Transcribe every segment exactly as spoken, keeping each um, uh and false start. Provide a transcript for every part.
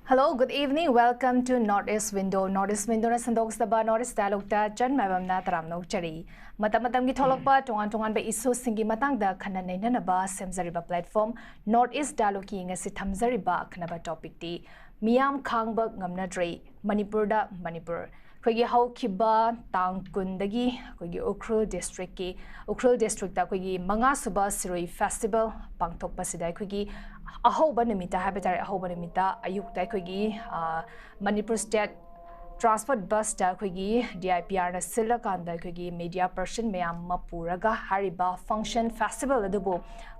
Hello, good evening. Welcome to North East Window. North East Window ꯅ ꯁꯟꯗꯣꯛꯆꯕ North East Dialogue ꯇ ꯆꯟ ꯃꯥꯏꯕꯝꯅ ꯇꯔꯥꯝꯅ ꯑꯣꯛꯆꯔꯤ꯫ ꯃꯇꯝ ꯃꯇꯝꯒꯤ ꯊꯣꯛꯂꯛꯄ ꯇꯣꯉꯥꯟ ꯇꯣꯉꯥꯟꯕ issue ꯁꯤꯡꯒꯤ ꯃꯇꯥꯡꯗ ꯈꯟꯅ ꯅꯩꯅꯅꯕ ꯁꯦꯝꯖꯔꯤꯕ platform North East Dialogue ꯀꯤ ꯉꯁꯤ ꯊꯝꯖꯔꯤꯕ ꯑꯈꯟꯅꯕ topic ꯇꯤ ꯃꯤꯌꯥꯝ ꯈꯥꯡꯕ ꯉꯝꯅꯗ꯭ꯔꯦ, ꯃꯅꯤꯄꯨꯔꯗ ꯃꯅꯤꯄꯨꯔ꯫ ꯑꯩꯈꯣꯏꯒꯤ ꯍꯧꯈꯤꯕ ꯇꯥꯡ ꯀꯨꯟꯗꯒꯤ ꯑꯩꯈꯣꯏꯒꯤ ꯎꯈ꯭ꯔꯨꯜ district ꯀꯤ, ꯎꯈ꯭ꯔꯨꯜ district ꯇ ꯑꯩꯈꯣꯏꯒꯤ ꯃꯉꯥ ꯁꯨꯕ ꯁꯤꯔꯣꯏ festival ꯄꯥꯡꯊꯣꯛꯄꯁꯤꯗ ꯑꯩꯈꯣꯏꯒꯤ ꯑꯍꯧꯕ ꯅꯨꯃꯤꯠꯇ ꯍꯥꯏꯕ ꯇꯥꯔꯦ, ꯑꯍꯧꯕ ꯅꯨꯃꯤꯠꯇ ꯑꯌꯨꯛꯇ ꯑꯩꯈꯣꯏꯒꯤ, ꯑ, ꯃꯅꯤꯄꯨꯔ state transport bus ꯇ ꯑꯩꯈꯣꯏꯒꯤ D I P R ꯅ ꯁꯤꯜꯂꯀꯥꯟꯗ ꯑꯩꯈꯣꯏꯒꯤ media person ꯃꯌꯥꯝ ꯑꯃ ꯄꯨꯔꯒ ꯍꯥꯏꯔꯤꯕ function festival ꯑꯗꯨꯕꯨ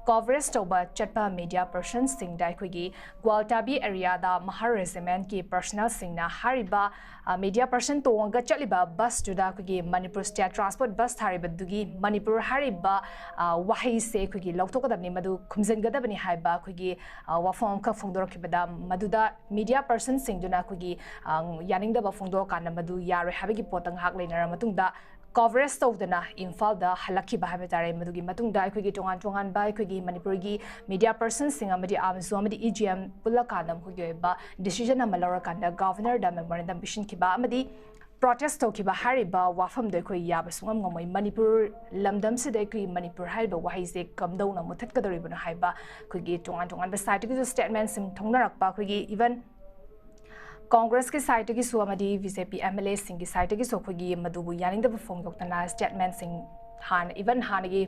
coverage ꯇꯧꯕ ꯆꯠꯄ media person ꯁꯤꯡꯗ ꯑꯩꯈꯣꯏꯒꯤ ꯒ꯭ꯋꯥꯜꯇꯥꯕꯤ area ꯗ ꯃꯍꯥꯔ regiment ꯀꯤ personnel ꯁꯤꯡꯅ ꯍꯥꯏꯔꯤꯕ, ꯑ, media person ꯇꯣꯡꯉꯒ ꯆꯠꯂꯤꯕ bus ꯇꯨꯗ ꯑꯩꯈꯣꯏꯒꯤ Manipur state transport bus ꯊꯥꯔꯤꯕꯗꯨꯒꯤ Manipur ꯍꯥꯏꯔꯤꯕ, ꯑ, ꯋꯥꯍꯩꯁꯦ ꯑꯩꯈꯣꯏꯒꯤ ꯂꯧꯊꯣꯛꯀꯗꯕꯅꯤ, ꯃꯗꯨ ꯈꯨꯝꯖꯤꯟꯒꯗꯕꯅꯤ ꯍꯥꯏꯕ ꯑꯩꯈꯣꯏꯒꯤ, ꯑ, ꯋꯥꯐꯝ ꯑꯃꯈꯛ ꯐꯣꯡꯗꯣꯔꯛꯈꯤꯕꯗ, ꯃꯗꯨꯗ media person ꯁꯤꯡꯗꯨꯅ ꯑꯩꯈꯣꯏꯒꯤ, ꯑ, ꯌꯥꯅꯤꯡꯗꯕ ꯐꯣꯡꯗꯣꯛꯑꯀꯥꯟꯗ ꯃꯗꯨ ꯌꯥꯔꯣꯏ ꯍꯥꯏꯕꯒꯤ ꯄꯣꯠꯇ ꯉꯥꯏꯍꯥꯛ ꯂꯩꯅꯔ ꯃꯇꯨꯡꯗ coverage ꯇꯧꯗꯅ ꯏꯝꯐꯥꯜꯗ ꯍꯜꯂꯛꯈꯤꯕ ꯍꯥꯏꯕ ꯇꯥꯔꯦ꯫ ꯃꯗꯨꯒꯤ ꯃꯇꯨꯡꯗ ꯑꯩꯈꯣꯏꯒꯤ ꯇꯣꯉꯥꯟ ꯇꯣꯉꯥꯟꯕ ꯑꯩꯈꯣꯏꯒꯤ ꯃꯅꯤꯄꯨꯔꯒꯤ media person ꯁꯤꯡ ꯑꯃꯗꯤ ꯑꯥꯝꯁꯨ ꯑꯃꯗꯤ E G M ꯄꯨꯜꯂꯀꯥꯟꯗ ꯃꯈꯣꯏꯒꯤ ꯑꯣꯏꯕ decision ꯑꯃ ꯂꯧꯔꯀꯥꯟꯗ governor ꯗ memorandum ꯄꯤꯁꯤꯟꯈꯤꯕ ꯑꯃꯗꯤ protest ꯇꯧꯈꯤꯕ ꯍꯥꯏꯔꯤꯕ ꯋꯥꯐꯝꯗꯣ ꯑꯩꯈꯣꯏ ꯌꯥꯕ ꯁꯨꯡꯉꯝ ꯉꯝꯃꯣꯏ꯫ ꯃꯅꯤꯄꯨꯔ ꯂꯝꯗꯝꯁꯤꯗ ꯑꯩꯈꯣꯏ ꯃꯅꯤꯄꯨꯔ ꯍꯥꯏꯔꯤꯕ ꯋꯥꯍꯩꯁꯦ ꯀꯝꯗꯧꯅ ꯃꯨꯊꯠꯀꯗꯧꯔꯤꯕꯅꯣ ꯍꯥꯏꯕ ꯑꯩꯈꯣꯏꯒꯤ ꯇꯣꯉꯥꯟ ꯇꯣꯉꯥꯟꯕ side ꯇꯒꯤꯁꯨ statement ꯁꯤꯡ ꯊꯣꯡꯅꯔꯛꯄ, ꯑꯩꯈꯣꯏꯒꯤ even Congress ꯀꯤ side ꯇꯒꯤꯁꯨ ꯑꯃꯗꯤ B J P M L A ꯁꯤꯡꯒꯤ side ꯇꯒꯤꯁꯨ ꯑꯩꯈꯣꯏꯒꯤ ꯃꯗꯨꯕꯨ ꯌꯥꯅꯤꯡꯗꯕ ꯐꯣꯡꯗꯣꯛꯇꯅ statement ꯁꯤꯡ ꯍꯥꯟꯅ, even ꯍꯥꯟꯅꯒꯤ,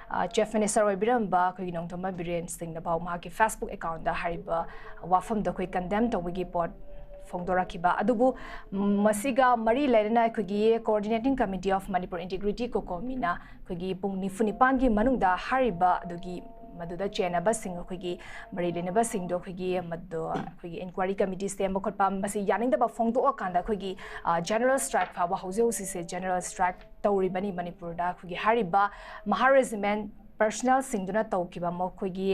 ꯑ, chief minister ꯑꯣꯏꯕꯤꯔꯝꯕ ꯑꯩꯈꯣꯏꯒꯤ ꯅꯣꯡꯊꯣꯝꯕꯝ ꯕꯤꯔꯦꯟ ꯁꯤꯡꯅ ꯐꯥꯎ ꯃꯍꯥꯛꯀꯤ Facebook account ꯇ ꯍꯥꯏꯔꯤꯕ ꯋꯥꯐꯝꯗꯣ ꯑꯩꯈꯣꯏ condemn ꯇꯧꯕꯒꯤ ꯄꯣꯠ ꯐꯣꯡꯗꯣꯔꯛꯈꯤꯕ꯫ ꯑꯗꯨꯕꯨ ꯃꯁꯤꯒ ꯃꯔꯤ ꯂꯩꯅꯅ ꯑꯩꯈꯣꯏꯒꯤ Coordinating Committee of Manipur Integrity, COCOMI ꯅ ꯑꯩꯈꯣꯏꯒꯤ ꯄꯨꯡ ꯅꯤꯐꯨ ꯅꯤꯄꯥꯟꯒꯤ ꯃꯅꯨꯡꯗ ꯍꯥꯏꯔꯤꯕ ꯑꯗꯨꯒꯤ ꯃꯗꯨꯗ ꯆꯦꯟꯅꯕꯁꯤꯡ, ꯑꯩꯈꯣꯏꯒꯤ ꯃꯔꯤ ꯂꯩꯅꯕꯁꯤꯡꯗꯣ ꯑꯩꯈꯣꯏꯒꯤ ꯃꯗꯨ ꯑꯩꯈꯣꯏꯒꯤ inquiry committee ꯁꯦꯝꯕ ꯈꯣꯠꯄ, ꯃꯁꯤ ꯌꯥꯅꯤꯡꯗꯕ ꯐꯣꯡꯗꯣꯛꯑꯀꯥꯟꯗ ꯑꯩꯈꯣꯏꯒꯤ, ꯑ, general strike ꯐꯥꯎꯕ ꯍꯧꯖꯤꯛ ꯍꯧꯖꯤꯛꯁꯦ general strike ꯇꯧꯔꯤꯕꯅꯤ ꯃꯅꯤꯄꯨꯔꯗ꯫ ꯑꯩꯈꯣꯏꯒꯤ ꯍꯥꯏꯔꯤꯕ ꯃꯍꯥ regiment personnel ꯁꯤꯡꯗꯨꯅ ꯇꯧꯈꯤꯕ ꯃꯈꯣꯏꯒꯤ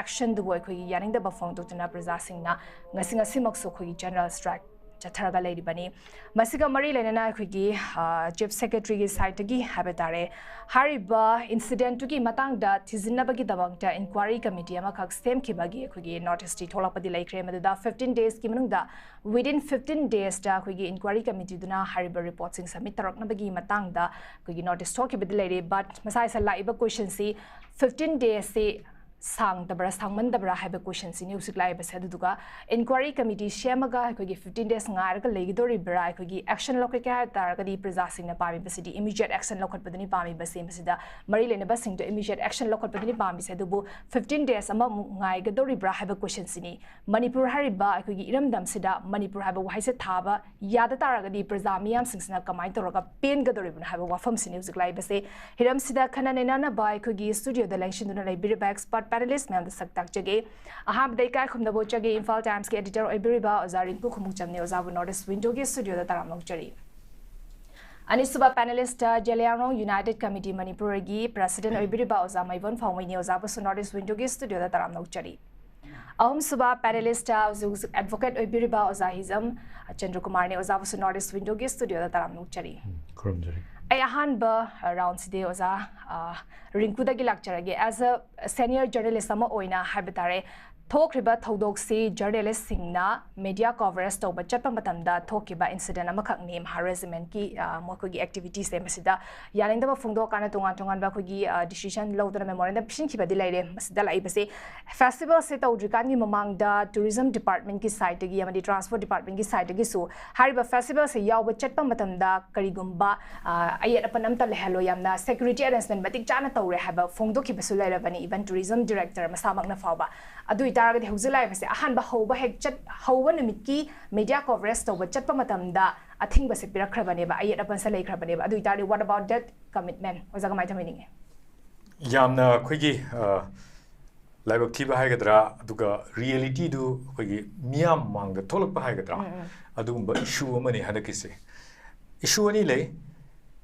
ꯑꯦꯛꯁꯟꯗꯨꯕꯨ ꯑꯩꯈꯣꯏꯒꯤ ꯌꯥꯅꯤꯡꯗꯕ ꯐꯣꯡꯗꯣꯛꯇꯨꯅ ꯄ꯭ꯔꯖꯥꯁꯤꯡꯅ ꯉꯁꯤ ꯉꯁꯤꯃꯛꯁꯨ ꯑꯩꯈꯣꯏꯒꯤ ꯖꯦꯅꯔꯦꯜ ꯁ꯭ꯇ꯭ꯔꯥꯏꯛ ꯆꯠꯊꯔꯒ ꯂꯩꯔꯤꯕꯅꯤ꯫ ꯃꯁꯤꯒ ꯃꯔꯤ ꯂꯩꯅꯅ ꯑꯩꯈꯣꯏꯒꯤ ꯆꯤꯐ ꯁꯦꯀ꯭ꯔꯦꯇꯔꯤꯒꯤ ꯁꯥꯏꯠꯇꯒꯤ ꯍꯥꯏꯕ ꯇꯥꯔꯦ, ꯍꯥꯏꯔꯤꯕ ꯏꯟꯁꯤꯗꯦꯟꯠꯇꯨꯒꯤ ꯃꯇꯥꯡꯗ ꯊꯤꯖꯤꯟꯅꯕꯒꯤꯗꯃꯛꯇ ꯏꯟꯀ꯭ꯋꯥꯏꯔꯤ ꯀꯃꯤꯇꯤ ꯑꯃꯈꯛ ꯁꯦꯝꯈꯤꯕꯒꯤ ꯑꯩꯈꯣꯏꯒꯤ ꯅꯣꯇꯤꯁꯇꯤ ꯊꯣꯛꯂꯛꯄꯗꯤ ꯂꯩꯈ꯭ꯔꯦ꯫ ꯃꯗꯨꯗ fifteen days ꯀꯤ ꯃꯅꯨꯡꯗ, within fifteen days ꯇ ꯑꯩꯈꯣꯏꯒꯤ ꯏꯟꯀ꯭ꯋꯥꯏꯔꯤ ꯀꯃꯤꯇꯤꯗꯨꯅ ꯍꯥꯏꯔꯤꯕ ꯔꯤꯄꯣꯔꯠꯁꯤꯡ ꯁꯕꯃꯤꯠ ꯇꯧꯔꯛꯅꯕꯒꯤ ꯃꯇꯥꯡꯗ ꯑꯩꯈꯣꯏꯒꯤ ꯅꯣꯇꯤꯁ ꯊꯣꯛꯈꯤꯕꯗꯤ ꯂꯩꯔꯦ꯫ But ꯃꯁꯥ ꯏꯁꯥ ꯂꯥꯛꯏꯕ ꯀꯣꯏꯁꯟꯁꯤ, fifteen days ꯁꯤ ꯁꯥꯡꯗꯕ꯭ꯔꯥ ꯁꯥꯡꯃꯟꯗꯕ꯭ꯔꯥ ꯍꯥꯏꯕ ꯀꯣꯏꯁꯟꯁꯤꯅꯤ ꯍꯧꯖꯤꯛ ꯂꯥꯛꯏꯕꯁꯦ꯫ ꯑꯗꯨꯗꯨꯒ ꯏꯟꯀ꯭ꯋꯥꯏꯔꯤ ꯀꯃꯤꯇꯤ ꯁꯦꯝꯃꯒ ꯑꯩꯈꯣꯏꯒꯤ fifteen days ꯉꯥꯏꯔꯒ ꯂꯩꯒꯗꯧꯔꯤꯕ꯭ꯔꯥ, ꯑꯩꯈꯣꯏꯒꯤ ꯑꯦꯛꯁꯟ ꯂꯧꯈꯠꯀꯦ ꯍꯥꯏ ꯇꯥꯔꯒꯗꯤ ꯄ꯭ꯔꯖꯥꯁꯤꯡꯅ ꯄꯥꯝꯃꯤꯕꯁꯤꯗꯤ ꯏꯃꯤꯗꯤꯌꯦꯠ ꯑꯦꯛꯁꯟ ꯂꯧꯈꯠꯄꯗꯨꯅꯤ ꯄꯥꯝꯃꯤꯕꯁꯦ꯫ ꯃꯁꯤꯗ ꯃꯔꯤ ꯂꯩꯅꯕꯁꯤꯡꯗꯣ ꯏꯃꯤꯗꯤꯌꯦꯠ ꯑꯦꯛꯁꯟ ꯂꯧꯈꯠꯄꯗꯨꯅꯤ ꯄꯥꯝꯃꯤꯁꯦ꯫ ꯑꯗꯨꯕꯨ fifteen days ꯑꯃꯃꯨꯛ ꯉꯥꯏꯒꯗꯧꯔꯤꯕ꯭ꯔꯥ ꯍꯥꯏꯕ ꯀꯣꯏꯁꯟꯁꯤꯅꯤ꯫ ꯃꯅꯤꯄꯨꯔ ꯍꯥꯏꯔꯤꯕ ꯑꯩꯈꯣꯏꯒꯤ ꯏꯔꯝꯗꯝꯁꯤꯗ ꯃꯅꯤꯄꯨꯔ ꯍꯥꯏꯕ ꯋꯥꯍꯩꯁꯦ ꯊꯥꯕ ꯌꯥꯗ ꯇꯥꯔꯒꯗꯤ ꯄ꯭ꯔꯖꯥ ꯃꯤꯌꯥꯝꯁꯤꯡꯁꯤꯅ ꯀꯃꯥꯏꯅ ꯇꯧꯔꯒ ꯄꯦꯟꯒꯗꯧꯔꯤꯕꯅꯣ ꯍꯥꯏꯕ ꯋꯥꯐꯝꯁꯤꯅꯤ ꯍꯧꯖꯤꯛ ꯂꯥꯛꯏꯕꯁꯦ꯫ ꯍꯤꯔꯝꯁꯤꯗ ꯈꯟꯅ ꯅꯩꯅꯅꯕ ꯑꯩꯈꯣꯏꯒꯤ ꯁ꯭ꯇꯨꯗꯤꯑꯣꯗ ꯂꯦꯡꯁꯤꯟꯗꯨꯅ ꯂꯩꯕꯤꯔꯤꯕ ꯑꯦꯛꯁꯄꯔꯠ ꯄꯦꯅꯦꯂꯤꯁ ꯃꯌꯥꯝꯗ ꯁꯛ ꯇꯥꯛꯆꯒꯦ꯫ ꯑꯍꯥꯟꯕꯗ ꯏꯀꯥꯏ ꯈꯨꯝꯅꯕ ꯎꯠꯆꯒꯦ, ꯏꯝꯐꯥꯜ ꯇꯥꯏꯝꯁꯀꯤ ꯑꯦꯗꯤꯇꯔ ꯑꯣꯏꯕꯤꯔꯤꯕ ꯑꯣꯖꯥ ꯔꯤꯡꯀꯨ ꯈꯨꯃꯨꯛꯆꯝꯅꯤ꯫ ꯑꯣꯖꯥꯕꯨ ꯅꯣꯔꯠ ꯏꯁ ꯋꯤꯟꯗꯣꯒꯤ ꯁ꯭ꯇꯨꯗꯤꯑꯣꯗ ꯇꯔꯥꯝꯅ ꯑꯣꯛꯆꯔꯤ꯫ ꯑꯅꯤꯁꯨꯕ ꯄꯦꯅꯦꯂꯤꯁꯇ ꯖꯦꯂꯤꯌꯥꯡꯔꯣꯡ ꯌꯨꯅꯥꯏꯇꯦꯗ ꯀꯃꯤꯇꯤ ꯃꯅꯤꯄꯨꯔꯒꯤ ꯄ꯭ꯔꯦꯁꯤꯗꯦꯟꯠ ꯑꯣꯏꯕꯤꯔꯤꯕ ꯑꯣꯖꯥ ꯃꯥꯏꯕꯣꯟ ꯐꯥꯎꯃꯩꯅꯤ꯫ ꯑꯣꯖꯥꯕꯨꯁꯨ ꯅꯣꯔꯠ ꯏꯁ ꯋꯤꯟꯗꯣꯒꯤ ꯁ꯭ꯇꯨꯗꯤꯑꯣꯗ ꯇꯔꯥꯝꯅ ꯑꯣꯛꯆꯔꯤ꯫ ꯑꯍꯨꯝꯁꯨꯕ ꯄꯦꯅꯦꯂꯤꯁꯇ ꯍꯧꯖꯤꯛ ꯍꯧꯖꯤꯛ ꯑꯦꯗꯚꯣꯀꯦꯠ ꯑꯣꯏꯕꯤꯔꯤꯕ ꯑꯣꯖꯥ ꯍꯤꯖꯝ ꯆꯟꯗ꯭ꯔꯀꯨꯃꯥꯔꯅꯤ꯫ ꯑꯣꯖꯥꯕꯨꯁꯨ ꯅꯣꯔꯠ ꯏꯁ ꯋꯤꯟꯗꯣꯒꯤ ꯁ꯭ꯇꯨꯗꯤꯑꯣꯗ ꯇꯔꯥꯝꯅ ꯑꯣꯛꯆꯔꯤ꯫ ꯎꯝ, ꯈꯨꯔꯨꯝꯖꯔꯤ꯫ ꯑꯩ ꯑꯍꯥꯟꯕ ꯔꯥꯎꯟꯁꯤꯗꯤ ꯑꯣꯖꯥ, ꯑ, ꯔꯤꯡꯀꯨꯗꯒꯤ ꯂꯥꯛꯆꯔꯒꯦ꯫ As a senior journalist ꯑꯃ ꯑꯣꯏꯅ ꯍꯥꯏꯕ ꯇꯥꯔꯦ, ꯊꯣꯛꯈ꯭ꯔꯤꯕ ꯊꯧꯗꯣꯛꯁꯤ ꯖꯔꯅꯦꯂꯤꯁꯁꯤꯡꯅ ꯃꯦꯗꯤꯌꯥ ꯀꯣꯚꯔꯦꯖ ꯇꯧꯕ ꯆꯠꯄ ꯃꯇꯝꯗ ꯊꯣꯛꯈꯤꯕ ꯏꯟꯁꯤꯗꯦꯟꯠ ꯑꯃꯈꯛꯅꯤ꯫ ꯃꯍꯥ ꯔꯦꯖꯤꯃꯦꯟꯠꯀꯤ, ꯑ, ꯃꯈꯣꯏꯒꯤ ꯑꯦꯛꯇꯤꯚꯤꯇꯤꯁꯁꯦ, ꯃꯁꯤꯗ ꯌꯥꯅꯤꯡꯗꯕ ꯐꯣꯡꯗꯣꯛꯑꯀꯥꯟꯗ ꯇꯣꯉꯥꯟ ꯇꯣꯉꯥꯟꯕ ꯑꯩꯈꯣꯏꯒꯤ, ꯑ, ꯗꯤꯁꯤꯖꯟ ꯂꯧꯗꯅ ꯃꯦꯃꯣꯔꯦꯟꯗꯝ ꯄꯤꯁꯤꯟꯈꯤꯕꯗꯤ ꯂꯩꯔꯦ꯫ ꯃꯁꯤꯗ ꯂꯥꯛꯏꯕꯁꯦ, ꯐꯦꯁꯇꯤꯚꯦꯜꯁꯦ ꯇꯧꯗ꯭ꯔꯤꯀꯥꯟꯒꯤ ꯃꯃꯥꯡꯗ ꯇꯨꯔꯤꯖꯝ ꯗꯤꯄꯥꯔꯠꯃꯦꯟꯠꯀꯤ ꯁꯥꯏꯠꯇꯒꯤ ꯑꯃꯗꯤ ꯇ꯭ꯔꯥꯟꯁꯄꯣꯔꯠ ꯗꯤꯄꯥꯔꯠꯃꯦꯟꯠꯀꯤ ꯁꯥꯏꯠꯇꯒꯤꯁꯨ ꯍꯥꯏꯔꯤꯕ ꯐꯦꯁꯇꯤꯚꯦꯜꯁꯦ ꯌꯥꯎꯕ ꯆꯠꯄ ꯃꯇꯝꯗ ꯀꯔꯤꯒꯨꯝꯕ, ꯑ, ꯑꯌꯦꯠ ꯑꯄꯟ ꯑꯝꯇ ꯂꯩꯍꯜꯂꯣꯏ, ꯌꯥꯝꯅ ꯁꯦꯀ꯭ꯌꯨꯔꯤꯇꯤ ꯑꯦꯔꯦꯟꯖꯃꯦꯟꯠ ꯃꯇꯤꯛ ꯆꯥꯅ ꯇꯧꯔꯦ ꯍꯥꯏꯕ ꯐꯣꯡꯗꯣꯛꯈꯤꯕꯁꯨ ꯂꯩꯔꯕꯅꯤ, ꯏꯚꯟ ꯇꯨꯔꯤꯖꯝ ꯗꯤꯔꯦꯛꯇꯔ ꯃꯁꯥꯃꯛꯅ ꯐꯥꯎꯕ꯫ ꯑꯗꯨ ꯑꯣꯏꯇꯥꯔꯒꯗꯤ ꯍꯧꯖꯤꯛ ꯂꯥꯛꯏꯕꯁꯦ ꯑꯍꯥꯟꯕ ꯍꯧꯕ ꯍꯦꯛ ꯆꯠ-, ꯍꯧꯕ ꯅꯨꯃꯤꯠꯀꯤ ꯃꯦꯗꯤꯌꯥ ꯀꯣꯚꯔꯦꯖ ꯇꯧꯕ ꯆꯠꯄ ꯃꯇꯝꯗ ꯑꯊꯤꯡꯕꯁꯦ ꯄꯤꯔꯛꯈ꯭ꯔꯕꯅꯦꯕ, ꯑꯌꯦꯠ ꯑꯄꯟꯁꯦ ꯂꯩꯈ꯭ꯔꯕꯅꯦꯕ꯫ ꯑꯗꯨ ꯑꯣꯏꯇꯥꯔꯗꯤ what about that commitment? ꯑꯣꯖꯥ ꯀꯃꯥꯏꯅ ꯇꯧꯕꯤꯅꯤꯡꯉꯤ? ꯌꯥꯝꯅ ꯑꯩꯈꯣꯏꯒꯤ, ꯑ, ꯂꯥꯏꯕꯛ ꯊꯤꯕ ꯍꯥꯏꯒꯗ꯭ꯔꯥ, ꯑꯗꯨꯒ ꯔꯤꯌꯦꯂꯤꯇꯤꯗꯨ ꯑꯩꯈꯣꯏꯒꯤ ꯃꯤꯌꯥꯝ ꯃꯃꯥꯡꯗ ꯊꯣꯛꯂꯛꯄ ꯍꯥꯏꯒꯗ꯭ꯔꯥ, ꯎꯝ, ꯎꯝ꯫ ꯑꯗꯨꯒꯨꯝꯕ ꯏꯁꯨ ꯑꯃꯅꯤ ꯍꯟꯗꯛꯀꯤꯁꯦ꯫ ꯏꯁꯨ ꯑꯅꯤ ꯂꯩ꯫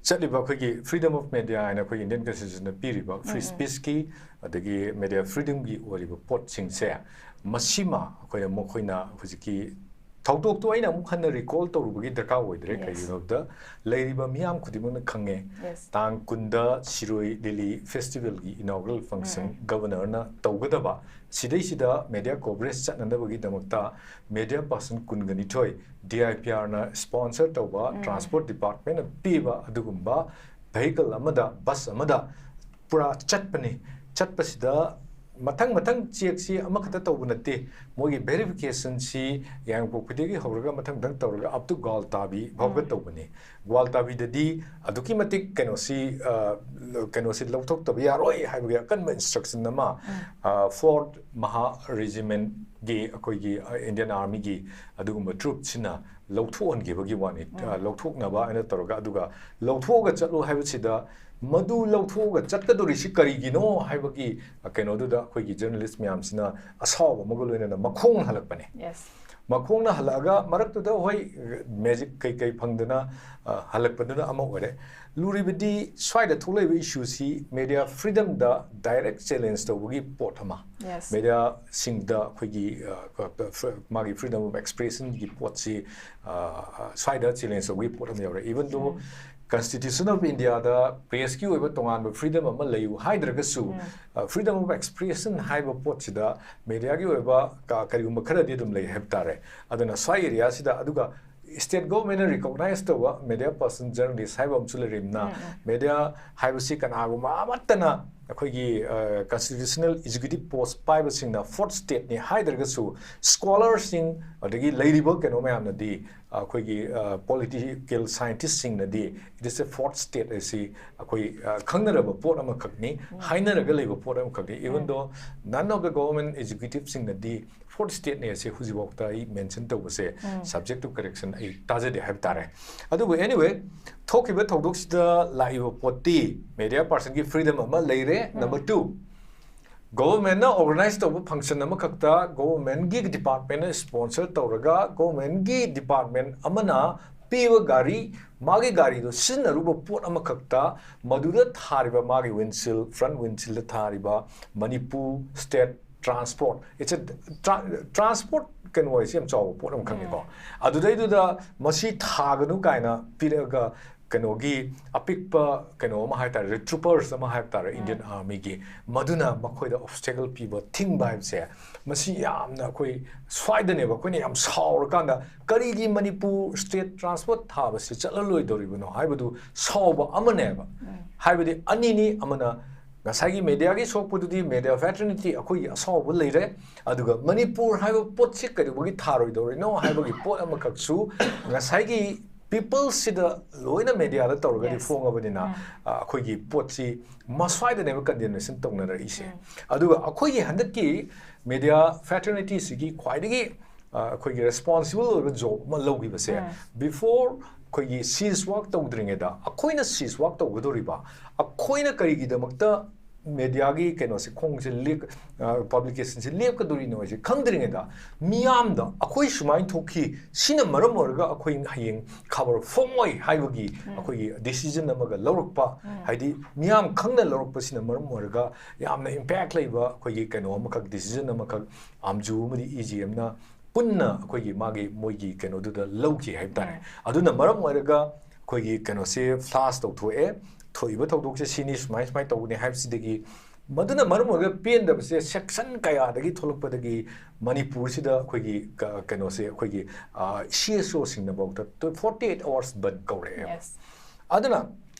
ꯆꯠꯂꯤꯕ ꯑꯩꯈꯣꯏꯒꯤ freedom of media ꯍꯥꯏꯅ ꯑꯩꯈꯣꯏ Indian Constitution ꯅ ꯄꯤꯔꯤꯕ free speech ꯀꯤ ꯑꯗꯒꯤ media freedom ꯒꯤ ꯑꯣꯏꯔꯤꯕ ꯄꯣꯠꯁꯤꯡꯁꯦ, ꯃꯁꯤꯃ ꯑꯩꯈꯣꯏꯅ, ꯃꯈꯣꯏꯅ ꯍꯧꯖꯤꯛꯀꯤ ꯊꯧꯗꯣꯛꯇꯣ ꯑꯩꯅ ꯑꯃꯨꯛ ꯍꯟꯅ recall ꯇꯧꯔꯨꯕꯒꯤ ꯗꯔꯀꯥꯔ ꯑꯣꯏꯗ꯭ꯔꯦ꯫ Yes. ꯀꯩꯒꯤꯅꯣ ꯍꯥꯏꯕꯗ ꯂꯩꯔꯤꯕ ꯃꯤꯌꯥꯝ ꯈꯨꯗꯤꯡꯃꯛꯅ ꯈꯪꯉꯦ꯫ Yes. ꯇꯥꯡ ꯀꯨꯟꯗ ꯁꯤꯔꯣꯏ ꯂꯤꯂꯤ festival ꯒꯤ inaugural function governor ꯅ ꯇꯧꯒꯗꯕ, ꯁꯤꯗꯩꯁꯤꯗ media coverage ꯆꯠꯅꯅꯕꯒꯤꯗꯃꯛꯇ media person ꯀꯨꯟꯒ ꯅꯤꯊꯣꯏ D I P R ꯅ sponsor ꯇꯧꯕ, transport department ꯅ ꯄꯤꯕ ꯑꯗꯨꯒꯨꯝꯕ vehicle ꯑꯃꯗ, bus ꯑꯃꯗ ꯄꯨꯔꯥ ꯆꯠꯄꯅꯤ꯫ ꯆꯠꯄꯁꯤꯗ ꯃꯊꯪ ꯃꯊꯪ check ꯁꯤ ꯑꯃꯈꯛꯇ ꯇꯧꯕ ꯅꯠꯇꯦ, ꯃꯣꯏꯒꯤ verification ꯁꯤ ꯌꯥꯏꯉꯪꯄꯣꯛꯄꯤꯗꯒꯤ ꯍꯧꯔꯒ ꯃꯊꯪ ꯃꯊꯪ ꯇꯧꯔꯒ up to ꯒ꯭ꯋꯥꯜꯇꯥꯕꯤ ꯐꯥꯎꯕ ꯇꯧꯕꯅꯤ꯫ ꯒ꯭ꯋꯥꯜꯇꯥꯕꯤꯗꯗꯤ ꯑꯗꯨꯛꯀꯤ ꯃꯇꯤꯛ ꯀꯩꯅꯣꯁꯤ, ꯑ, ꯀꯩꯅꯣꯁꯤ ꯂꯧꯊꯣꯛꯇꯕ ꯌꯥꯔꯣꯏ ꯍꯥꯏꯕꯒꯤ ꯑꯀꯟꯕ instruction ꯑꯃ, ꯑ, Fourth Mahar Regiment ꯒꯤ ꯑꯩꯈꯣꯏꯒꯤ, ꯑ, Indian Army ꯒꯤ ꯑꯗꯨꯒꯨꯝꯕ troop ꯁꯤꯅ ꯂꯧꯊꯣꯛꯍꯟꯈꯤꯕꯒꯤ ꯋꯥꯅꯤ꯫ ꯑ, ꯂꯧꯊꯣꯛꯅꯕ ꯍꯥꯏꯅ ꯇꯧꯔꯒ, ꯑꯗꯨꯒ ꯂꯧꯊꯣꯛꯑꯒ ꯆꯠꯂꯨ ꯍꯥꯏꯕꯁꯤꯗ, ꯃꯗꯨ ꯂꯧꯊꯣꯛꯑꯒ ꯆꯠꯀꯗꯧꯔꯤꯁꯤ ꯀꯔꯤꯒꯤꯅꯣ ꯍꯥꯏꯕꯒꯤ, ꯑ, ꯀꯩꯅꯣꯗꯨꯗ ꯑꯩꯈꯣꯏꯒꯤ journalist ꯃꯌꯥꯝꯁꯤꯅ ꯑꯁꯥꯎꯕ ꯑꯃꯒ ꯂꯣꯏꯅꯅ ꯃꯈꯣꯡ ꯍꯜꯂꯛꯄꯅꯦ꯫ Yes. ꯃꯈꯣꯡꯅ ꯍꯜꯂꯛꯑꯒ ꯃꯔꯛꯇꯨꯗ ꯍꯣꯏ magic ꯀꯩꯀꯩ ꯐꯪꯗꯅ, ꯑ, ꯍꯜꯂꯛꯄꯗꯨꯅ ꯑꯃ ꯑꯣꯏꯔꯦ꯫ ꯂꯨꯔꯤꯕꯗꯤ ꯁ꯭ꯋꯥꯏꯗ ꯊꯣꯛꯂꯛꯏꯕ issue ꯁꯤ media freedom ꯗ direct challenge ꯇꯧꯕꯒꯤ ꯄꯣꯠ ꯑꯃ꯫ Yes. Media ꯁꯤꯡꯗ ꯑꯩꯈꯣꯏꯒꯤ, ꯑ, ꯃꯥꯒꯤ freedom of expression ꯒꯤ ꯄꯣꯠꯁꯤ, ꯑ, ꯁ꯭ꯋꯥꯏꯗ challenge ꯇꯧꯕꯒꯤ ꯄꯣꯠ ꯑꯃ ꯌꯥꯎꯔꯦ꯫ Even though Constitution of India the press ꯀꯤ ꯑꯣꯏꯕ ꯇꯣꯉꯥꯟꯕ freedom ꯑꯃ ꯂꯩꯌꯨ ꯍꯥꯏꯗ꯭ꯔꯒꯁꯨ, ꯑ, freedom of expression ꯍꯥꯏꯕ ꯄꯣꯠꯁꯤꯗ media ꯒꯤ ꯑꯣꯏꯕ ꯀ-, ꯀꯔꯤꯒꯨꯝꯕ ꯈꯔꯗꯤ ꯑꯗꯨꯝ ꯂꯩ ꯍꯥꯏꯕ ꯇꯥꯔꯦ꯫ ꯑꯗꯨꯅ ꯁ꯭ꯋꯥꯏ area ꯁꯤꯗ, ꯑꯗꯨꯒ state government ꯅ recognize ꯇꯧꯕ media person, journalist ꯍꯥꯏꯕ ꯑꯃꯁꯨ ꯂꯩꯔꯤꯕꯅ, media ꯍꯥꯏꯕꯁꯤ ꯀꯅꯥꯒꯨꯝꯕ ꯑꯃꯠꯇꯅ ꯑꯩꯈꯣꯏꯒꯤ, ꯑ, constitutional executive post ꯄꯥꯏꯕꯁꯤꯡꯅ fourth state ꯅꯤ ꯍꯥꯏꯗ꯭ꯔꯒꯁꯨ, scholar ꯁꯤꯡ ꯑꯗꯒꯤ ꯂꯩꯔꯤꯕ ꯀꯩꯅꯣ ꯃꯌꯥꯝꯅꯗꯤ, ꯑꯩꯈꯣꯏꯒꯤ, ꯑ, political scientist ꯁꯤꯡꯅꯗꯤ it is a fourth state ꯑꯁꯤ ꯑꯩꯈꯣꯏ, ꯑ, ꯈꯪꯅꯔꯕ ꯄꯣꯠ ꯑꯃꯈꯛꯅꯤ, ꯍꯥꯏꯅꯔꯒ ꯂꯩꯕ ꯄꯣꯠ ꯑꯃꯈꯛꯅꯤ꯫ Even though none of the government executive ꯁꯤꯡꯅꯗꯤ fourth state ꯅꯤ ꯑꯁꯤ ꯍꯧꯖꯤꯛꯐꯥꯎꯗ ꯑꯩ mention ꯇꯧꯕꯁꯦ subject to correction ꯑꯩ ꯇꯥꯖꯗꯦ ꯍꯥꯏꯕ ꯇꯥꯔꯦ꯫ ꯑꯗꯨꯕꯨ anyway, ꯊꯣꯛꯈꯤꯕ ꯊꯧꯗꯣꯛꯁꯤꯗ ꯂꯥꯛꯏꯕ ꯄꯣꯠꯇꯤ media person ꯒꯤ freedom ꯑꯃ ꯂꯩꯔꯦ꯫ Number two, government ꯅ organize ꯇꯧꯕ function ꯑꯃꯈꯛꯇ government ꯒꯤ department ꯅ sponsor ꯇꯧꯔꯒ government ꯒꯤ department ꯑꯃꯅ ꯄꯤꯕ ꯒꯥꯔꯤ, ꯃꯥꯒꯤ ꯒꯥꯔꯤꯗꯣ ꯁꯤꯖꯤꯟꯅꯔꯨꯕ ꯄꯣꯠ ꯑꯃꯈꯛꯇ ꯃꯗꯨꯗ ꯊꯥꯔꯤꯕ ꯃꯥꯒꯤ windshield, front windshield ꯊꯥꯔꯤꯕ Manipur State Transport, it's a tra-, transport ꯀꯩꯅꯣ ꯍꯥꯏꯁꯦ ꯌꯥꯝ ꯆꯥꯎꯕ ꯄꯣꯠ ꯑꯃ ꯈꯪꯉꯤꯀꯣ꯫ ꯑꯗꯨꯗꯩꯗꯨꯗ ꯃꯁꯤ ꯊꯥꯒꯅꯨ ꯀꯥꯏꯅ ꯄꯤꯔꯛꯑꯒ ꯀꯩꯅꯣꯒꯤ ꯑꯄꯤꯛꯄ ꯀꯩꯅꯣ ꯑꯃ ꯍꯥꯏꯇꯥꯔꯦ, troopers ꯑꯃ ꯍꯥꯏꯕ ꯇꯥꯔꯦ, Indian Armyꯒꯤ, ꯃꯗꯨꯅ ꯃꯈꯣꯏꯗ obstacle ꯄꯤꯕ, ꯊꯤꯡꯕ ꯍꯥꯏꯕꯁꯦ, ꯃꯁꯤ ꯌꯥꯝꯅ ꯑꯩꯈꯣꯏ ꯁ꯭ꯋꯥꯏꯗꯅꯦꯕ ꯑꯩꯈꯣꯏꯅ ꯌꯥꯝ ꯁꯥꯎꯔꯀꯥꯟꯗ, "ꯀꯔꯤꯒꯤ ꯃꯅꯤꯄꯨꯔ state transport ꯊꯥꯕꯁꯤ ꯆꯠꯍꯜꯂꯣꯏꯗꯧꯔꯤꯕꯅꯣ?" ꯍꯥꯏꯕꯗꯨ ꯁꯥꯎꯕ ꯑꯃꯅꯦꯕ꯫ ꯍꯥꯏꯕꯗꯤ ꯑꯅꯤꯅꯤ, ꯑꯃꯅ ꯉꯁꯥꯏꯒꯤ mediaꯒꯤ ꯁꯣꯛꯄꯗꯨꯗꯤ media fraternity ꯑꯩꯈꯣꯏꯒꯤ ꯑꯁꯥꯎꯕ ꯂꯩꯔꯦ, ꯑꯗꯨꯒ ꯃꯅꯤꯄꯨꯔ ꯍꯥꯏꯕ ꯄꯣꯠꯁꯤ ꯀꯩꯗꯧꯕꯒꯤ ꯊꯥꯔꯣꯏꯗꯧꯔꯤꯅꯣ ꯍꯥꯏꯕꯒꯤ ꯄꯣꯠ ꯑꯃꯈꯛꯁꯨ ꯉꯁꯥꯏꯒꯤ peopleꯁꯤꯗ ꯂꯣꯏꯅ mediaꯗ ꯇꯧꯔꯒꯗꯤ Yes. ꯐꯣꯡꯉꯕꯅꯤꯅ, ꯎꯝ꯫ ꯑ, ꯑꯩꯈꯣꯏꯒꯤ ꯄꯣꯠꯁꯤ ꯃꯁ꯭ꯋꯥꯏꯗꯅꯦꯕ condemnation ꯇꯧꯅꯔꯛꯏꯁꯦ꯫ ꯎꯝ꯫ ꯑꯗꯨꯒ ꯑꯩꯈꯣꯏꯒꯤ ꯍꯟꯗꯛꯀꯤ media fraternityꯁꯤꯒꯤ ꯈ꯭ꯋꯥꯏꯗꯒꯤ, ꯑ, ꯑꯩꯈꯣꯏꯒꯤ responsible ꯑꯣꯏꯕ job ꯑꯃ ꯂꯧꯈꯤꯕꯁꯦ, ꯎꯝ꯫ Before ꯑꯩꯈꯣꯏꯒꯤ cease work ꯇꯧꯗ꯭ꯔꯤꯉꯩꯗ, ꯑꯩꯈꯣꯏꯅ cease work ꯇꯧꯒꯗꯧꯔꯤꯕ, ꯑꯩꯈꯣꯏꯅ ꯀꯔꯤꯒꯤꯗꯃꯛꯇ mediaꯒꯤ ꯀꯩꯅꯣꯁꯦ, ꯈꯣꯡꯁꯦ ꯂꯦꯞ-, ꯑ, publicationꯁꯦ ꯂꯦꯞꯀꯗꯧꯔꯤꯅꯣ ꯍꯥꯏꯁꯦ ꯈꯪꯗ꯭ꯔꯤꯉꯩꯗ, ꯃꯤꯌꯥꯝꯗ ꯑꯩꯈꯣꯏ ꯁꯨꯃꯥꯏꯅ ꯊꯣꯛꯈꯤ, ꯁꯤꯅ ꯃꯔꯝ ꯑꯣꯏꯔꯒ ꯑꯩꯈꯣꯏ ꯍꯌꯦꯡ ꯈꯕꯔ ꯐꯣꯡꯉꯣꯏ ꯍꯥꯏꯕꯒꯤ ꯎꯝ꯫ ꯑꯩꯈꯣꯏꯒꯤ decision ꯑꯃꯒ ꯂꯧꯔꯛꯄ, ꯎꯝ꯫ ꯍꯥꯏꯗꯤ ꯃꯤꯌꯥꯝ ꯈꯪꯅ ꯂꯧꯔꯛꯄꯁꯤꯅ ꯃꯔꯝ ꯑꯣꯏꯔꯒ ꯌꯥꯝꯅ impact ꯂꯩꯕ ꯑꯩꯈꯣꯏꯒꯤ ꯀꯩꯅꯣ ꯑꯃꯈꯛ, decision ꯑꯃꯈꯛ ꯑꯥꯝꯖꯨ ꯑꯃꯗꯤ EGMꯅ ꯄꯨꯟꯅ ꯑꯩꯈꯣꯏꯒꯤ ꯃꯥꯒꯤ ꯃꯣꯏꯒꯤ ꯀꯩꯅꯣꯗꯨꯗ ꯂꯧꯈꯤ ꯍꯥꯏꯕ ꯇꯥꯔꯦ꯫ ꯎꯝ꯫ ꯑꯗꯨꯅ ꯃꯔꯝ ꯑꯣꯏꯔꯒ ꯑꯩꯈꯣꯏꯒꯤ ꯀꯩꯅꯣꯁꯦ flash ꯇꯧꯊꯣꯛꯑꯦ, ꯊꯣꯛꯏꯕ ꯊꯧꯗꯣꯛꯁꯦ ꯁꯤꯅꯤ, ꯁꯨꯃꯥꯏ ꯁꯨꯃꯥꯏ ꯇꯧꯕꯅꯤ ꯍꯥꯏꯕꯁꯤꯗꯒꯤ, ꯃꯗꯨꯅ ꯃꯔꯝ ꯑꯣꯏꯔꯒ ꯄꯦꯟꯗꯕꯁꯦ section ꯀꯌꯥꯗꯒꯤ ꯊꯣꯛꯂꯛꯄꯗꯒꯤ ꯃꯅꯤꯄꯨꯔꯁꯤꯗ ꯑꯩꯈꯣꯏꯒꯤ ꯀ-, ꯀꯩꯅꯣꯁꯦ ꯑꯩꯈꯣꯏꯒꯤ, ꯑ, CSOꯁꯤꯡꯅꯐꯥꯎꯗ forty eight hours ꯕꯟ ꯀꯧꯔꯛꯑꯦꯕ꯫ Yes. ꯑꯗꯨꯅ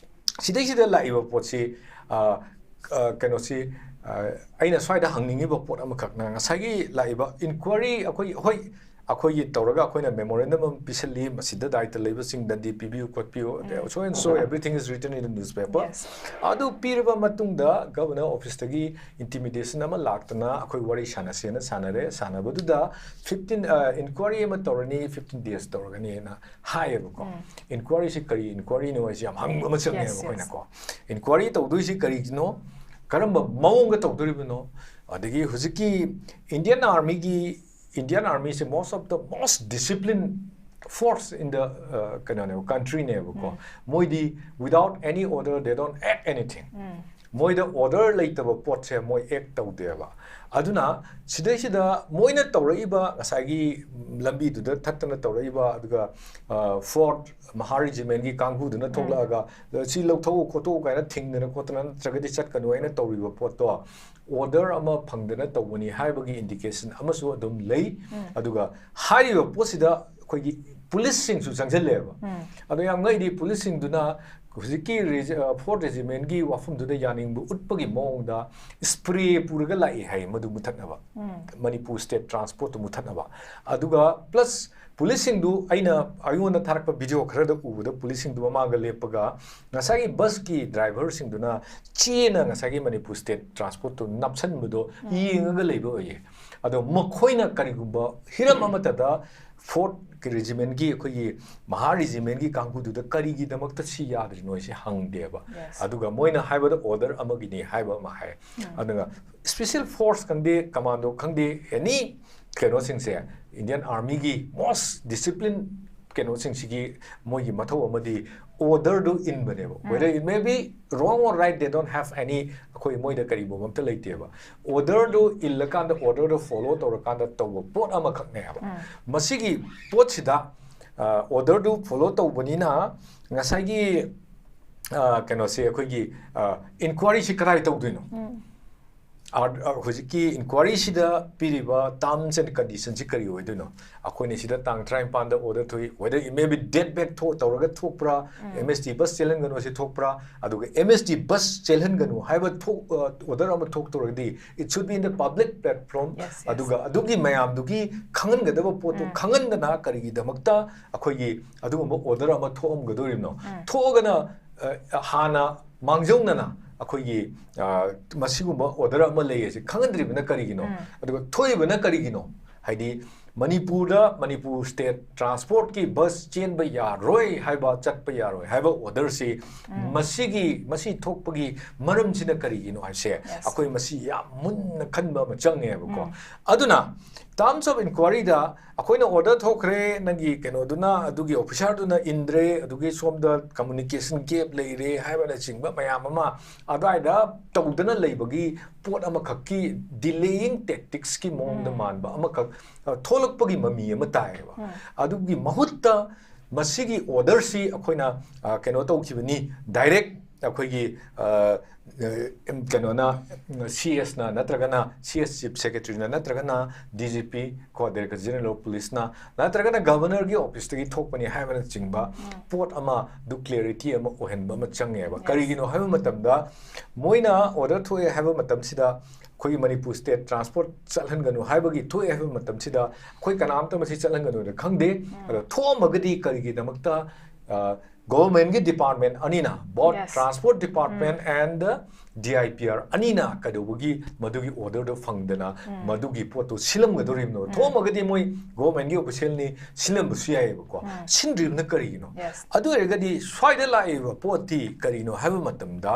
ꯁꯤꯗꯩꯁꯤꯗ ꯂꯥꯛꯏꯕ ꯄꯣꯠꯁꯤ, ꯑ, ꯑ, ꯀꯩꯅꯣꯁꯤ, ꯑ, ꯑꯩꯅ ꯁ꯭ꯋꯥꯏꯗ ꯍꯪꯅꯤꯡꯉꯤꯕ ꯄꯣꯠ ꯑꯃꯈꯛꯅ ꯉꯁꯥꯏꯒꯤ ꯂꯥꯛꯏꯕ inquiry ꯑꯩꯈꯣꯏ, ꯍꯣꯏ, ꯑꯩꯈꯣꯏꯒꯤ ꯇꯧꯔꯒ ꯑꯩꯈꯣꯏꯅ memorandum ꯑꯃ ꯄꯤꯁꯜꯂꯤ, ꯃꯁꯤꯗ ꯗꯥꯏꯇ ꯂꯩꯕꯁꯤꯡꯗꯗꯤ ꯄꯤꯕꯤꯌꯨ ꯈꯣꯠꯄꯤꯌꯨ, ꯎꯝ꯫ So and so, everything is written in the newspaper꯫ Yes. ꯑꯗꯨ ꯄꯤꯔꯕ ꯃꯇꯨꯡꯗ governor officeꯇꯒꯤ intimidation ꯑꯃ ꯂꯥꯛꯇꯅ ꯑꯩꯈꯣꯏ ꯋꯥꯔꯤ ꯁꯥꯟꯅꯁꯦꯅ ꯁꯥꯟꯅꯔꯦ꯫ ꯁꯥꯟꯅꯕꯗꯨꯗ fifteen, ꯑ, inquiry ꯑꯃ ꯇꯧꯔꯅꯤ, fifteen days ꯇꯧꯔꯒꯅꯤꯅ ꯍꯥꯏꯌꯦꯕꯀꯣ꯫ ꯎꯝ꯫ Inquiryꯁꯤ ꯀꯔꯤ inquiryꯅꯣ ꯍꯥꯏꯁꯦ ꯌꯥꯝ ꯍꯪꯕ ꯑꯃ ꯆꯪꯉꯦꯕ Yes, yes. ꯑꯩꯈꯣꯏꯅꯀꯣ꯫ Inquiry ꯇꯧꯗꯣꯏꯁꯤ ꯀꯔꯤꯒꯤꯅꯣ? ꯀꯔꯝꯕ ꯃꯑꯣꯡꯗ ꯇꯧꯗꯣꯔꯤꯕꯅꯣ? ꯑꯗꯒꯤ ꯍꯧꯖꯤꯛꯀꯤ Indian Armyꯒꯤ, Indian Armyꯁꯦ most of the most discipline force in the uh, ꯀꯩꯅꯣꯅꯦꯕ, countryꯅꯦꯕꯀꯣ. ꯃꯣꯏꯗꯤ without any order they don't act anything. ꯃꯣꯏꯗ order ꯂꯩꯇꯕ ꯄꯣꯠꯁꯦ ꯃꯣꯏ act ꯇꯧꯗꯦꯕ. ꯑꯗꯨꯅ ꯁꯤꯗꯩꯁꯤꯗ ꯃꯣꯏꯅ ꯇꯧꯔꯛꯏꯕ ꯉꯁꯥꯏꯒꯤ ꯂꯝꯕꯤꯗꯨꯗ ꯊꯠꯇꯅ ꯇꯧꯔꯛꯏꯕ, ꯑꯗꯨꯒ ꯐꯣꯔꯠ ꯃꯍꯥ ꯔꯦꯖꯤꯃꯦꯟꯒꯤ ꯀꯥꯡꯕꯨꯗꯨꯅ ꯊꯣꯛꯂꯛꯑꯒ ꯁꯤ ꯂꯧꯊꯣꯛꯎ ꯈꯣꯠꯇꯣꯛꯎ ꯀꯥꯏꯅ ꯊꯤꯡꯗꯅ ꯈꯣꯠꯇꯅ ꯅꯠꯇ꯭ꯔꯒꯗꯤ ꯆꯠꯀꯅꯨ ꯍꯥꯏꯅ ꯇꯧꯔꯤꯕ ꯄꯣꯠꯇꯣ order ꯑꯃ ꯐꯪꯗꯅ ꯇꯧꯕꯅꯤ ꯍꯥꯏꯕꯒꯤ indication ꯑꯃꯁꯨ ꯑꯗꯨꯝ ꯂꯩ꯫ ꯑꯗꯨꯒ ꯍꯥꯏꯔꯤꯕ ꯄꯣꯠꯁꯤꯗ ꯑꯩꯈꯣꯏꯒꯤ ꯄꯨꯂꯤꯁꯁꯤꯡꯁꯨ ꯆꯪꯁꯤꯜꯂꯦꯕ꯫ ꯑꯗꯣ ꯌꯥꯝ ꯉꯛꯏꯗꯤ ꯄꯨꯂꯤꯁꯁꯤꯡꯗꯨꯅ ꯍꯧꯖꯤꯛꯀꯤ ꯐꯣꯔꯠ ꯔꯦꯖꯤꯃꯦꯟꯒꯤ ꯋꯥꯐꯝꯗꯨꯗ ꯌꯥꯅꯤꯡꯕ ꯎꯠꯄꯒꯤ ꯃꯑꯣꯡꯗ spray ꯄꯨꯔꯒ ꯂꯥꯛꯏ ꯍꯥꯏ ꯃꯗꯨ ꯃꯨꯊꯠꯅꯕ, ꯃꯅꯤꯄꯨꯔ ꯁ꯭ꯇꯦꯠ ꯇ꯭ꯔꯥꯟꯁꯄꯣꯔꯠꯇꯨ ꯃꯨꯊꯠꯅꯕ꯫ ꯑꯗꯨꯒ ꯄ꯭ꯂꯁ ꯄꯨꯂꯤꯁꯁꯤꯡꯗꯨ ꯑꯩꯅ ꯑꯩꯉꯣꯟꯗ ꯊꯥꯔꯛꯄ ꯚꯤꯗꯤꯑꯣ ꯈꯔꯗ ꯎꯕꯗ ꯄꯨꯂꯤꯁꯁꯤꯡꯗꯨ ꯃꯃꯥꯡꯗ ꯂꯦꯞꯄꯒ ꯉꯁꯥꯏꯒꯤ ꯕꯁꯀꯤ ꯗ꯭ꯔꯥꯏꯚꯔꯁꯤꯡꯗꯨꯅ ꯆꯦꯅ ꯉꯁꯥꯏꯒꯤ ꯃꯅꯤꯄꯨꯔ ꯁ꯭ꯇꯦꯠ ꯇ꯭ꯔꯥꯟꯁꯄꯣꯔꯠꯇꯨ ꯅꯞꯁꯟꯕꯗꯣ ꯌꯦꯡꯉꯒ ꯂꯩꯕ ꯑꯣꯏꯌꯦ꯫ ꯑꯗꯣ ꯃꯈꯣꯏꯅ ꯀꯔꯤꯒꯨꯝꯕ ꯍꯤꯔꯝ ꯑꯃꯠꯇꯗ ꯐꯣꯔꯠ ꯔꯦꯖꯤꯃꯦꯟꯒꯤ, ꯑꯩꯈꯣꯏꯒꯤ ꯃꯍꯥ ꯔꯦꯖꯤꯃꯦꯟꯒꯤ ꯀꯥꯡꯕꯨꯗꯨꯗ ꯀꯔꯤꯒꯤꯗꯃꯛꯇ ꯁꯤ ꯌꯥꯗ꯭ꯔꯤꯅꯣ ꯁꯤ ꯍꯪꯗꯦꯕ꯫ ꯑꯗꯨꯒ ꯃꯣꯏꯅ ꯍꯥꯏꯕꯗ order ꯑꯃꯒꯤꯅꯤ ꯍꯥꯏꯕ ꯑꯃ ꯍꯥꯏ꯫ ꯑꯗꯨꯒ special force ꯈꯪꯗꯦ, commando ꯈꯪꯗꯦ, any ꯀꯩꯅꯣꯁꯤꯡꯁꯦ, Indian Armyꯒꯤ most discipline ꯀꯩꯅꯣꯁꯤꯡꯁꯤꯒꯤ ꯃꯣꯏꯒꯤ ꯃꯊꯧ ꯑꯃꯗꯤ orderꯗꯨ ꯏꯟꯕꯅꯦꯕ꯫ Whether it may be wrong or right, they don't have any, ꯑꯩꯈꯣꯏ ꯃꯣꯏꯗ ꯀꯔꯤꯒꯨꯝꯕ ꯑꯝꯇ ꯂꯩꯇꯦꯕ꯫ Orderꯗꯨ ꯏꯜꯂꯀꯥꯟꯗ, orderꯗꯨ follow ꯇꯧꯔꯀꯥꯟꯗ ꯇꯧꯕ ꯄꯣꯠ ꯑꯃꯈꯛꯅꯦꯕ꯫ ꯃꯁꯤꯒꯤ ꯄꯣꯠꯁꯤꯗ orderꯗꯨ follow ꯇꯧꯕꯅꯤꯅ ꯉꯁꯥꯏꯒꯤ ꯀꯩꯅꯣꯁꯦ, ꯑꯩꯈꯣꯏꯒꯤ inquiryꯁꯤ ꯀꯗꯥꯏ ꯇꯧꯗꯣꯏꯅꯣ? ꯍꯧꯖꯤꯛꯀꯤ inquiryꯁꯤꯗ ꯄꯤꯔꯤꯕ terms and conditionꯁꯤ ꯀꯔꯤ ꯑꯣꯏꯗꯣꯏꯅꯣ? ꯑꯩꯈꯣꯏꯅ ꯁꯤꯗ ꯇꯥꯡ ꯇꯔꯥꯅꯤꯄꯥꯟꯗ order ꯊꯣꯛꯏ, whether it may be date back ꯊꯣꯛ ꯇꯧꯔꯒ ꯊꯣꯛꯄ꯭ꯔꯥ, M S T bus ꯆꯦꯜꯍꯟꯒꯅꯨ ꯑꯁꯤ ꯊꯣꯛꯄ꯭ꯔꯥ, ꯑꯗꯨꯒ M S T bus ꯆꯦꯜꯍꯟꯒꯅꯨ ꯍꯥꯏꯕ ꯊꯣꯛ order ꯑꯃ ꯊꯣꯛꯇꯧꯔꯒꯗꯤ it should be in the public platform꯫ ꯑꯗꯨꯒ ꯑꯗꯨꯒꯤ ꯃꯌꯥꯝꯗꯨꯒꯤ ꯈꯪꯍꯟꯒꯗꯕ ꯄꯣꯠꯇꯨ ꯈꯪꯍꯟꯗꯅ ꯀꯔꯤꯒꯤꯗꯃꯛꯇ ꯑꯩꯈꯣꯏꯒꯤ ꯑꯗꯨꯒꯨꯝꯕ order ꯑꯃ ꯊꯣꯛꯑꯝꯒꯗꯣꯔꯤꯕꯅꯣ? ꯊꯣꯛꯑꯒꯅ ꯍꯥꯟꯅ ꯃꯥꯡꯖꯧꯅꯅ ꯑꯩꯈꯣꯏꯒꯤ ꯃꯁꯤꯒꯨꯝꯕ order ꯑꯃ ꯂꯩ ꯍꯥꯏꯁꯦ ꯈꯪꯍꯟꯗ꯭ꯔꯤꯕꯅ ꯀꯔꯤꯒꯤꯅꯣ? ꯑꯗꯨꯒ ꯊꯣꯛꯏꯕꯅ ꯀꯔꯤꯒꯤꯅꯣ? ꯍꯥꯏꯗꯤ ꯃꯅꯤꯄꯨꯔꯗ ꯃꯅꯤꯄꯨꯔ ꯁ꯭ꯇꯦꯠ ꯇ꯭ꯔꯥꯟꯁꯄꯣꯔꯠꯀꯤ ꯕꯁ ꯆꯦꯟꯕ ꯌꯥꯔꯣꯏ ꯍꯥꯏꯕ, ꯆꯠꯄ ꯌꯥꯔꯣꯏ ꯍꯥꯏꯕ ꯑꯣꯔꯗꯔꯁꯤ ꯃꯁꯤꯒꯤ, ꯃꯁꯤ ꯊꯣꯛꯄꯒꯤ ꯃꯔꯝꯁꯤꯅ ꯀꯔꯤꯒꯤꯅꯣ ꯍꯥꯏꯕꯁꯦ ꯑꯩꯈꯣꯏ ꯃꯁꯤ ꯌꯥꯝ ꯃꯨꯟꯅ ꯈꯟꯕ ꯑꯃ ꯆꯪꯉꯦꯕꯀꯣ꯫ ꯑꯗꯨꯅ terms of inquiryꯗ ꯑꯩꯈꯣꯏꯅ ꯑꯣꯔꯗꯔ ꯊꯣꯛꯈ꯭ꯔꯦ, ꯅꯪꯒꯤ ꯀꯩꯅꯣꯗꯨꯅ, ꯑꯗꯨꯒꯤ ꯑꯣꯐꯤꯁꯥꯔꯗꯨꯅ ꯏꯟꯗ꯭ꯔꯦ, ꯑꯗꯨꯒꯤ ꯁꯣꯝꯗ communication gap ꯂꯩꯔꯦ ꯍꯥꯏꯕꯅꯆꯤꯡꯕ ꯃꯌꯥꯝ ꯑꯃ ꯑꯗꯨꯋꯥꯏꯗ ꯇꯧꯗꯅ ꯂꯩꯕꯒꯤ ꯄꯣꯠ ꯑꯃꯈꯛꯀꯤ delaying tacticsꯀꯤ ꯃꯑꯣꯡꯗ ꯃꯥꯟꯕ ꯑꯃꯈꯛ ꯑ, ꯊꯣꯛꯂꯛꯄꯒꯤ ꯃꯃꯤ ꯑꯃ ꯇꯥꯏꯌꯦꯕ꯫ ꯑꯗꯨꯒꯤ ꯃꯍꯨꯠꯇ ꯃꯁꯤꯒꯤ ꯑꯣꯔꯗꯔꯁꯤ ꯑꯩꯈꯣꯏꯅ, ꯑ, ꯀꯩꯅꯣ ꯇꯧꯈꯤꯕꯅꯤ, direct ꯑꯩꯈꯣꯏꯒꯤ, ꯑ, ꯑ, ꯀꯩꯅꯣꯅ, CSꯅ ꯅꯠꯇ꯭ꯔꯒꯅ CS, Chief Secretaryꯅ ꯅꯠꯇ꯭ꯔꯒꯅ DGP ꯀꯣ, Director General of Policeꯅ ꯅꯠꯇ꯭ꯔꯒꯅ Governorꯒꯤ officeꯇꯒꯤ ꯊꯣꯛꯄꯅꯤ ꯍꯥꯏꯕꯅꯆꯤꯡꯕ ꯄꯣꯠ ꯑꯃ, ꯑꯗꯨ clarity ꯑꯃ ꯑꯣꯏꯍꯟꯕ ꯑꯃ ꯆꯪꯉꯦꯕ꯫ ꯀꯔꯤꯒꯤꯅꯣ ꯍꯥꯏꯕ ꯃꯇꯝꯗ ꯃꯣꯏꯅ ꯑꯣꯔꯗꯔ ꯊꯣꯛꯑꯦ ꯍꯥꯏꯕ ꯃꯇꯝꯁꯤꯗ ꯑꯩꯈꯣꯏꯒꯤ ꯃꯅꯤꯄꯨꯔ ꯁ꯭ꯇꯦꯠ ꯇ꯭ꯔꯥꯟꯁꯄꯣꯔꯠ ꯆꯠꯍꯟꯒꯅꯨ ꯍꯥꯏꯕꯒꯤ ꯊꯣꯛꯑꯦ ꯍꯥꯏꯕ ꯃꯇꯝꯁꯤꯗ ꯑꯩꯈꯣꯏ ꯀꯅꯥꯝꯇ ꯃꯁꯤ ꯆꯠꯍꯟꯒꯅꯨꯅ ꯈꯪꯗꯦ꯫ ꯑꯗꯣ ꯊꯣꯛꯑꯝꯃꯒꯗꯤ ꯀꯔꯤꯒꯤꯗꯃꯛꯇ, ꯑ, governmentꯀꯤ department ꯑꯅꯤꯅ, both transport department and the DIPR ꯑꯅꯤꯅ ꯀꯩꯗꯧꯕꯒꯤ ꯃꯗꯨꯒꯤ orderꯗꯣ ꯐꯪꯗꯅ ꯃꯗꯨꯒꯤ ꯄꯣꯠꯇꯣ ꯁꯤꯜꯂꯝꯒꯗꯧꯔꯤꯕꯅꯣ? ꯊꯣꯛꯑꯝꯃꯒꯗꯤ ꯃꯣꯏ governmentꯀꯤ officialꯅꯤ, ꯁꯤꯜꯂꯝꯕꯁꯨ ꯌꯥꯏꯑꯕꯀꯣ꯫ ꯁꯤꯟꯗ꯭ꯔꯤꯕꯅ ꯀꯔꯤꯒꯤꯅꯣ? ꯑꯗꯨ ꯑꯣꯏꯔꯒꯗꯤ ꯁ꯭ꯋꯥꯏꯗ ꯂꯥꯛꯏꯕ ꯄꯣꯠꯇꯤ ꯀꯔꯤꯅꯣ ꯍꯥꯏꯕ ꯃꯇꯝꯗ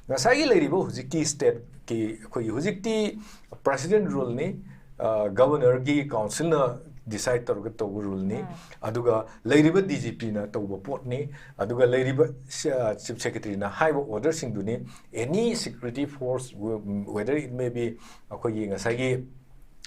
ꯉꯁꯥꯏꯒꯤ ꯂꯩꯔꯤꯕ ꯍꯧꯖꯤꯛꯀꯤ stateꯀꯤ ꯑꯩꯈꯣꯏꯒꯤ ꯍꯧꯖꯤꯛꯇꯤ president ruleꯅꯤ, ꯑ, Governorꯒꯤ councilꯅ decide ꯇꯧꯔꯒ ꯇꯧꯕ ruleꯅꯤ꯫ ꯑꯗꯨꯒ ꯂꯩꯔꯤꯕ DGPꯅ ꯇꯧꯕ ꯄꯣꯠꯅꯤ꯫ ꯑꯗꯨꯒ ꯂꯩꯔꯤꯕ ꯁ-, ꯑ, Chief Secretaryꯅ ꯍꯥꯏꯕ orderꯁꯤꯡꯗꯨꯅꯤ꯫ Any security force, whether it may be ꯑꯩꯈꯣꯏꯒꯤ ꯉꯁꯥꯏꯒꯤ,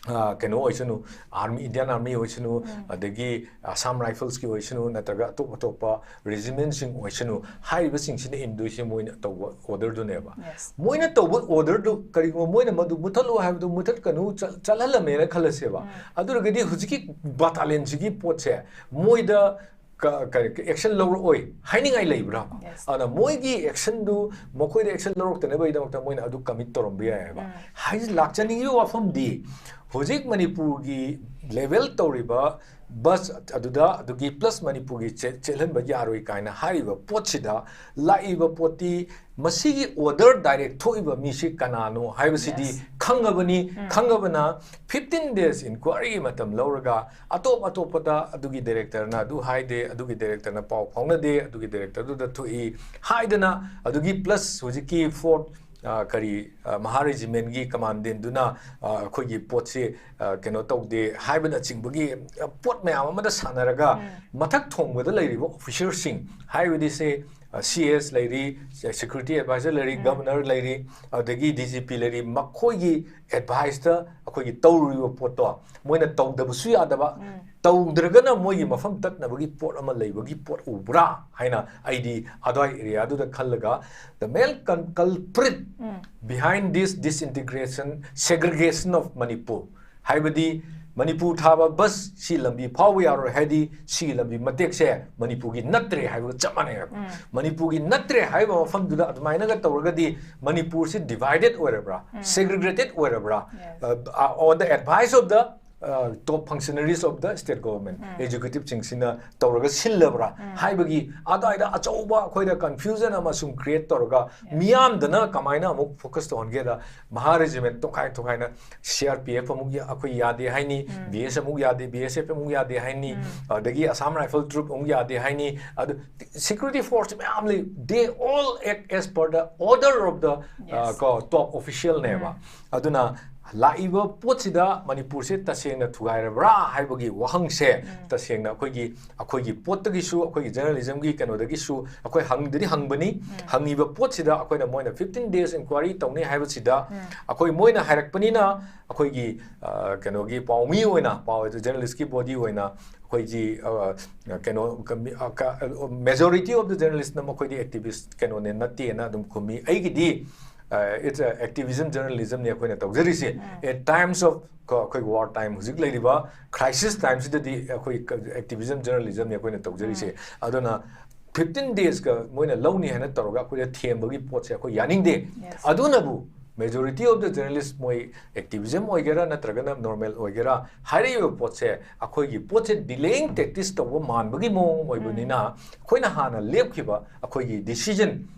ꯑ, ꯀꯩꯅꯣ ꯑꯣꯏꯁꯅꯨ, army, Indian Army ꯑꯣꯏꯁꯅꯨ, ꯑꯗꯒꯤ Assam Riflesꯀꯤ ꯑꯣꯏꯁꯅꯨ, ꯅꯠꯇ꯭ꯔꯒ ꯑꯇꯣꯞ ꯑꯇꯣꯞꯄ regimentꯁꯤꯡ ꯑꯣꯏꯁꯅꯨ, ꯍꯥꯏꯔꯤꯕꯁꯤꯡꯁꯤꯅ ꯏꯟꯗꯣꯏꯁꯦ ꯃꯣꯏꯅ ꯇꯧꯕ orderꯗꯨꯅꯦꯕ꯫ ꯃꯣꯏꯅ ꯇꯧꯕ orderꯗꯨ ꯀꯔꯤꯒꯨꯝꯕ ꯃꯣꯏꯅ ꯃꯗꯨ ꯃꯨꯊꯠꯂꯣ ꯍꯥꯏꯕꯗꯨ ꯃꯨꯊꯠꯀꯅꯨ, ꯆ-, ꯆꯠꯍꯜꯂꯝꯃꯦꯅ ꯈꯜꯂꯁꯦꯕ꯫ ꯑꯗꯨ ꯑꯣꯏꯔꯒꯗꯤ ꯍꯧꯖꯤꯛꯀꯤ battalionꯁꯤꯒꯤ ꯄꯣꯠꯁꯦ ꯃꯣꯏꯗ ꯀ-, ꯀ-, action ꯂꯧꯔꯛꯑꯣꯏ ꯍꯥꯏꯅꯤꯡꯉꯥꯏ ꯂꯩꯕ꯭ꯔꯥ? ꯑꯗꯨꯅ ꯃꯣꯏꯒꯤ actionꯗꯨ ꯃꯈꯣꯏꯗ action ꯂꯧꯔꯛꯇꯅꯕꯒꯤꯗꯃꯛꯇ ꯃꯣꯏꯅ ꯑꯗꯨ commit ꯇꯧꯔꯝꯕ ꯌꯥꯏꯑꯕ꯫ ꯍꯥꯏ-, ꯂꯥꯛꯆꯅꯤꯡꯉꯤꯕ ꯋꯥꯐꯝꯗꯤ ꯍꯧꯖꯤꯛ ꯃꯅꯤꯄꯨꯔꯒꯤ ꯂꯦꯕꯦꯜ ꯇꯧꯔꯤꯕ ꯕꯁ ꯑꯗꯨꯗ ꯑꯗꯨꯒꯤ ꯄ꯭ꯂꯁ ꯃꯅꯤꯄꯨꯔꯒꯤ ꯆꯦ- ꯆꯦꯜꯍꯟꯕ ꯌꯥꯔꯣꯏ ꯀꯥꯏꯅ ꯍꯥꯏꯔꯤꯕ ꯄꯣꯠꯁꯤꯗ ꯂꯥꯛꯏꯕ ꯄꯣꯠꯇꯤ ꯃꯁꯤꯒꯤ ꯑꯣꯔꯗꯔ ꯗꯥꯏꯔꯦꯛ ꯊꯣꯛꯏꯕ ꯃꯤꯁꯤ ꯀꯅꯥꯅꯣ ꯍꯥꯏꯕꯁꯤꯗꯤ Yes. ꯈꯪꯉꯕꯅꯤ꯫ ꯈꯪꯉꯕꯅ ꯐꯤꯐꯇꯤꯟ ꯗꯦꯖ ꯏꯟꯀ꯭ꯋꯥꯏꯔꯤꯒꯤ ꯃꯇꯝ ꯂꯧꯔꯒ ꯑꯇꯣꯞ ꯑꯇꯣꯞꯄꯗ ꯑꯗꯨꯒꯤ ꯗꯥꯏꯔꯦꯛꯇꯔꯅ ꯑꯗꯨ ꯍꯥꯏꯗꯦ, ꯑꯗꯨꯒꯤ ꯗꯥꯏꯔꯦꯛꯇꯔꯅ ꯄꯥꯎ ꯐꯥꯎꯅꯗꯦ, ꯑꯗꯨꯒꯤ ꯗꯥꯏꯔꯦꯛꯇꯔꯗꯨꯗ ꯊꯣꯛꯏ ꯍꯥꯏꯗꯅ, ꯑꯗꯨꯒꯤ ꯄ꯭ꯂꯁ ꯍꯧꯖꯤꯛꯀꯤ ꯐꯣꯔꯠ ꯀꯔꯤ ꯃꯍꯥ ꯔꯦꯖꯤꯃꯦꯟꯒꯤ ꯀꯃꯥꯟꯗꯦꯟꯗꯨꯅ ꯑꯩꯈꯣꯏꯒꯤ ꯄꯣꯠꯁꯦ ꯀꯩꯅꯣ ꯇꯧꯗꯦ ꯍꯥꯏꯕꯅꯆꯤꯡꯕꯒꯤ ꯄꯣꯠ ꯃꯌꯥꯝ ꯑꯃꯗ ꯁꯥꯟꯅꯔꯒ ꯃꯊꯛ ꯊꯣꯡꯕꯗ ꯂꯩꯔꯤꯕ ꯑꯣꯐꯤꯁꯔꯁꯤꯡ ꯍꯥꯏꯕꯗꯤ ꯁꯦ ꯁꯤ ꯑꯦꯁ ꯂꯩꯔꯤ, ꯁꯦꯀ꯭ꯌꯨꯔꯤꯇꯤ ꯑꯦꯗꯚꯥꯏꯖꯔ ꯂꯩꯔꯤ, ꯒꯕꯔꯅꯔ ꯂꯩꯔꯤ, ꯑꯗꯒꯤ ꯗꯤ ꯖꯤ ꯄꯤ ꯂꯩꯔꯤ, ꯃꯈꯣꯏꯒꯤ ꯑꯦꯗꯚꯥꯏꯁꯇ ꯑꯩꯈꯣꯏꯒꯤ ꯇꯧꯔꯤꯕ ꯄꯣꯠꯇꯣ ꯃꯣꯏꯅ ꯇꯧꯗꯕꯁꯨ ꯌꯥꯗꯕ, ꯇꯧꯗ꯭ꯔꯒꯅ ꯃꯣꯏꯒꯤ ꯃꯐꯝ ꯇꯠꯅꯕꯒꯤ ꯄꯣꯠ ꯑꯃ ꯂꯩꯕꯒꯤ ꯄꯣꯠ ꯎꯕ꯭ꯔꯥ ꯍꯥꯏꯅ ꯑꯩꯗꯤ ꯑꯗ꯭ꯋꯥꯏ ꯑꯦꯔꯤꯌꯥꯗꯨꯗ ꯈꯜꯂꯒ, the main culprit behind this disintegration, segregation of Manipur ꯍꯥꯏꯕꯗꯤ ꯃꯅꯤꯄꯨꯔ ꯊꯥꯕ ꯕꯁ ꯁꯤ ꯂꯝꯕꯤ ꯐꯥꯎꯕ ꯌꯥꯔꯣꯏ ꯍꯥꯏꯗꯤ ꯁꯤꯒꯤ ꯂꯝꯕꯤ ꯃꯇꯦꯛꯁꯦ ꯃꯅꯤꯄꯨꯔꯒꯤ ꯅꯠꯇ꯭ꯔꯦ ꯍꯥꯏꯕꯒ ꯆꯞ ꯃꯥꯟꯅꯩ ꯍꯥꯏꯕ꯫ ꯃꯅꯤꯄꯨꯔꯒꯤ ꯅꯠꯇ꯭ꯔꯦ ꯍꯥꯏꯕ ꯃꯐꯝꯗꯨꯗ ꯑꯗꯨꯃꯥꯏꯅꯒ ꯇꯧꯔꯒꯗꯤ ꯃꯅꯤꯄꯨꯔꯁꯤ divided ꯑꯣꯏꯔꯕ꯭ꯔꯥ, segregated ꯑꯣꯏꯔꯕ꯭ꯔꯥ? On the advice of the top functionaries of the state government, executiveꯁꯤꯡꯁꯤꯅ ꯇꯧꯔꯒ ꯁꯤꯜꯂꯕ꯭ꯔꯥ ꯍꯥꯏꯕꯒꯤ ꯑꯗꯨꯋꯥꯏꯗ ꯑꯆꯧꯕ ꯑꯩꯈꯣꯏꯗ confusion ꯑꯃ ꯁꯨꯝ create ꯇꯧꯔꯒ ꯃꯤꯌꯥꯝꯗꯅ ꯀꯃꯥꯏꯅ ꯑꯃꯨꯛ focus ꯇꯧꯍꯟꯒꯦꯗ, ꯃꯍꯥ regiment ꯇꯣꯈꯥꯏ ꯇꯣꯈꯥꯏꯅ C R P F ꯑꯃꯨꯛ ꯑꯩꯈꯣꯏ ꯌꯥꯗꯦ ꯍꯥꯏꯅꯤ, ꯕꯤ ꯑꯦꯁ ꯑꯃꯨꯛ ꯌꯥꯗꯦ, ꯕꯤ ꯑꯦꯁ ꯑꯦꯐ ꯑꯃꯨꯛ ꯌꯥꯗꯦ ꯍꯥꯏꯅꯤ, ꯑꯗꯒꯤ Assam Rifle Troop ꯑꯃꯨꯛ ꯌꯥꯗꯦ ꯍꯥꯏꯅꯤ꯫ ꯑꯗꯨ security force ꯃꯌꯥꯝ ꯂꯩ, they all act as per the order of the ꯀꯣ ꯇꯣꯞ ꯑꯣꯐꯤꯁꯤꯌꯦꯜꯅꯦꯕ꯫ ꯑꯗꯨꯅ ꯂꯥꯛꯏꯕ ꯄꯣꯠꯁꯤꯗ ꯃꯅꯤꯄꯨꯔꯁꯦ ꯇꯁꯦꯡꯅ ꯊꯨꯒꯥꯏꯔꯕ꯭ꯔꯥ ꯍꯥꯏꯕꯒꯤ ꯋꯥꯍꯪꯁꯦ ꯇꯁꯦꯡꯅ ꯑꯩꯈꯣꯏꯒꯤ ꯑꯩꯈꯣꯏꯒꯤ ꯄꯣꯠꯇꯒꯤꯁꯨ, ꯑꯩꯈꯣꯏꯒꯤ ꯖꯔꯅꯦꯂꯤꯖꯝꯒꯤ ꯀꯩꯅꯣꯗꯒꯤꯁꯨ ꯑꯩꯈꯣꯏ ꯍꯪꯗꯗꯤ ꯍꯪꯕꯅꯤ꯫ ꯍꯪꯉꯤꯕ ꯄꯣꯠꯁꯤꯗ ꯑꯩꯈꯣꯏꯅ ꯃꯣꯏꯅ fifteen days inquiry ꯇꯧꯅꯤ ꯍꯥꯏꯕꯁꯤꯗ ꯑꯩꯈꯣꯏ ꯃꯣꯏꯅ ꯍꯥꯏꯔꯛꯄꯅꯤꯅ ꯑꯩꯈꯣꯏꯒꯤ ꯀꯩꯅꯣꯒꯤ ꯄꯥꯎꯃꯤ ꯑꯣꯏꯅ, ꯄꯥꯎ ꯖꯔꯅꯦꯂꯤꯁꯀꯤ ꯕꯣꯗꯤ ꯑꯣꯏꯅ ꯑꯩꯈꯣꯏꯒꯤ ꯀꯩꯅꯣ majority of the journalistꯅ ꯃꯈꯣꯏꯗꯤ activist ꯀꯩꯅꯣꯅꯦ ꯅꯠꯇꯦꯅ ꯑꯗꯨꯝ ꯈꯨꯝꯃꯤ꯫ ꯑꯩꯒꯤꯗꯤ it's activism journalismꯅꯤ ꯑꯩꯈꯣꯏꯅ ꯇꯧꯖꯔꯤꯁꯦ꯫ At times of ꯀꯣ ꯑꯩꯈꯣꯏ ꯋꯥꯔ ꯇꯥꯏꯝ ꯍꯧꯖꯤꯛ ꯂꯩꯔꯤꯕ ꯀ꯭ꯔꯥꯏꯁꯤꯁ ꯇꯥꯏꯝꯁꯤꯗꯗꯤ ꯑꯩꯈꯣꯏ ꯑꯦꯛꯇꯤꯚꯤꯖꯝ ꯖꯔꯅꯦꯂꯤꯖꯝꯅꯤ ꯑꯩꯈꯣꯏꯅ ꯇꯧꯖꯔꯤꯁꯦ꯫ ꯑꯗꯨꯅ fifteen daysꯀ ꯃꯣꯏꯅ ꯂꯧꯅꯤ ꯍꯥꯏꯅ ꯇꯧꯔꯒ ꯑꯩꯈꯣꯏꯗ ꯊꯦꯝꯕꯒꯤ ꯄꯣꯠꯁꯦ ꯑꯩꯈꯣꯏ ꯌꯥꯅꯤꯡꯗꯦ꯫ ꯑꯗꯨꯅꯕꯨ majority of the journalist ꯃꯣꯏ activism ꯑꯣꯏꯒꯦꯔꯥ ꯅꯠꯇ꯭ꯔꯒꯅ normal ꯑꯣꯏꯒꯦꯔꯥ, ꯍꯥꯏꯔꯛꯏꯕ ꯄꯣꯠꯁꯦ ꯑꯩꯈꯣꯏꯒꯤ ꯄꯣꯠꯁꯦ delaying tactics ꯇꯧꯕ ꯃꯥꯟꯕꯒꯤ ꯃꯑꯣꯡ ꯑꯣꯏꯕꯅꯤꯅ, ꯑꯩꯈꯣꯏꯅ ꯍꯥꯟꯅ ꯂꯦꯞꯈꯤꯕ ꯑꯩꯈꯣꯏꯒꯤ decision,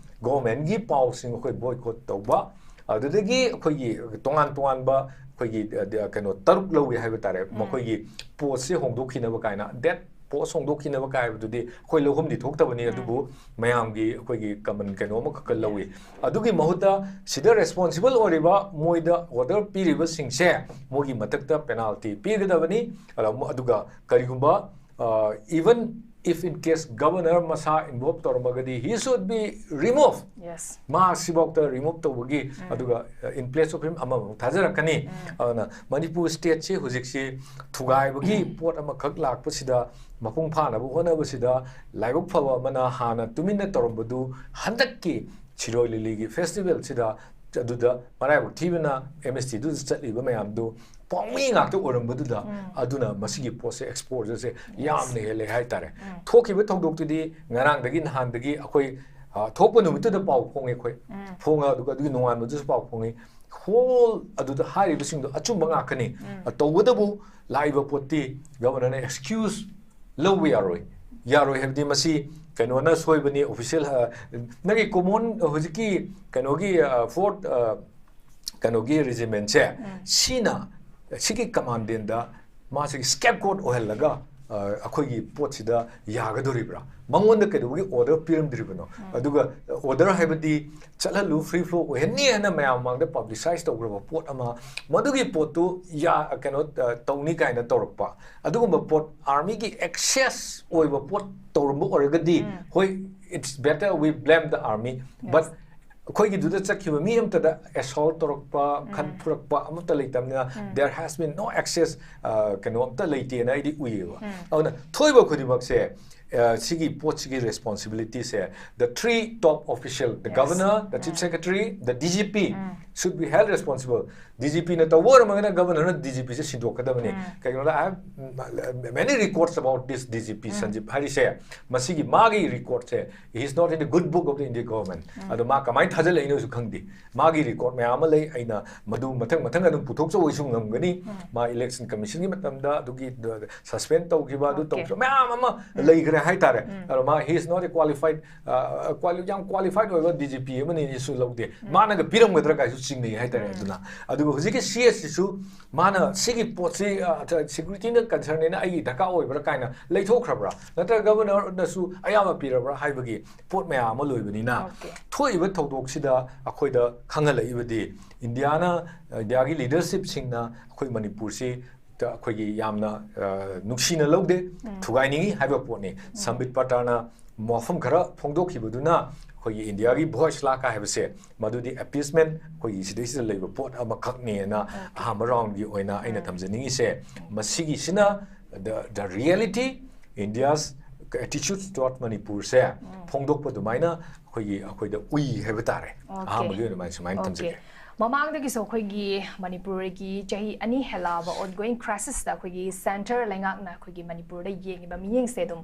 government ꯀꯤ ꯄꯥꯎꯁꯤꯡ ꯑꯩꯈꯣꯏ boycott ꯇꯧꯕ, ꯑꯗꯨꯗꯒꯤ ꯑꯩꯈꯣꯏꯒꯤ ꯇꯣꯉꯥꯟ ꯇꯣꯉꯥꯟꯕ ꯑꯩꯈꯣꯏꯒꯤ, ꯑ, ꯀꯩꯅꯣ ꯇꯔꯨꯛ ꯂꯧꯏ ꯍꯥꯏꯕ ꯇꯥꯔꯦ꯫ ꯃꯈꯣꯏꯒꯤ post ꯁꯦ ꯍꯣꯡꯗꯣꯛꯈꯤꯅꯕ ꯀꯥꯏꯅ, that post ꯍꯣꯡꯗꯣꯛꯈꯤꯅꯕ ꯀꯥꯏꯕꯗꯨꯗꯤ ꯑꯩꯈꯣꯏ ꯂꯧꯍꯨꯝꯗꯤ ꯊꯣꯛꯇꯕꯅꯤ, ꯑꯗꯨꯕꯨ ꯃꯌꯥꯝꯒꯤ ꯑꯩꯈꯣꯏꯒꯤ common ꯀꯩꯅꯣ ꯑꯃꯈꯛꯀ ꯂꯧꯏ꯫ ꯑꯗꯨꯒꯤ ꯃꯍꯨꯠꯇ ꯁꯤꯗ responsible ꯑꯣꯏꯔꯤꯕ, ꯃꯣꯏꯗ order ꯄꯤꯔꯤꯕꯁꯤꯡꯁꯦ ꯃꯣꯏꯒꯤ ꯃꯊꯛꯇ penalty ꯄꯤꯒꯗꯕꯅꯤ꯫ ꯑꯗ-, ꯑꯗꯨꯒ ꯀꯔꯤꯒꯨꯝꯕ, ꯑ, even if in case governor ꯃꯁꯥ involve ꯇꯧꯔꯝꯃꯒꯗꯤ, he should be removed꯫ Yes. ꯃꯥ ꯁꯤꯐꯥꯎꯇ remove ꯇꯧꯕꯒꯤ, ꯑꯗꯨꯒ, ꯑ, in place of him ꯑꯃꯃꯨꯛ ꯊꯥꯖꯔꯛꯀꯅꯤ꯫ ꯑꯗꯨꯅ ꯃꯅꯤꯄꯨꯔ state ꯁꯤ ꯍꯧꯖꯤꯛꯁꯤ ꯊꯨꯒꯥꯏꯕꯒꯤ ꯄꯣꯠ ꯑꯃꯈꯛ ꯂꯥꯛꯄꯁꯤꯗ, ꯃꯄꯨꯡ ꯐꯥꯅꯕ ꯍꯣꯠꯅꯕꯁꯤꯗ, ꯂꯥꯏꯕꯛ ꯐꯕ ꯑꯃꯅ ꯍꯥꯟꯅ ꯇꯨꯃꯤꯟꯅ ꯇꯧꯔꯝꯕꯗꯨ ꯍꯟꯗꯛꯀꯤ ꯁꯤꯔꯣꯏ ꯂꯤꯂꯤꯒꯤ festival ꯁꯤꯗ ꯑꯗꯨꯗ ꯃꯔꯥꯏꯕꯛ ꯊꯤꯕꯅ amnesty ꯗꯨꯗ ꯆꯠꯂꯤꯕ ꯃꯌꯥꯝꯗꯨ ꯄꯥꯎꯃꯤ ꯉꯥꯛꯇ ꯑꯣꯏꯔꯝꯕꯗꯨꯗ, ꯑꯗꯨꯅ ꯃꯁꯤꯒꯤ ꯄꯣꯠꯁꯦ exposure ꯁꯦ ꯌꯥꯝꯅ ꯍꯦꯜꯂꯦ ꯍꯥꯏꯇꯥꯔꯦ꯫ ꯊꯣꯛꯈꯤꯕ ꯊꯧꯗꯣꯛꯇꯨꯗꯤ ꯉꯔꯥꯡꯗꯒꯤ ꯅꯍꯥꯟꯗꯒꯤ ꯑꯩꯈꯣꯏ, ꯑ, ꯊꯣꯛꯄ ꯅꯨꯃꯤꯠꯇꯨꯗ ꯄꯥꯎ ꯐꯣꯡꯉꯦ ꯑꯩꯈꯣꯏ꯫ ꯐꯣꯡꯉ ꯑꯗꯨꯒ ꯑꯗꯨꯒꯤ ꯅꯣꯡꯉꯥꯟꯕꯗꯨꯁꯨ ꯄꯥꯎ ꯐꯣꯡꯉꯤ꯫ Whole ꯑꯗꯨꯗ ꯍꯥꯏꯔꯤꯕꯁꯤꯡꯗꯣ ꯑꯆꯨꯝꯕ ꯉꯥꯛꯇꯅꯤ꯫ ꯇꯧꯕꯇꯕꯨ ꯂꯥꯛꯏꯕ ꯄꯣꯠꯇꯤ governor ꯅ excuse ꯂꯧꯕ ꯌꯥꯔꯣꯏ꯫ ꯌꯥꯔꯣꯏ ꯍꯥꯏꯕꯗꯤ ꯃꯁꯤ ꯀꯩꯅꯣꯅ ꯁꯣꯏꯕꯅꯤ, official, ꯑ, ꯅꯪꯒꯤ common ꯍꯧꯖꯤꯛꯀꯤ ꯀꯩꯅꯣꯒꯤ, ꯑ, fourth, ꯑ, ꯀꯩꯅꯣꯒꯤ regiment ꯁꯦ, ꯁꯤꯅ, ꯁꯤꯒꯤ commandant ꯗ ꯃꯥꯁꯤꯒꯤ scapegoat ꯑꯣꯏꯍꯜꯂꯒ, ꯑ, ꯑꯩꯈꯣꯏꯒꯤ ꯄꯣꯠꯁꯤꯗ ꯌꯥꯒꯗꯣꯔꯤꯕ꯭ꯔꯥ? ꯃꯉꯣꯟꯗ ꯀꯩꯗꯧꯕꯒꯤ order ꯄꯤꯔꯝꯗ꯭ꯔꯤꯕꯅꯣ? ꯑꯗꯨꯒ order ꯍꯥꯏꯕꯗꯤ ꯆꯠꯍꯜꯂꯨ, free flow ꯑꯣꯏꯍꯟꯅꯤ ꯍꯥꯏꯅ ꯃꯌꯥꯝ ꯃꯃꯥꯡꯗ publicize ꯇꯧꯈ꯭ꯔꯕ ꯄꯣꯠ ꯑꯃ, ꯃꯗꯨꯒꯤ ꯄꯣꯠꯇꯨ ꯌꯥ-, ꯀꯩꯅꯣ, ꯑ, ꯇꯧꯅꯤ ꯀꯥꯏꯅ ꯇꯧꯔꯛꯄ, ꯑꯗꯨꯒꯨꯝꯕ ꯄꯣꯠ, army ꯒꯤ excess ꯑꯣꯏꯕ ꯄꯣꯠ ꯇꯧꯔꯝꯕ ꯑꯣꯏꯔꯒꯗꯤ, ꯍꯣꯏ, it's better we blame the army, but ꯑꯩꯈꯣꯏꯒꯤꯗꯨꯗ ꯆꯠꯈꯤꯕ ꯃꯤ ꯑꯃꯇꯗ assault ꯇꯧꯔꯛꯄ, ꯈꯟ ꯐꯨꯔꯛꯄ ꯑꯃꯠꯇ ꯂꯩꯇꯕꯅꯤꯅ, there has been no excess, ꯑ, ꯀꯩꯅꯣ ꯑꯝꯇ ꯂꯩꯇꯦꯅ ꯑꯩꯗꯤ ꯎꯏꯌꯦꯕ꯫ ꯑꯗꯨꯅ ꯊꯣꯛꯏꯕ ꯈꯨꯗꯤꯡꯃꯛꯁꯦ ꯑ, ꯁꯤꯒꯤ ꯄꯣꯠꯁꯤꯒꯤ responsibility say, the three top official, the Yes. Governor, the Chief Secretary, the D G P should be held responsible. D G P ꯅ ꯇꯧꯕ ꯑꯣꯏꯔꯝꯃꯒꯅ Governor ꯅ D G P say ꯁꯤꯟꯗꯣꯛꯀꯗꯕꯅꯤ꯫ ꯀꯩꯒꯤꯅꯣꯗ, I have many records about this D G P Sanjeev ꯍꯥꯏꯔꯤꯁꯦ, ꯃꯁꯤꯒꯤ ꯃꯥꯒꯤ record say, he is not in the good book of the Indian government. ꯑꯗꯣ ꯃꯥ ꯀꯃꯥꯏꯅ ꯊꯥꯖꯤꯜꯂꯛꯏꯅꯣꯁꯨ ꯈꯪꯗꯦ꯫ ꯃꯥꯒꯤ record ꯃꯌꯥꯝ ꯑꯃ ꯂꯩ, ꯑꯩꯅ ꯃꯗꯨ ꯃꯊꯪ ꯃꯊꯪ ꯑꯗꯨꯝ ꯄꯨꯊꯣꯛꯆꯧ ꯑꯩꯁꯨ ꯉꯝꯒꯅꯤ꯫ ꯃꯥ election commission ꯒꯤ ꯃꯇꯝꯗ ꯑꯗꯨꯒꯤ suspend ꯇꯧꯈꯤꯕ, ꯑꯗꯨ Okay. ꯇꯧꯈꯤꯕ ꯃꯌꯥꯝ ꯑꯃ ꯂꯩꯈ꯭ꯔꯦ ꯍꯥꯏꯇꯥꯔꯦ꯫ ꯑꯗꯣ ꯃꯥ, he is not a qualified, ꯑ, quali-, ꯌꯥꯝ qualified ꯑꯣꯏꯕ D G P ꯑꯃꯅꯤꯁꯨ ꯂꯧꯗꯦ꯫ ꯃꯥꯅꯒ ꯄꯤꯔꯝꯒꯗ꯭ꯔꯥ ꯀꯥꯏꯁꯨ ꯆꯤꯡꯅꯩ ꯍꯥꯏꯇꯥꯔꯦ꯫ ꯑꯗꯨꯅ, ꯑꯗꯨꯒ ꯍꯧꯖꯤꯛꯀꯤ C S ꯁꯤꯁꯨ ꯃꯥꯅ ꯁꯤꯒꯤ ꯄꯣꯠꯁꯤ, ꯑ, security ꯅ concern ꯅꯤꯅ ꯑꯩꯒꯤ ꯗꯔꯀꯥꯔ ꯑꯣꯏꯕ꯭ꯔꯥ ꯀꯥꯏꯅ ꯂꯩꯊꯣꯛꯈ꯭ꯔꯕ꯭ꯔꯥ? ꯅꯠꯇ꯭ꯔꯒ Governor ꯅꯁꯨ ꯑꯌꯥꯕ ꯄꯤꯔꯕ꯭ꯔꯥ ꯍꯥꯏꯕꯒꯤ ꯄꯣꯠ ꯃꯌꯥꯝ ꯑꯃ ꯂꯣꯏꯕꯅꯤꯅ, Okay. ꯊꯣꯛꯏꯕ ꯊꯧꯗꯣꯛꯁꯤꯗ ꯑꯩꯈꯣꯏꯗ ꯈꯪꯍꯜꯂꯛꯏꯕꯗꯤ, ꯏꯟꯗꯤꯌꯥꯅ, ꯏꯟꯗꯤꯌꯥꯒꯤ leadership ꯁꯤꯡꯅ ꯑꯩꯈꯣꯏ ꯃꯅꯤꯄꯨꯔꯁꯤ ꯇ-, ꯑꯩꯈꯣꯏꯒꯤ ꯌꯥꯝꯅ, ꯑ, ꯅꯨꯡꯁꯤꯅ ꯂꯧꯗꯦ, ꯊꯨꯒꯥꯏꯅꯤꯡꯏ ꯍꯥꯏꯕ ꯄꯣꯠꯅꯤ꯫ ꯁꯝꯕꯤꯠ ꯄꯇ꯭ꯔꯅ ꯋꯥꯐꯝ ꯈꯔ ꯐꯣꯡꯗꯣꯛꯈꯤꯕꯗꯨꯅ ꯑꯩꯈꯣꯏꯒꯤ ꯏꯟꯗꯤꯌꯥꯒꯤ ꯚꯣꯏꯁ ꯂꯥꯛꯀ ꯍꯥꯏꯕꯁꯦ, ꯃꯗꯨꯗꯤ appeasement, ꯑꯩꯈꯣꯏꯒꯤ ꯁꯤꯗꯩꯁꯤꯗ ꯂꯩꯕ ꯄꯣꯠ ꯑꯃꯈꯛꯅꯦꯅ Okay. ꯑꯍꯥꯟꯕ round ꯒꯤ ꯑꯣꯏꯅ ꯑꯩꯅ ꯊꯝꯖꯅꯤꯡꯉꯤꯁꯦ꯫ ꯃꯁꯤꯒꯤꯁꯤꯅ the, the reality, India's attitudes toward ꯃꯅꯤꯄꯨꯔꯁꯦ ꯐꯣꯡꯗꯣꯛꯄ ꯑꯗꯨꯃꯥꯏꯅ ꯑꯩꯈꯣꯏꯒꯤ, ꯑꯩꯈꯣꯏꯗ ꯎꯏ ꯍꯥꯏꯕ ꯇꯥꯔꯦ꯫ Okay. ꯑꯍꯥꯟꯕꯒꯤ ꯑꯣꯏꯅ ꯑꯗꯨꯃꯥꯏꯅ, ꯁꯨꯃꯥꯏꯅ Okay. ꯊꯝꯖꯒꯦ꯫ ꯃꯃꯥꯡꯗꯒꯤꯁꯨ ꯑꯩꯈꯣꯏꯒꯤ ꯃꯅꯤꯄꯨꯔꯒꯤ ꯆꯍꯤ ꯑꯅꯤ ꯍꯦꯜꯂꯛꯑꯕ ongoing crisis ꯇ ꯑꯩꯈꯣꯏꯒꯤ centre ꯂꯩꯉꯥꯛꯅ ꯑꯩꯈꯣꯏꯒꯤ ꯃꯅꯤꯄꯨꯔꯗ ꯌꯦꯡꯉꯤꯕ ꯃꯤꯠꯌꯦꯡꯁꯦ ꯑꯗꯨꯝ,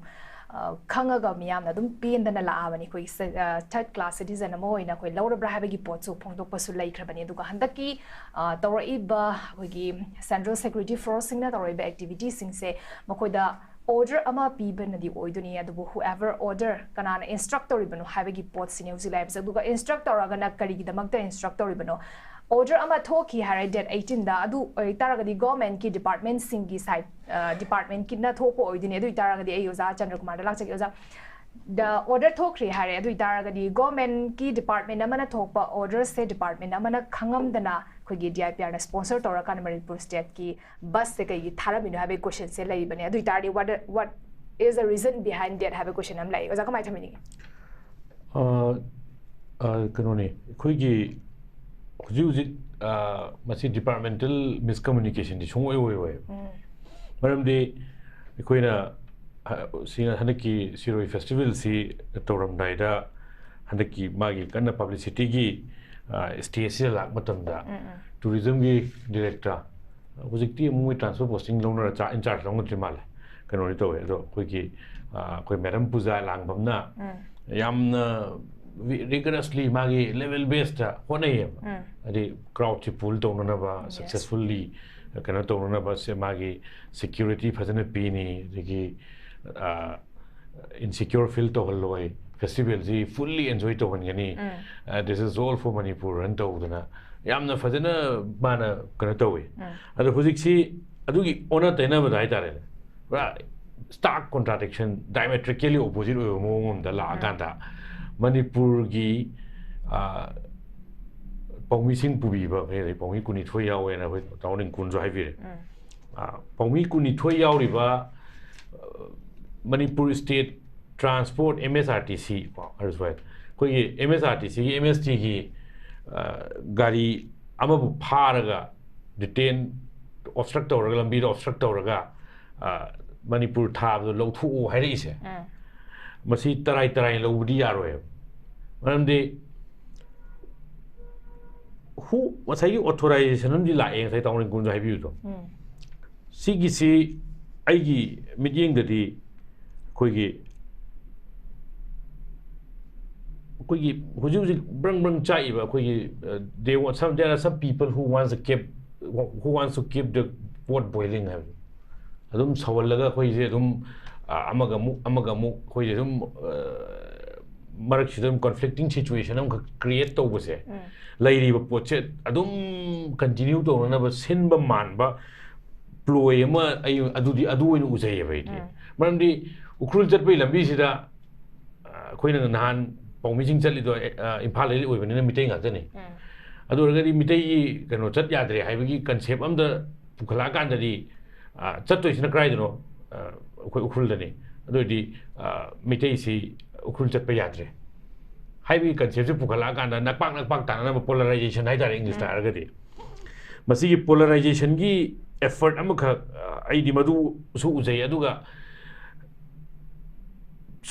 ꯑ, ꯈꯪꯉꯒ ꯃꯤꯌꯥꯝꯅ ꯑꯗꯨꯝ ꯄꯦꯟꯗꯅ ꯂꯥꯛꯑꯕꯅꯤ꯫ ꯑꯩꯈꯣꯏꯒꯤ ꯁꯦ-, ꯑ, third class citizen ꯑꯃ ꯑꯣꯏꯅ ꯑꯩꯈꯣꯏ ꯂꯧꯔꯕ꯭ꯔꯥ ꯍꯥꯏꯕꯒꯤ ꯄꯣꯠꯁꯨ ꯐꯣꯡꯗꯣꯛꯄꯁꯨ ꯂꯩꯈ꯭ꯔꯕꯅꯤ꯫ ꯑꯗꯨꯒ ꯍꯟꯗꯛꯀꯤ, ꯑ, ꯇꯧꯔꯛꯏꯕ ꯑꯩꯈꯣꯏꯒꯤ central security force ꯁꯤꯡꯅ ꯇꯧꯔꯛꯏꯕ activity ꯁꯤꯡꯁꯦ ꯃꯈꯣꯏꯗ order ꯑꯃ ꯄꯤꯕꯅꯗꯤ ꯑꯣꯏꯗꯣꯏꯅꯤ, ꯑꯗꯨꯕꯨ whoever order, ꯀꯅꯥꯅ instruct ꯇꯧꯔꯤꯕꯅꯣ ꯍꯥꯏꯕꯒꯤ ꯄꯣꯠꯁꯤꯅꯤ ꯍꯧꯖꯤꯛ ꯂꯩꯔꯤꯕꯁꯦ꯫ ꯑꯗꯨꯒ instruct ꯇꯧꯔꯒꯅ ꯀꯔꯤꯒꯤꯗꯃꯛꯇ instruct ꯇꯧꯔꯤꯕꯅꯣ? Order ꯑꯃ ꯊꯣꯛꯈꯤ ꯍꯥꯏꯔꯦ date eighteen ꯗ, ꯑꯗꯨ ꯑꯣꯏꯇꯥꯔꯒꯗꯤ government ꯀꯤ department ꯁꯤꯡꯒꯤ side, ꯑ, department ꯀꯤꯅ ꯊꯣꯛꯄ ꯑꯣꯏꯗꯣꯏꯅꯤ꯫ ꯑꯗꯨ ꯑꯣꯏꯇꯥꯔꯒꯗꯤ ꯑꯩ ꯑꯣꯖꯥ ꯆꯟꯗ꯭ꯔꯀꯨꯃꯥꯔꯗ ꯂꯥꯛꯆꯒꯦ꯫ ꯑꯣꯖꯥ, the order ꯊꯣꯛꯈ꯭ꯔꯦ ꯍꯥꯏꯔꯦ, ꯑꯗꯨ ꯑꯣꯏꯇꯥꯔꯒꯗꯤ government ꯀꯤ department ꯑꯃꯅ ꯊꯣꯛꯄ order ꯁꯦ department ꯑꯃꯅ ꯈꯪꯉꯝꯗꯅ ꯑꯩꯈꯣꯏꯒꯤ D I P R ꯅ sponsor ꯇꯧꯔꯀꯥꯟꯗ ꯃꯅꯤꯄꯨꯔ state ꯀꯤ bus ꯁꯦ ꯀꯩꯒꯤ ꯊꯥꯔꯝꯃꯤꯅꯣ ꯍꯥꯏꯕꯒꯤ question ꯁꯦ ꯂꯩꯔꯤꯕꯅꯦ꯫ ꯑꯗꯨ ꯑꯣꯏꯇꯥꯔꯗꯤ what, what is the reason behind that ꯍꯥꯏꯕ question ꯑꯃ ꯂꯥꯛꯑꯦ꯫ ꯑꯣꯖꯥ, ꯀꯃꯥꯏꯅ ꯊꯝꯕꯤꯅꯤꯡꯉꯤ? ꯑ, ꯑ, ꯀꯩꯅꯣꯅꯤ, ꯑꯩꯈꯣꯏꯒꯤ ꯍꯧꯖꯤꯛ ꯍꯧꯖꯤꯛ, ꯑ, ꯃꯁꯤ departmental miscommunication ꯗꯤ ꯁꯨꯡꯑꯣꯏ ꯑꯣꯏꯔꯣꯏ꯫ ꯎꯝ꯫ ꯃꯔꯝꯗꯤ ꯑꯩꯈꯣꯏꯅ ꯁꯤ ꯍꯟꯗꯛꯀꯤ ꯁꯤꯔꯣꯏ ꯐꯦꯁꯇꯤꯚꯦꯜꯁꯤ ꯇꯧꯔꯝꯗꯥꯏꯗ ꯍꯟꯗꯛꯀꯤ ꯃꯥꯒꯤ ꯀꯟꯅ ꯄꯕ꯭ꯂꯤꯁꯤꯇꯤꯒꯤ ꯁ꯭ꯇꯦꯖꯁꯤꯗ ꯂꯥꯛꯄ ꯃꯇꯝꯗ, ꯇꯨꯔꯤꯖꯝꯒꯤ ꯗꯤꯔꯦꯛꯇꯔ, ꯍꯧꯖꯤꯛꯇꯤ ꯑꯃꯨꯛ ꯃꯣꯏ ꯇ꯭ꯔꯥꯟꯁꯐꯔ ꯄꯣꯁꯇꯤꯡ ꯂꯧꯅꯔ ꯆꯥ-, ꯏꯟꯆꯥꯔꯖ ꯂꯧꯅꯗ꯭ꯔꯤ ꯃꯥꯜꯂꯦ, ꯀꯩꯅꯣꯗꯤ ꯇꯧꯋꯦ꯫ ꯑꯗꯣ ꯑꯩꯈꯣꯏꯒꯤ, ꯑꯩꯈꯣꯏ ꯃꯦꯗꯝ ꯄꯨꯖꯥ ꯂꯥꯡꯕꯝꯅ ꯌꯥꯝꯅ ꯔꯤꯒꯔꯁꯂꯤ ꯃꯥꯒꯤ ꯂꯦꯚꯦꯜ ꯕꯦꯁꯇ ꯍꯣꯠꯅꯩꯌꯦꯕ꯫ ꯍꯥꯏꯗꯤ ꯀ꯭ꯔꯥꯎꯗꯁꯤ ꯄꯨꯜ ꯇꯧꯅꯅꯕ, ꯁꯛꯁꯦꯁꯐꯨꯜꯂꯤ ꯀꯩꯅꯣ ꯇꯧꯅꯅꯕ ꯁꯦ ꯃꯥꯒꯤ ꯁꯦꯀ꯭ꯌꯨꯔꯤꯇꯤ ꯐꯖꯅ ꯄꯤꯅꯤ, ꯑꯗꯒꯤ ꯏꯟꯁꯤꯀ꯭ꯌꯣꯔ ꯐꯤꯜ ꯇꯧꯍꯜꯂꯣꯏ, ꯐꯦꯁꯇꯤꯚꯦꯜꯁꯤ ꯐꯨꯜꯂꯤ ꯑꯦꯟꯖꯣꯏ ꯇꯧꯍꯟꯒꯅꯤ, this is all for Manipur ꯍꯥꯏꯅ ꯇꯧꯗꯅ ꯌꯥꯝꯅ ꯐꯖꯅ ꯃꯥꯅ ꯀꯩꯅꯣ ꯇꯧꯋꯤ꯫ ꯑꯗꯣ ꯍꯧꯖꯤꯛꯁꯤ ꯑꯗꯨꯒꯤ ꯑꯣꯟꯅ ꯇꯩꯅꯕꯗ ꯍꯥꯏꯇꯥꯔꯦꯅꯦ, ꯄꯨꯔꯥ stark contradiction, diametrically opposite ꯑꯣꯏꯕ ꯃꯑꯣꯡ ꯑꯃꯗ ꯂꯥꯛꯑꯀꯥꯟꯗ ꯃꯅꯤꯄꯨꯔꯒꯤ, ꯑ, ꯄꯥꯎꯃꯤꯁꯤꯡ ꯄꯨꯕꯤꯕ, ꯀꯩ ꯍꯥꯏ, ꯄꯥꯎꯃꯤ ꯀꯨꯟꯅꯤꯊꯣꯏ ꯌꯥꯎꯋꯦꯅ ꯑꯩꯈꯣꯏ ꯇꯥꯃꯣ ꯔꯤꯡꯀꯨꯅꯁꯨ ꯍꯥꯏꯕꯤꯔꯦ꯫ ꯑ, ꯄꯥꯎꯃꯤ ꯀꯨꯟꯅꯤꯊꯣꯏ ꯌꯥꯎꯔꯤꯕ, ꯑ, ꯃꯅꯤꯄꯨꯔ ꯁ꯭ꯇꯦꯠ ꯇ꯭ꯔꯥꯟꯁꯄꯣꯔꯠ, ꯑꯦꯝ ꯑꯦꯁ ꯑꯥꯔ ꯇꯤ ꯁꯤ ꯀꯣ, ꯑꯗꯨꯁꯨ ꯍꯥꯏ, ꯑꯩꯈꯣꯏꯒꯤ ꯑꯦꯝ ꯑꯦꯁ ꯑꯥꯔ ꯇꯤ ꯁꯤꯒꯤ, ꯑꯦꯝ ꯑꯦꯁ ꯇꯤꯒꯤ, ꯑ, ꯒꯥꯔꯤ ꯑꯃꯕꯨ ꯐꯥꯔꯒ ꯗꯤꯇꯦꯟ, ꯑꯣꯕꯁꯇ꯭ꯔꯛ ꯇꯧꯔꯒ, ꯂꯝꯕꯤꯗ ꯑꯣꯕꯁꯇ꯭ꯔꯛ ꯇꯧꯔꯒ, ꯑ, ꯃꯅꯤꯄꯨꯔ ꯊꯥꯕꯗꯣ ꯂꯧꯊꯣꯛꯑꯣ ꯍꯥꯏꯔꯛꯏꯁꯦ, ꯃꯁꯤ ꯇꯔꯥꯏ ꯇꯔꯥꯏꯅ ꯂꯧꯕꯗꯤ ꯌꯥꯔꯣꯏꯕ꯫ ꯃꯔꯝꯗꯤ who, ꯉꯁꯥꯏꯒꯤ ꯑꯣꯊꯣꯔꯥꯏꯖꯦꯁꯟ ꯑꯃꯗꯤ ꯂꯥꯛꯑꯦ, ꯉꯁꯥꯏ ꯇꯥꯃꯣ ꯔꯤꯡꯀꯨꯅꯁꯨ ꯍꯥꯏꯕꯤꯕꯗꯣ꯫ ꯁꯤꯒꯤꯁꯤ ꯑꯩꯒꯤ ꯃꯤꯠꯌꯦꯡꯗꯗꯤ ꯑꯩꯈꯣꯏꯒꯤ, ꯑꯩꯈꯣꯏꯒꯤ ꯍꯧꯖꯤꯛ ꯍꯧꯖꯤꯛ ꯕ꯭ꯔꯪ ꯕ꯭ꯔꯪ ꯆꯥꯛꯏꯕ ꯑꯩꯈꯣꯏꯒꯤ, ꯑ, they want some, there are some people who wants to keep, who wants to keep the pot boiling ꯍꯥꯏꯕꯗꯣ꯫ ꯑꯗꯨꯝ ꯁꯧꯍꯜꯂꯒ ꯑꯩꯈꯣꯏꯁꯦ ꯑꯗꯨꯝ, ꯑ, ꯑꯃꯒ ꯑꯃꯨꯛ, ꯑꯃꯒ ꯑꯃꯨꯛ ꯑꯩꯈꯣꯏꯁꯦ ꯑꯗꯨꯝ, ꯑ, ꯃꯔꯛꯁꯤꯗ ꯑꯗꯨꯝ ꯀꯟꯐ꯭ꯂꯤꯛꯇꯤꯡ ꯁꯤꯆꯨꯋꯦꯁꯟ ꯑꯃꯈꯛ ꯀ꯭ꯔꯤꯌꯦꯠ ꯇꯧꯕꯁꯦ, ꯂꯩꯔꯤꯕ ꯄꯣꯠꯁꯦ ꯑꯗꯨꯝ ꯀꯟꯇꯤꯅ꯭ꯌꯨ ꯇꯧꯅꯅꯕ ꯁꯤꯟꯕ ꯃꯥꯟꯕ ꯄ꯭ꯂꯣꯏ ꯑꯃ ꯑꯩ ꯑꯗꯨꯗꯤ, ꯑꯗꯨ ꯑꯣꯏꯅ ꯎꯖꯩꯌꯦꯕ ꯑꯩꯗꯤ꯫ ꯃꯔꯝꯗꯤ ꯎꯈ꯭ꯔꯨꯜ ꯆꯠꯄꯒꯤ ꯂꯝꯕꯤꯁꯤꯗ, ꯑ, ꯑꯩꯈꯣꯏꯅ ꯅꯍꯥꯟ ꯄꯥꯎꯃꯤꯁꯤꯡ ꯆꯠꯂꯤꯗꯣ, ꯑ, ꯏꯝꯐꯥꯜꯗꯩ ꯑꯣꯏꯕꯅꯤꯅ ꯃꯤꯇꯩ ꯉꯥꯛꯇꯅꯤ꯫ ꯑꯗꯨ ꯑꯣꯏꯔꯒꯗꯤ ꯃꯤꯇꯩꯒꯤ ꯀꯩꯅꯣ ꯆꯠ ꯌꯥꯗ꯭ꯔꯦ ꯍꯥꯏꯕꯒꯤ ꯀꯟꯁꯦꯞ ꯑꯝꯗ ꯄꯨꯈꯠꯂꯛꯑꯀꯥꯟꯗꯗꯤ, ꯑ, ꯆꯠꯇꯣꯏꯁꯤꯅ ꯀꯗꯥꯏꯗꯅꯣ? ꯑ, ꯑꯩꯈꯣꯏ ꯎꯈ꯭ꯔꯨꯜꯗꯅꯤ꯫ ꯑꯗꯨ ꯑꯣꯏꯔꯗꯤ, ꯑ, ꯃꯤꯇꯩꯁꯤ ꯎꯈ꯭ꯔꯨꯜ ꯆꯠꯄ ꯌꯥꯗ꯭ꯔꯦ ꯍꯥꯏꯕꯒꯤ ꯀꯟꯁꯦꯞꯁꯦ ꯄꯨꯈꯠꯂꯛꯑꯀꯥꯟꯗ ꯅꯛꯄꯥꯛ ꯅꯛꯄꯥꯛ ꯇꯥꯅꯅꯕ, ꯄꯣꯂꯔꯥꯏꯖꯦꯁꯟ ꯍꯥꯏꯇꯥꯔꯦ ꯏꯪꯂꯤꯁꯇ ꯍꯥꯏꯔꯒꯗꯤ, ꯃꯁꯤꯒꯤ ꯄꯣꯂꯔꯥꯏꯖꯦꯁꯟꯒꯤ ꯑꯦꯐꯔꯠ ꯑꯃꯈꯛ, ꯑ, ꯑꯩꯗꯤ ꯃꯗꯨꯁꯨ ꯎꯖꯩ꯫ ꯑꯗꯨꯒ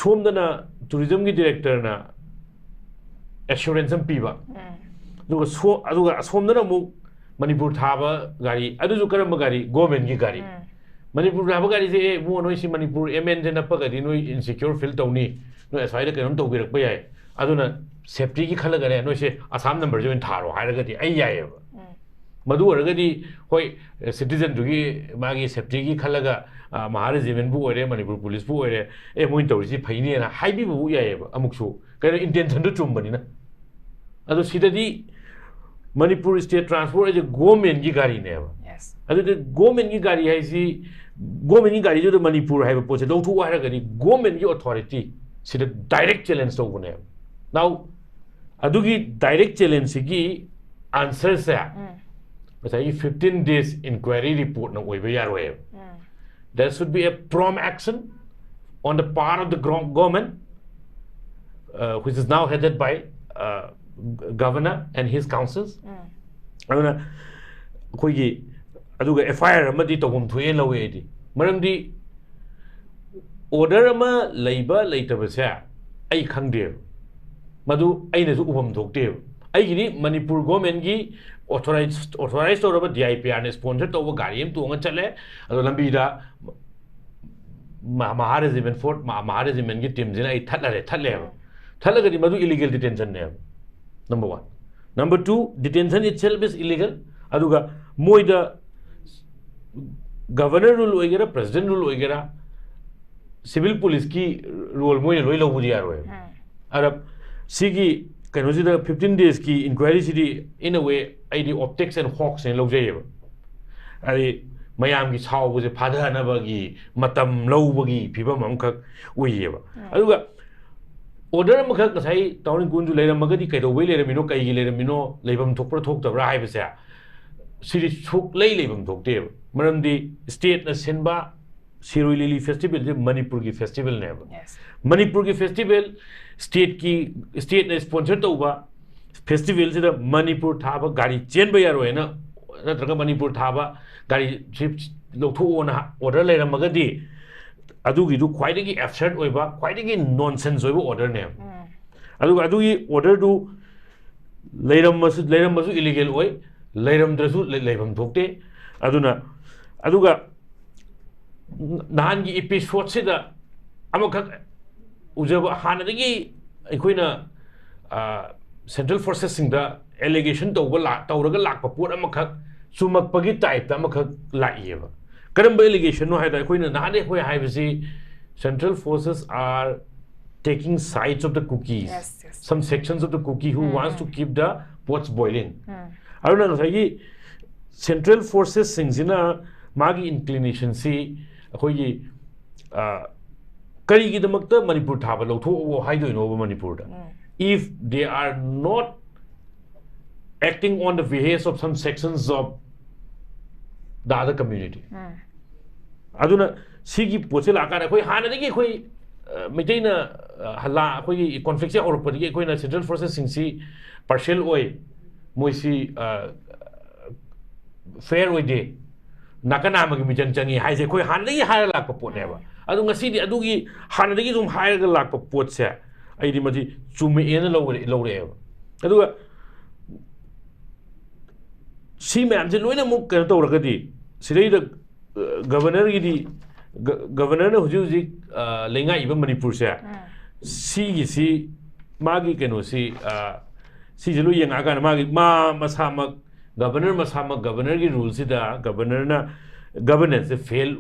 ꯁꯣꯝꯗꯅ ꯇꯨꯔꯤꯖꯝꯒꯤ ꯗꯤꯔꯦꯛꯇꯔꯅ ꯑꯦꯁꯨꯔꯦꯟꯁ ꯑꯃ ꯄꯤꯕ, ꯑꯗꯨꯒ ꯁꯣ ꯑꯗꯨꯒ ꯑꯁꯣꯝꯗꯅ ꯑꯃꯨꯛ ꯃꯅꯤꯄꯨꯔ ꯊꯥꯕ ꯒꯥꯔꯤ, ꯑꯗꯨꯁꯨ ꯀꯔꯝꯕ ꯒꯥꯔꯤ? ꯒꯣꯔꯃꯦꯟꯒꯤ ꯒꯥꯔꯤ꯫ ꯃꯅꯤꯄꯨꯔ ꯊꯥꯕ ꯒꯥꯔꯤꯁꯦ, "ꯑꯦ ꯏꯕꯨꯡꯉꯣ, ꯅꯣꯏ ꯁꯤ ꯃꯅꯤꯄꯨꯔ ꯑꯦꯝ ꯑꯦꯟꯁꯦ ꯅꯞꯄꯒꯗꯤ ꯅꯣꯏ ꯏꯟꯁꯤꯀ꯭ꯌꯣꯔ ꯐꯤꯜ ꯇꯧꯅꯤ, ꯅꯣꯏ ꯑꯁ꯭ꯋꯥꯏꯗ ꯀꯩꯅꯣꯝ ꯇꯧꯕꯤꯔꯛꯄ ꯌꯥꯏ, ꯑꯗꯨꯅ ꯁꯦꯐꯇꯤꯒꯤ ꯈꯜꯂꯒꯅꯦ ꯅꯣꯏꯁꯦ ꯑꯁꯥꯝ ꯅꯝꯕꯔꯁꯦ ꯑꯣꯏꯅ ꯊꯥꯔꯣ" ꯍꯥꯏꯔꯒꯗꯤ ꯑꯩ ꯌꯥꯏꯌꯦꯕ꯫ ꯃꯗꯨ ꯑꯣꯏꯔꯒꯗꯤ, ꯍꯣꯏ, ꯁꯤꯇꯤꯖꯟꯗꯨꯒꯤ ꯃꯥꯒꯤ ꯁꯦꯐꯇꯤꯒꯤ ꯈꯜꯂꯒ, ꯑ, ꯃꯍꯥ ꯔꯦꯖꯤꯃꯦꯟꯕꯨ ꯑꯣꯏꯔꯦ, ꯃꯅꯤꯄꯨꯔ ꯄꯨꯂꯤꯁꯄꯨ ꯑꯣꯏꯔꯦ, "ꯑꯦ, ꯃꯣꯏꯅ ꯇꯧꯔꯤꯁꯤ ꯐꯩꯅꯦꯅ" ꯍꯥꯏꯕꯤꯕꯕꯨ ꯌꯥꯏꯌꯦꯕ, ꯑꯃꯨꯛꯁꯨ ꯀꯩꯅꯣ, ꯏꯟꯇꯦꯟꯁꯟꯗꯨ ꯆꯨꯝꯕꯅꯤꯅ꯫ ꯑꯗꯣ ꯁꯤꯗꯗꯤ ꯃꯅꯤꯄꯨꯔ ꯁ꯭ꯇꯦꯠ ꯇ꯭ꯔꯥꯟꯁꯄꯣꯔꯠ ꯍꯥꯏꯁꯦ ꯒꯣꯔꯃꯦꯟꯒꯤ ꯒꯥꯔꯤꯅꯦꯕ꯫ Yes. ꯑꯗꯨꯗꯤ ꯒꯣꯔꯃꯦꯟꯒꯤ ꯒꯥꯔꯤ ꯍꯥꯏꯁꯤ, ꯒꯣꯔꯃꯦꯟꯒꯤ ꯒꯥꯔꯤꯗꯨꯗ ꯃꯅꯤꯄꯨꯔ ꯍꯥꯏꯕ ꯄꯣꯠꯁꯦ ꯂꯧꯊꯣꯛꯑꯣ ꯍꯥꯏꯔꯒꯗꯤ ꯒꯣꯔꯃꯦꯟꯒꯤ ꯑꯣꯊꯣꯔꯤꯇꯤ ꯁꯤꯗ ꯗꯥꯏꯔꯦꯛ ꯆꯦꯂꯦꯟꯖ ꯇꯧꯕꯅꯦꯕ꯫ Now, ꯑꯗꯨꯒꯤ ꯗꯥꯏꯔꯦꯛ ꯆꯦꯂꯦꯟꯖꯁꯤꯒꯤ ꯑꯟꯁꯔꯁꯦ ꯉꯁꯥꯏꯒꯤ fifteen days inquiry reportꯅ ꯑꯣꯏꯕ ꯌꯥꯔꯣꯏꯕ꯫ There should be a prompt action on the part of the gro- government, uh, which is now headed by, uh, governor and his councils. ꯑꯗꯨꯅ ꯑꯩꯈꯣꯏꯒꯤ ꯑꯗꯨꯒ F ꯑꯥꯏ R ꯑꯃꯗꯤ ꯇꯧꯐꯝ ꯊꯣꯛꯑꯦꯅ ꯂꯧꯋꯦ ꯑꯩꯗꯤ꯫ ꯃꯔꯝꯗꯤ ꯑꯣꯔꯗꯔ ꯑꯃ ꯂꯩꯕ ꯂꯩꯇꯕꯁꯦ ꯑꯩ ꯈꯪꯗꯦꯕ, ꯃꯗꯨ ꯑꯩꯅꯁꯨ ꯎꯐꯝ ꯊꯣꯛꯇꯦꯕ꯫ ꯑꯩꯒꯤꯗꯤ ꯃꯅꯤꯄꯨꯔ ꯒꯣꯔꯃꯦꯟꯒꯤ ꯑꯣꯊꯣꯔꯥꯏꯖ ꯑꯣꯊꯣꯔꯥꯏꯖ ꯇꯧꯔꯕ ꯗꯤ ꯑꯥꯏ ꯄꯤ ꯑꯥꯔꯅ ꯁ꯭ꯄꯣꯟꯁꯔ ꯇꯧꯕ ꯒꯥꯔꯤ ꯑꯃ ꯇꯣꯡꯉ ꯆꯠꯂꯦ, ꯑꯗꯣ ꯂꯝꯕꯤꯗ ꯃꯍꯥ ꯔꯦꯖꯤꯃꯦꯟ ꯐꯣꯔꯠ, ꯃꯍꯥ ꯔꯦꯖꯤꯃꯦꯟꯒꯤ ꯇꯤꯝꯁꯤꯅ ꯑꯩ ꯊꯠꯂꯔꯦ, ꯊꯠꯂꯦꯕ꯫ ꯊꯠꯂꯒꯗꯤ ꯃꯗꯨ illegal ꯗꯤꯇꯦꯟꯁꯟꯅꯦꯕ, number one. Number two, detention itself is illegal. ꯑꯗꯨꯒ ꯃꯣꯏꯗ ꯒꯚꯔꯅꯔ ꯔꯨꯜ ꯑꯣꯏꯒꯦꯔꯥ, ꯄ꯭ꯔꯦꯁꯤꯗꯦꯟ ꯔꯨꯜ ꯑꯣꯏꯒꯦꯔꯥ, ꯁꯤꯚꯤꯜ ꯄꯨꯂꯤꯁꯀꯤ ꯔꯣꯜ ꯃꯣꯏꯅ ꯂꯣꯏ ꯂꯧꯕꯗꯤ ꯌꯥꯔꯣꯏꯕ꯫ ꯑꯗ ꯁꯤꯒꯤ ꯀꯩꯅꯣꯁꯤꯗ, fifteen daysꯀꯤ inquiryꯁꯤꯗꯤ, in a way, ꯑꯩꯗꯤ optics and hoaxꯅꯦ ꯂꯧꯖꯩꯌꯦꯕ꯫ ꯍꯥꯏꯗꯤ ꯃꯌꯥꯝꯒꯤ ꯁꯥꯎꯕꯁꯦ ꯐꯥꯊꯅꯕꯒꯤ ꯃꯇꯝ ꯂꯧꯕꯒꯤ ꯐꯤꯕꯝ ꯑꯃꯈꯛ ꯑꯣꯏꯌꯦꯕ꯫ ꯑꯗꯨꯒ ꯑꯣꯔꯗꯔ ꯑꯃꯈꯛ ꯉꯁꯥꯏ ꯇꯥꯎꯔꯤꯡꯀꯣꯟꯁꯨ ꯂꯩꯔꯝꯃꯒꯗꯤ ꯀꯩꯗꯧꯕꯩ ꯂꯩꯔꯝꯃꯤꯅꯣ, ꯀꯩꯒꯤ ꯂꯩꯔꯝꯃꯤꯅꯣ, ꯂꯩꯐꯝ ꯊꯣꯛꯄ꯭ꯔꯥ ꯊꯣꯛꯇꯕ꯭ꯔꯥ ꯍꯥꯏꯕꯁꯦ, ꯁꯤꯗꯤ ꯁꯨꯛꯂꯩ ꯂꯩꯐꯝ ꯊꯣꯛꯇꯦꯕ꯫ ꯃꯔꯝꯗꯤ ꯁ꯭ꯇꯦꯠꯅ ꯁꯤꯟꯕ ꯁꯤꯔꯣꯏ ꯂꯤꯂꯤ ꯐꯦꯁꯇꯤꯚꯦꯜꯁꯦ ꯃꯅꯤꯄꯨꯔꯒꯤ ꯐꯦꯁꯇꯤꯚꯦꯜꯅꯦꯕ꯫ Yes. ꯃꯅꯤꯄꯨꯔꯒꯤ ꯐꯦꯁꯇꯤꯚꯦꯜ, ꯁ꯭ꯇꯦꯠꯀꯤ, ꯁ꯭ꯇꯦꯠꯅ ꯁ꯭ꯄꯣꯟꯁꯔ ꯇꯧꯕ ꯐꯦꯁꯇꯤꯚꯦꯜꯁꯤꯗ ꯃꯅꯤꯄꯨꯔ ꯊꯥꯕ ꯒꯥꯔꯤ ꯆꯦꯟꯕ ꯌꯥꯔꯣꯏ ꯍꯥꯏꯅ, ꯅꯠꯇ꯭ꯔꯒ ꯃꯅꯤꯄꯨꯔ ꯊꯥꯕ ꯒꯥꯔꯤ ꯁꯤ ꯂꯧꯊꯣꯛꯑꯣꯅ ꯑꯣꯔꯗꯔ ꯂꯩꯔꯝꯃꯒꯗꯤ, ꯑꯗꯨꯒꯤꯗꯨ ꯈ꯭ꯋꯥꯏꯗꯒꯤ ꯑꯦꯕꯁꯔꯗ ꯑꯣꯏꯕ, ꯈ꯭ꯋꯥꯏꯗꯒꯤ ꯅꯣꯟꯁꯦꯟꯁ ꯑꯣꯏꯕ ꯑꯣꯔꯗꯔꯅꯦꯕ꯫ ꯑꯗꯨꯒ ꯑꯗꯨꯒꯤ ꯑꯣꯔꯗꯔꯗꯨ ꯂꯩꯔꯝꯃꯁꯨ, ꯂꯩꯔꯝꯃꯁꯨ ꯏꯂꯤꯒꯦꯜ ꯑꯣꯏ, ꯂꯩꯔꯝꯗ꯭ꯔꯁꯨ ꯂꯩ-, ꯂꯩꯐꯝ ꯊꯣꯛꯇꯦ꯫ ꯑꯗꯨꯅ, ꯑꯗꯨꯒ ꯅꯍꯥꯟꯒꯤ ꯏꯄꯤꯁꯣꯗꯁꯤꯗ ꯑꯃꯈꯛ ꯎꯖꯕ, ꯍꯥꯟꯅꯗꯒꯤ ꯑꯩꯈꯣꯏꯅ ꯁꯦꯟꯇ꯭ꯔꯦꯜ ꯐꯣꯔꯁꯦꯁꯁꯤꯡꯗ ꯑꯦꯂꯤꯒꯦꯁꯟ ꯇꯧꯕ ꯂꯥꯛ-, ꯇꯧꯔꯒ ꯂꯥꯛꯄ ꯄꯣꯠ ꯑꯃꯈꯛ ꯆꯨꯝꯃꯛꯄꯒꯤ ꯇꯥꯏꯞꯇ ꯑꯃꯈꯛ ꯂꯥꯛꯏꯑꯕ꯫ ꯀꯔꯝꯕ ꯑꯦꯂꯤꯒꯦꯁꯟꯅꯣ ꯍꯥꯏꯗ, ꯑꯩꯈꯣꯏꯅ ꯅꯍꯥꯟ ꯑꯩꯈꯣꯏ ꯍꯥꯏꯕꯁꯤ, central forces are taking sides of the Kukis, Yes, yes. some sections of the Kuki who wants to keep the pots boiling. ꯎꯝ. ꯑꯗꯨꯅ ꯉꯁꯥꯏꯒꯤ ꯁꯦꯟꯇ꯭ꯔꯦꯜ ꯐꯣꯔꯁꯦꯁꯁꯤꯡꯁꯤꯅ ꯃꯥꯒꯤ ꯏꯟꯀ꯭ꯂꯤꯅꯦꯁꯟꯁꯤ ꯑꯩꯈꯣꯏꯒꯤ, ꯑ, ꯀꯔꯤꯒꯤꯗꯃꯛꯇ ꯃꯅꯤꯄꯨꯔ ꯊꯥꯕ ꯂꯧꯊꯣꯛꯑꯣ ꯍꯥꯏꯗꯣꯏꯅꯣꯕ ꯃꯅꯤꯄꯨꯔꯗ? If they are not acting on the behest of some sections of the other community. ꯑꯗꯨꯅ ꯁꯤꯒꯤ ꯄꯣꯠꯁꯦ ꯂꯥꯛꯑꯀꯥꯟꯗ ꯑꯩꯈꯣꯏ ꯍꯥꯟꯅꯗꯒꯤ ꯑꯩꯈꯣꯏ, ꯑ, ꯃꯩꯇꯩꯅ, ꯑ, ꯍꯜꯂꯥ-, ꯑꯩꯈꯣꯏꯒꯤ ꯀꯣꯟꯐ꯭ꯂꯤꯛꯁꯦ ꯍꯧꯔꯛꯄꯗꯒꯤ ꯑꯩꯈꯣꯏꯅ ꯁꯦꯟꯇ꯭ꯔꯦꯜ ꯐꯣꯔꯁꯦꯁꯁꯤꯡꯁꯤ ꯄꯥꯔꯁꯤꯌꯦꯜ ꯑꯣꯏ, ꯃꯣꯏꯁꯤ, ꯑ, ꯐꯦꯌꯔ ꯑꯣꯏꯗꯦ, ꯅꯥꯀꯟ ꯅꯥꯝꯃꯒꯤ ꯃꯤꯆꯪ ꯆꯪꯉꯤ ꯍꯥꯏꯁꯦ ꯑꯩꯈꯣꯏ ꯍꯥꯟꯅꯗꯒꯤ ꯍꯥꯏꯔ ꯂꯥꯛꯄ ꯄꯣꯠꯅꯦꯕ꯫ ꯑꯗꯣ ꯉꯁꯤꯗꯤ ꯑꯗꯨꯒꯤ ꯍꯥꯟꯅꯗꯒꯤ ꯑꯗꯨꯝ ꯍꯥꯏꯔꯒ ꯂꯥꯛꯄ ꯄꯣꯠꯁꯦ ꯑꯩꯗꯤ ꯃꯁꯤ ꯆꯨꯝꯃꯛꯑꯦꯅ ꯂꯧꯔꯦ-, ꯂꯧꯔꯛꯑꯦꯕ꯫ ꯑꯗꯨꯒ ꯁꯤ ꯃꯌꯥꯝꯁꯦ ꯂꯣꯏꯅꯃꯛ ꯀꯩꯅꯣ ꯇꯧꯔꯒꯗꯤ ꯁꯤꯗꯩꯗ, ꯑ, ꯒꯕꯔꯅꯔꯒꯤꯗꯤ, ꯒ-, ꯒꯕꯔꯅꯔꯅ ꯍꯧꯖꯤꯛ ꯍꯧꯖꯤꯛ, ꯑ, ꯂꯩꯉꯥꯛꯏꯕ ꯃꯅꯤꯄꯨꯔꯁꯦ, ꯁꯤꯒꯤꯁꯤ, ꯃꯥꯒꯤ ꯀꯩꯅꯣꯁꯤ, ꯑ, ꯁꯤꯁꯦ ꯂꯣꯏ ꯌꯦꯡꯉꯛꯑꯀꯥꯟꯗ ꯃꯥꯒꯤ, ꯃꯥ ꯃꯁꯥꯃꯛ, ꯒꯕꯔꯅꯔ ꯃꯁꯥꯃꯛ, ꯒꯕꯔꯅꯔꯒꯤ ꯔꯨꯜꯁꯤꯗ ꯒꯕꯔꯅꯔꯅ ꯒꯕꯔꯅꯦꯟꯁꯁꯦ ꯐꯦꯜ,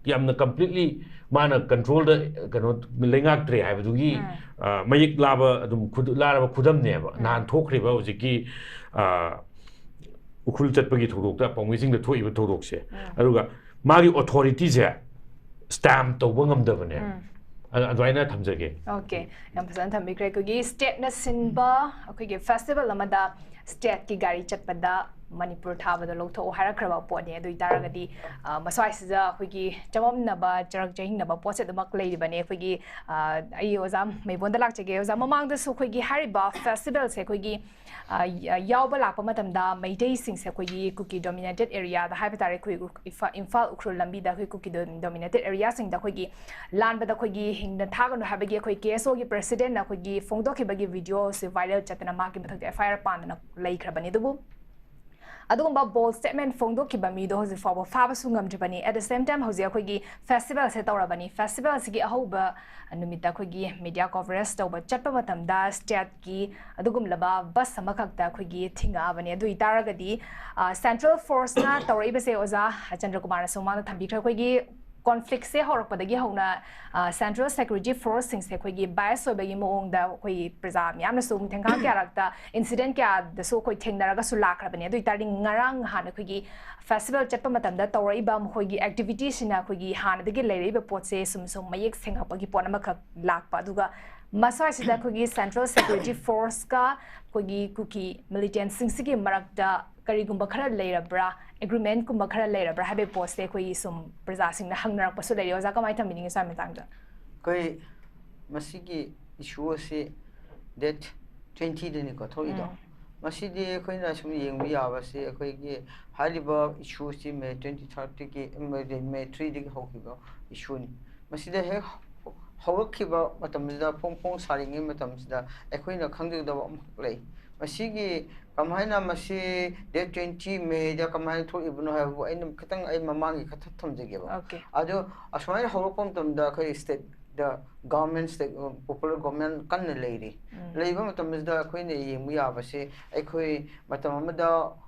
ꯌꯥꯝꯅ ꯀꯝꯄ꯭ꯂꯤꯠꯂꯤ ꯃꯥꯅ ꯀꯟꯇ꯭ꯔꯣꯜꯗ ꯀꯩꯅꯣ ꯂꯩꯉꯥꯛꯇ꯭ꯔꯦ ꯍꯥꯏꯕꯗꯨꯒꯤ, ꯑ, ꯃꯌꯦꯛ ꯂꯥꯕ ꯑꯗꯨꯝ ꯈꯨꯗ-, ꯂꯥꯔꯕ ꯈꯨꯗꯝꯅꯦꯕ꯫ ꯅꯍꯥꯟ ꯊꯣꯛꯈ꯭ꯔꯤꯕ ꯍꯧꯖꯤꯛꯀꯤ, ꯑ, ꯎꯈ꯭ꯔꯨꯜ ꯆꯠꯄꯒꯤ ꯊꯧꯗꯣꯛꯇ, ꯄꯥꯎꯃꯤꯁꯤꯡꯗ ꯊꯣꯛꯏꯕ ꯊꯧꯗꯣꯛꯁꯦ꯫ ꯑꯗꯨꯒ ꯃꯥꯒꯤ ꯑꯣꯊꯣꯔꯤꯇꯤꯁꯦ ꯁ꯭ꯇꯥꯝꯞ ꯇꯧꯕ ꯉꯝꯗꯕꯅꯦ꯫ ꯑ-, ꯑꯗꯨꯃꯥꯏꯅ ꯊꯝꯖꯒꯦ꯫ ꯑꯣꯀꯦ, ꯌꯥꯝ ꯐꯖꯅ ꯊꯝꯕꯤꯈ꯭ꯔꯦ꯫ ꯑꯩꯈꯣꯏꯒꯤ ꯁ꯭ꯇꯦꯠꯅ ꯁꯤꯟꯕ ꯑꯩꯈꯣꯏꯒꯤ ꯐꯦꯁꯇꯤꯚꯦꯜ ꯑꯃꯗ ꯁ꯭ꯇꯦꯠꯀꯤ ꯒꯥꯔꯤ ꯆꯠꯄꯗ ꯃꯅꯤꯄꯨꯔ ꯊꯥꯕꯗꯣ ꯂꯧꯊꯣꯛꯑꯣ ꯍꯥꯏꯔꯛꯈ꯭ꯔꯕ ꯄꯣꯠꯅꯤ꯫ ꯑꯗꯨ ꯑꯣꯏꯇꯥꯔꯒꯗꯤ ꯑ, ꯃꯁ꯭ꯋꯥꯏꯁꯤꯗ ꯑꯩꯈꯣꯏꯒꯤ ꯆꯃꯝꯅꯕ, ꯆꯔꯛ ꯆꯍꯤꯡꯅꯕ ꯄꯣꯠꯁꯦ ꯑꯗꯨꯃꯛ ꯂꯩꯔꯤꯕꯅꯦ꯫ ꯑꯩꯈꯣꯏꯒꯤ ꯑ, ꯑꯩ ꯑꯣꯖꯥ ꯃꯩꯕꯣꯟꯗ ꯂꯥꯛꯆꯒꯦ꯫ ꯑꯣꯖꯥ, ꯃꯃꯥꯡꯗꯁꯨ ꯑꯩꯈꯣꯏꯒꯤ ꯍꯥꯏꯔꯤꯕ ꯐꯦꯁꯇꯤꯚꯦꯜꯁꯦ ꯑꯩꯈꯣꯏꯒꯤ ꯑ, ꯌ- ꯌꯥꯎꯕ ꯂꯥꯛꯄ ꯃꯇꯝꯗ ꯃꯩꯇꯩꯁꯤꯡꯁꯦ ꯑꯩꯈꯣꯏꯒꯤ ꯀꯨꯀꯤ ꯗꯣꯃꯤꯅꯦꯇꯦꯠ ꯑꯦꯔꯤꯌꯥꯗ ꯍꯥꯏꯕ ꯇꯥꯔꯦ, ꯑꯩꯈꯣꯏ ꯎ- ꯏꯝꯐꯥ- ꯏꯝꯐꯥꯜ ꯎꯈ꯭ꯔꯨꯜ ꯂꯝꯕꯤꯗ ꯑꯩꯈꯣꯏ ꯀꯨꯀꯤ ꯗꯣꯃꯤꯅꯦꯇꯦꯠ ꯑꯦꯔꯤꯌꯥꯁꯤꯡꯗ ꯑꯩꯈꯣꯏꯒꯤ ꯂꯥꯟꯕꯗ ꯑꯩꯈꯣꯏꯒꯤ ꯍꯤꯡꯅ ꯊꯥꯒꯅꯨ ꯍꯥꯏꯕꯒꯤ ꯑꯩꯈꯣꯏ ꯀꯦ ꯑꯦꯁ ꯑꯣꯒꯤ ꯄ꯭ꯔꯁꯤꯗꯦꯟꯅ ꯑꯩꯈꯣꯏꯒꯤ ꯐꯣꯡꯗꯣꯛꯈꯤꯕꯒꯤ ꯚꯤꯗꯤꯑꯣꯁꯦ ꯚꯥꯏꯔꯦꯜ ꯆꯠꯇꯅ ꯃꯍꯥꯛꯀꯤ ꯃꯊꯛꯇ ꯑꯦꯐ ꯑꯥꯏ ꯑꯥꯔ ꯄꯥꯟꯗꯅ ꯂꯩꯈ꯭ꯔꯕꯅꯤ꯫ ꯑꯗꯨꯕꯨ ꯑꯗꯨꯒꯨꯝꯕ ꯕꯣꯜ ꯁ꯭ꯇꯦꯠꯃꯦꯟ ꯐꯣꯡꯗꯣꯛꯈꯤꯕ ꯃꯤꯗꯣ ꯍꯧꯖꯤꯛ ꯐꯥꯎꯕ ꯐꯥꯕꯁꯨ ꯉꯝꯗ꯭ꯔꯤꯕꯅꯤ꯫ At the same time, ꯍꯧꯖꯤꯛ ꯑꯩꯈꯣꯏꯒꯤ ꯐꯦꯁꯇꯤꯚꯦꯜꯁꯦ ꯇꯧꯔꯕꯅꯤ꯫ ꯐꯦꯁꯇꯤꯚꯦꯜꯁꯤꯒꯤ ꯑꯍꯧꯕ ꯅꯨꯃꯤꯠꯇ ꯑꯩꯈꯣꯏꯒꯤ ꯃꯤꯗꯤꯌꯥ ꯀꯣꯚꯔꯦꯖ ꯇꯧꯕ ꯆꯠꯄ ꯃꯇꯝꯗ ꯁ꯭ꯇꯦꯠꯀꯤ ꯑꯗꯨꯒꯨꯝꯂꯕ ꯕꯁ ꯑꯃꯈꯛꯇ ꯑꯩꯈꯣꯏꯒꯤ ꯊꯤꯡꯉꯛꯑꯕꯅꯤ꯫ ꯑꯗꯨ ꯑꯣꯏꯇꯥꯔꯒꯗꯤ ꯁꯦꯟꯇ꯭ꯔꯦꯜ ꯐꯣꯔꯁꯅ ꯇꯧꯔꯛꯏꯕꯁꯦ, ꯑꯣꯖꯥ ꯆꯟꯗ꯭ꯔꯀꯨꯃꯥꯔꯅꯁꯨ ꯃꯃꯥꯡꯗ ꯊꯝꯕꯤꯈ꯭ꯔꯦ, ꯑꯩꯈꯣꯏꯒꯤ ꯀꯣꯟꯐ꯭ꯂꯤꯛꯁꯦ ꯍꯧꯔꯛꯄꯗꯒꯤ ꯍꯧꯅ ꯁꯦꯟꯇ꯭ꯔꯦꯜ ꯁꯦꯀ꯭ꯌꯨꯔꯤꯇꯤ ꯐꯣꯔꯁꯁꯤꯡꯁꯦ ꯑꯩꯈꯣꯏꯒꯤ ꯕꯥꯏꯁ ꯑꯣꯏꯕꯒꯤ ꯃꯑꯣꯡꯗ ꯑꯩꯈꯣꯏ ꯄ꯭ꯔꯖꯥ ꯃꯌꯥꯝꯅꯁꯨ ꯊꯦꯡꯈꯥꯡ ꯀꯌꯥꯔꯛꯇ ꯏꯟꯁꯤꯗꯦꯟ ꯀꯌꯥꯗꯁꯨ ꯑꯩꯈꯣꯏ ꯊꯦꯡꯅꯔꯒꯁꯨ ꯂꯥꯛꯈ꯭ꯔꯕꯅꯤ꯫ ꯑꯗꯨ ꯑꯣꯏꯇꯥꯔꯗꯤ ꯉꯔꯥꯡ ꯅꯍꯥꯟ ꯑꯩꯈꯣꯏꯒꯤ ꯐꯦꯁꯇꯤꯚꯦꯜ ꯆꯠꯄ ꯃꯇꯝꯗ ꯇꯧꯔꯛꯏꯕ ꯃꯈꯣꯏꯒꯤ ꯑꯦꯛꯇꯤꯚꯤꯇꯤꯁꯤꯅ ꯑꯩꯈꯣꯏꯒꯤ ꯍꯥꯟꯅꯗꯒꯤ ꯂꯩꯔꯛꯏꯕ ꯄꯣꯠꯁꯦ ꯁꯨꯝ ꯁꯨꯝ ꯃꯌꯦꯛ ꯁꯦꯡꯉꯛꯄꯒꯤ ꯄꯣꯠ ꯑꯃꯈꯛ ꯂꯥꯛꯄ꯫ ꯑꯗꯨꯒ ꯃꯁ꯭ꯋꯥꯏꯁꯤꯗ ꯑꯩꯈꯣꯏꯒꯤ ꯁꯦꯟꯇ꯭ꯔꯦꯜ ꯁꯦꯀ꯭ꯌꯨꯔꯤꯇꯤ ꯐꯣꯔꯁꯀ ꯑꯩꯈꯣꯏꯒꯤ ꯀꯨꯀꯤ ꯃꯤꯂꯤꯇꯦꯟꯁꯤꯡꯁꯤꯒꯤ ꯃꯔꯛꯇ ꯀꯔꯤꯒꯨꯝꯕ ꯈꯔ ꯂꯩꯔꯕ꯭ꯔꯥ, ꯑꯦꯒ꯭ꯔꯤꯃꯦꯟꯠꯀꯨꯝꯕ ꯈꯔ ꯂꯩꯔꯕ꯭ꯔꯥ ꯍꯥꯏꯕꯒꯤ ꯄꯣꯠꯁꯦ ꯑꯩꯈꯣꯏꯒꯤ ꯁꯨꯝ ꯄ꯭ꯔꯖꯥꯁꯤꯡꯅ ꯍꯪꯅꯔꯛꯄꯁꯨ ꯂꯩꯔꯤ꯫ ꯑꯣꯖꯥ, ꯀꯃꯥꯏꯅ ꯊꯝꯕꯤꯅꯤꯡꯉꯤ ꯁ꯭ꯋꯥꯏ ꯃꯇꯥꯡꯗ? ꯑꯩꯈꯣꯏ ꯃꯁꯤꯒꯤ ꯏꯁꯨ ꯑꯁꯤ ꯗꯦꯠ ꯇ꯭ꯋꯦꯟꯇꯤꯗꯅꯤꯀꯣ ꯊꯣꯛꯏꯗꯣ꯫ ꯎꯝ꯫ ꯃꯁꯤꯗꯤ ꯑꯩꯈꯣꯏꯅ ꯁꯨꯝ ꯌꯦꯡꯕ ꯌꯥꯕꯁꯤ ꯑꯩꯈꯣꯏꯒꯤ ꯍꯥꯏꯔꯤꯕ ꯏꯁꯨꯁꯤ ꯃꯦ ꯇ꯭ꯋꯦꯟꯇꯤ ꯊꯥꯔꯠꯇꯒꯤ, ꯃꯦ ꯊ꯭ꯔꯤꯗꯒꯤ ꯍꯧꯈꯤꯕ ꯏꯁꯨꯅꯤ꯫ ꯃꯁꯤꯗ ꯍꯦꯛ ꯍꯧꯔꯛꯈꯤꯕ ꯃꯇꯝꯁꯤꯗ, ꯐꯣꯡ ꯐꯣꯡ ꯁꯥꯔꯤꯉꯩ ꯃꯇꯝꯁꯤꯗ ꯑꯩꯈꯣꯏꯅ ꯈꯪꯖꯒꯗꯕ ꯑꯃꯈꯛ ꯂꯩ꯫ ꯃꯁꯤꯒꯤ ꯀꯃꯥꯏꯅ ꯃꯁꯤ ꯗꯦꯠ ꯇ꯭ꯋꯦꯟꯇꯤ ꯃꯦꯗ ꯀꯃꯥꯏꯅ ꯊꯣꯛꯏꯕꯅꯣ ꯍꯥꯏꯕꯕꯨ ꯑꯩꯅ ꯈꯤꯇꯪ ꯑꯩ ꯃꯃꯥꯡꯒꯤ ꯈꯔ ꯊꯝꯖꯒꯦꯕ꯫ Okay. ꯑꯗꯣ ꯑꯁꯨꯃꯥꯏꯅ ꯍꯧꯔꯛꯄ ꯃꯇꯝꯗ ꯑꯩꯈꯣꯏ ꯁ꯭ꯇꯦꯠꯇ ꯒꯚꯔꯟꯃꯦꯟ, ꯁ꯭ꯇꯦꯠ ꯄꯣꯄꯨꯂꯔ ꯒꯚꯔꯟꯃꯦꯟ ꯀꯟꯅ ꯂꯩꯔꯤ꯫ ꯎꯝ꯫ ꯂꯩꯕ ꯃꯇꯝꯁꯤꯗ ꯑꯩꯈꯣꯏꯅ ꯌꯦꯡꯕ ꯌꯥꯕꯁꯦ, ꯑꯩꯈꯣꯏ ꯃꯇꯝ ꯑꯃꯗ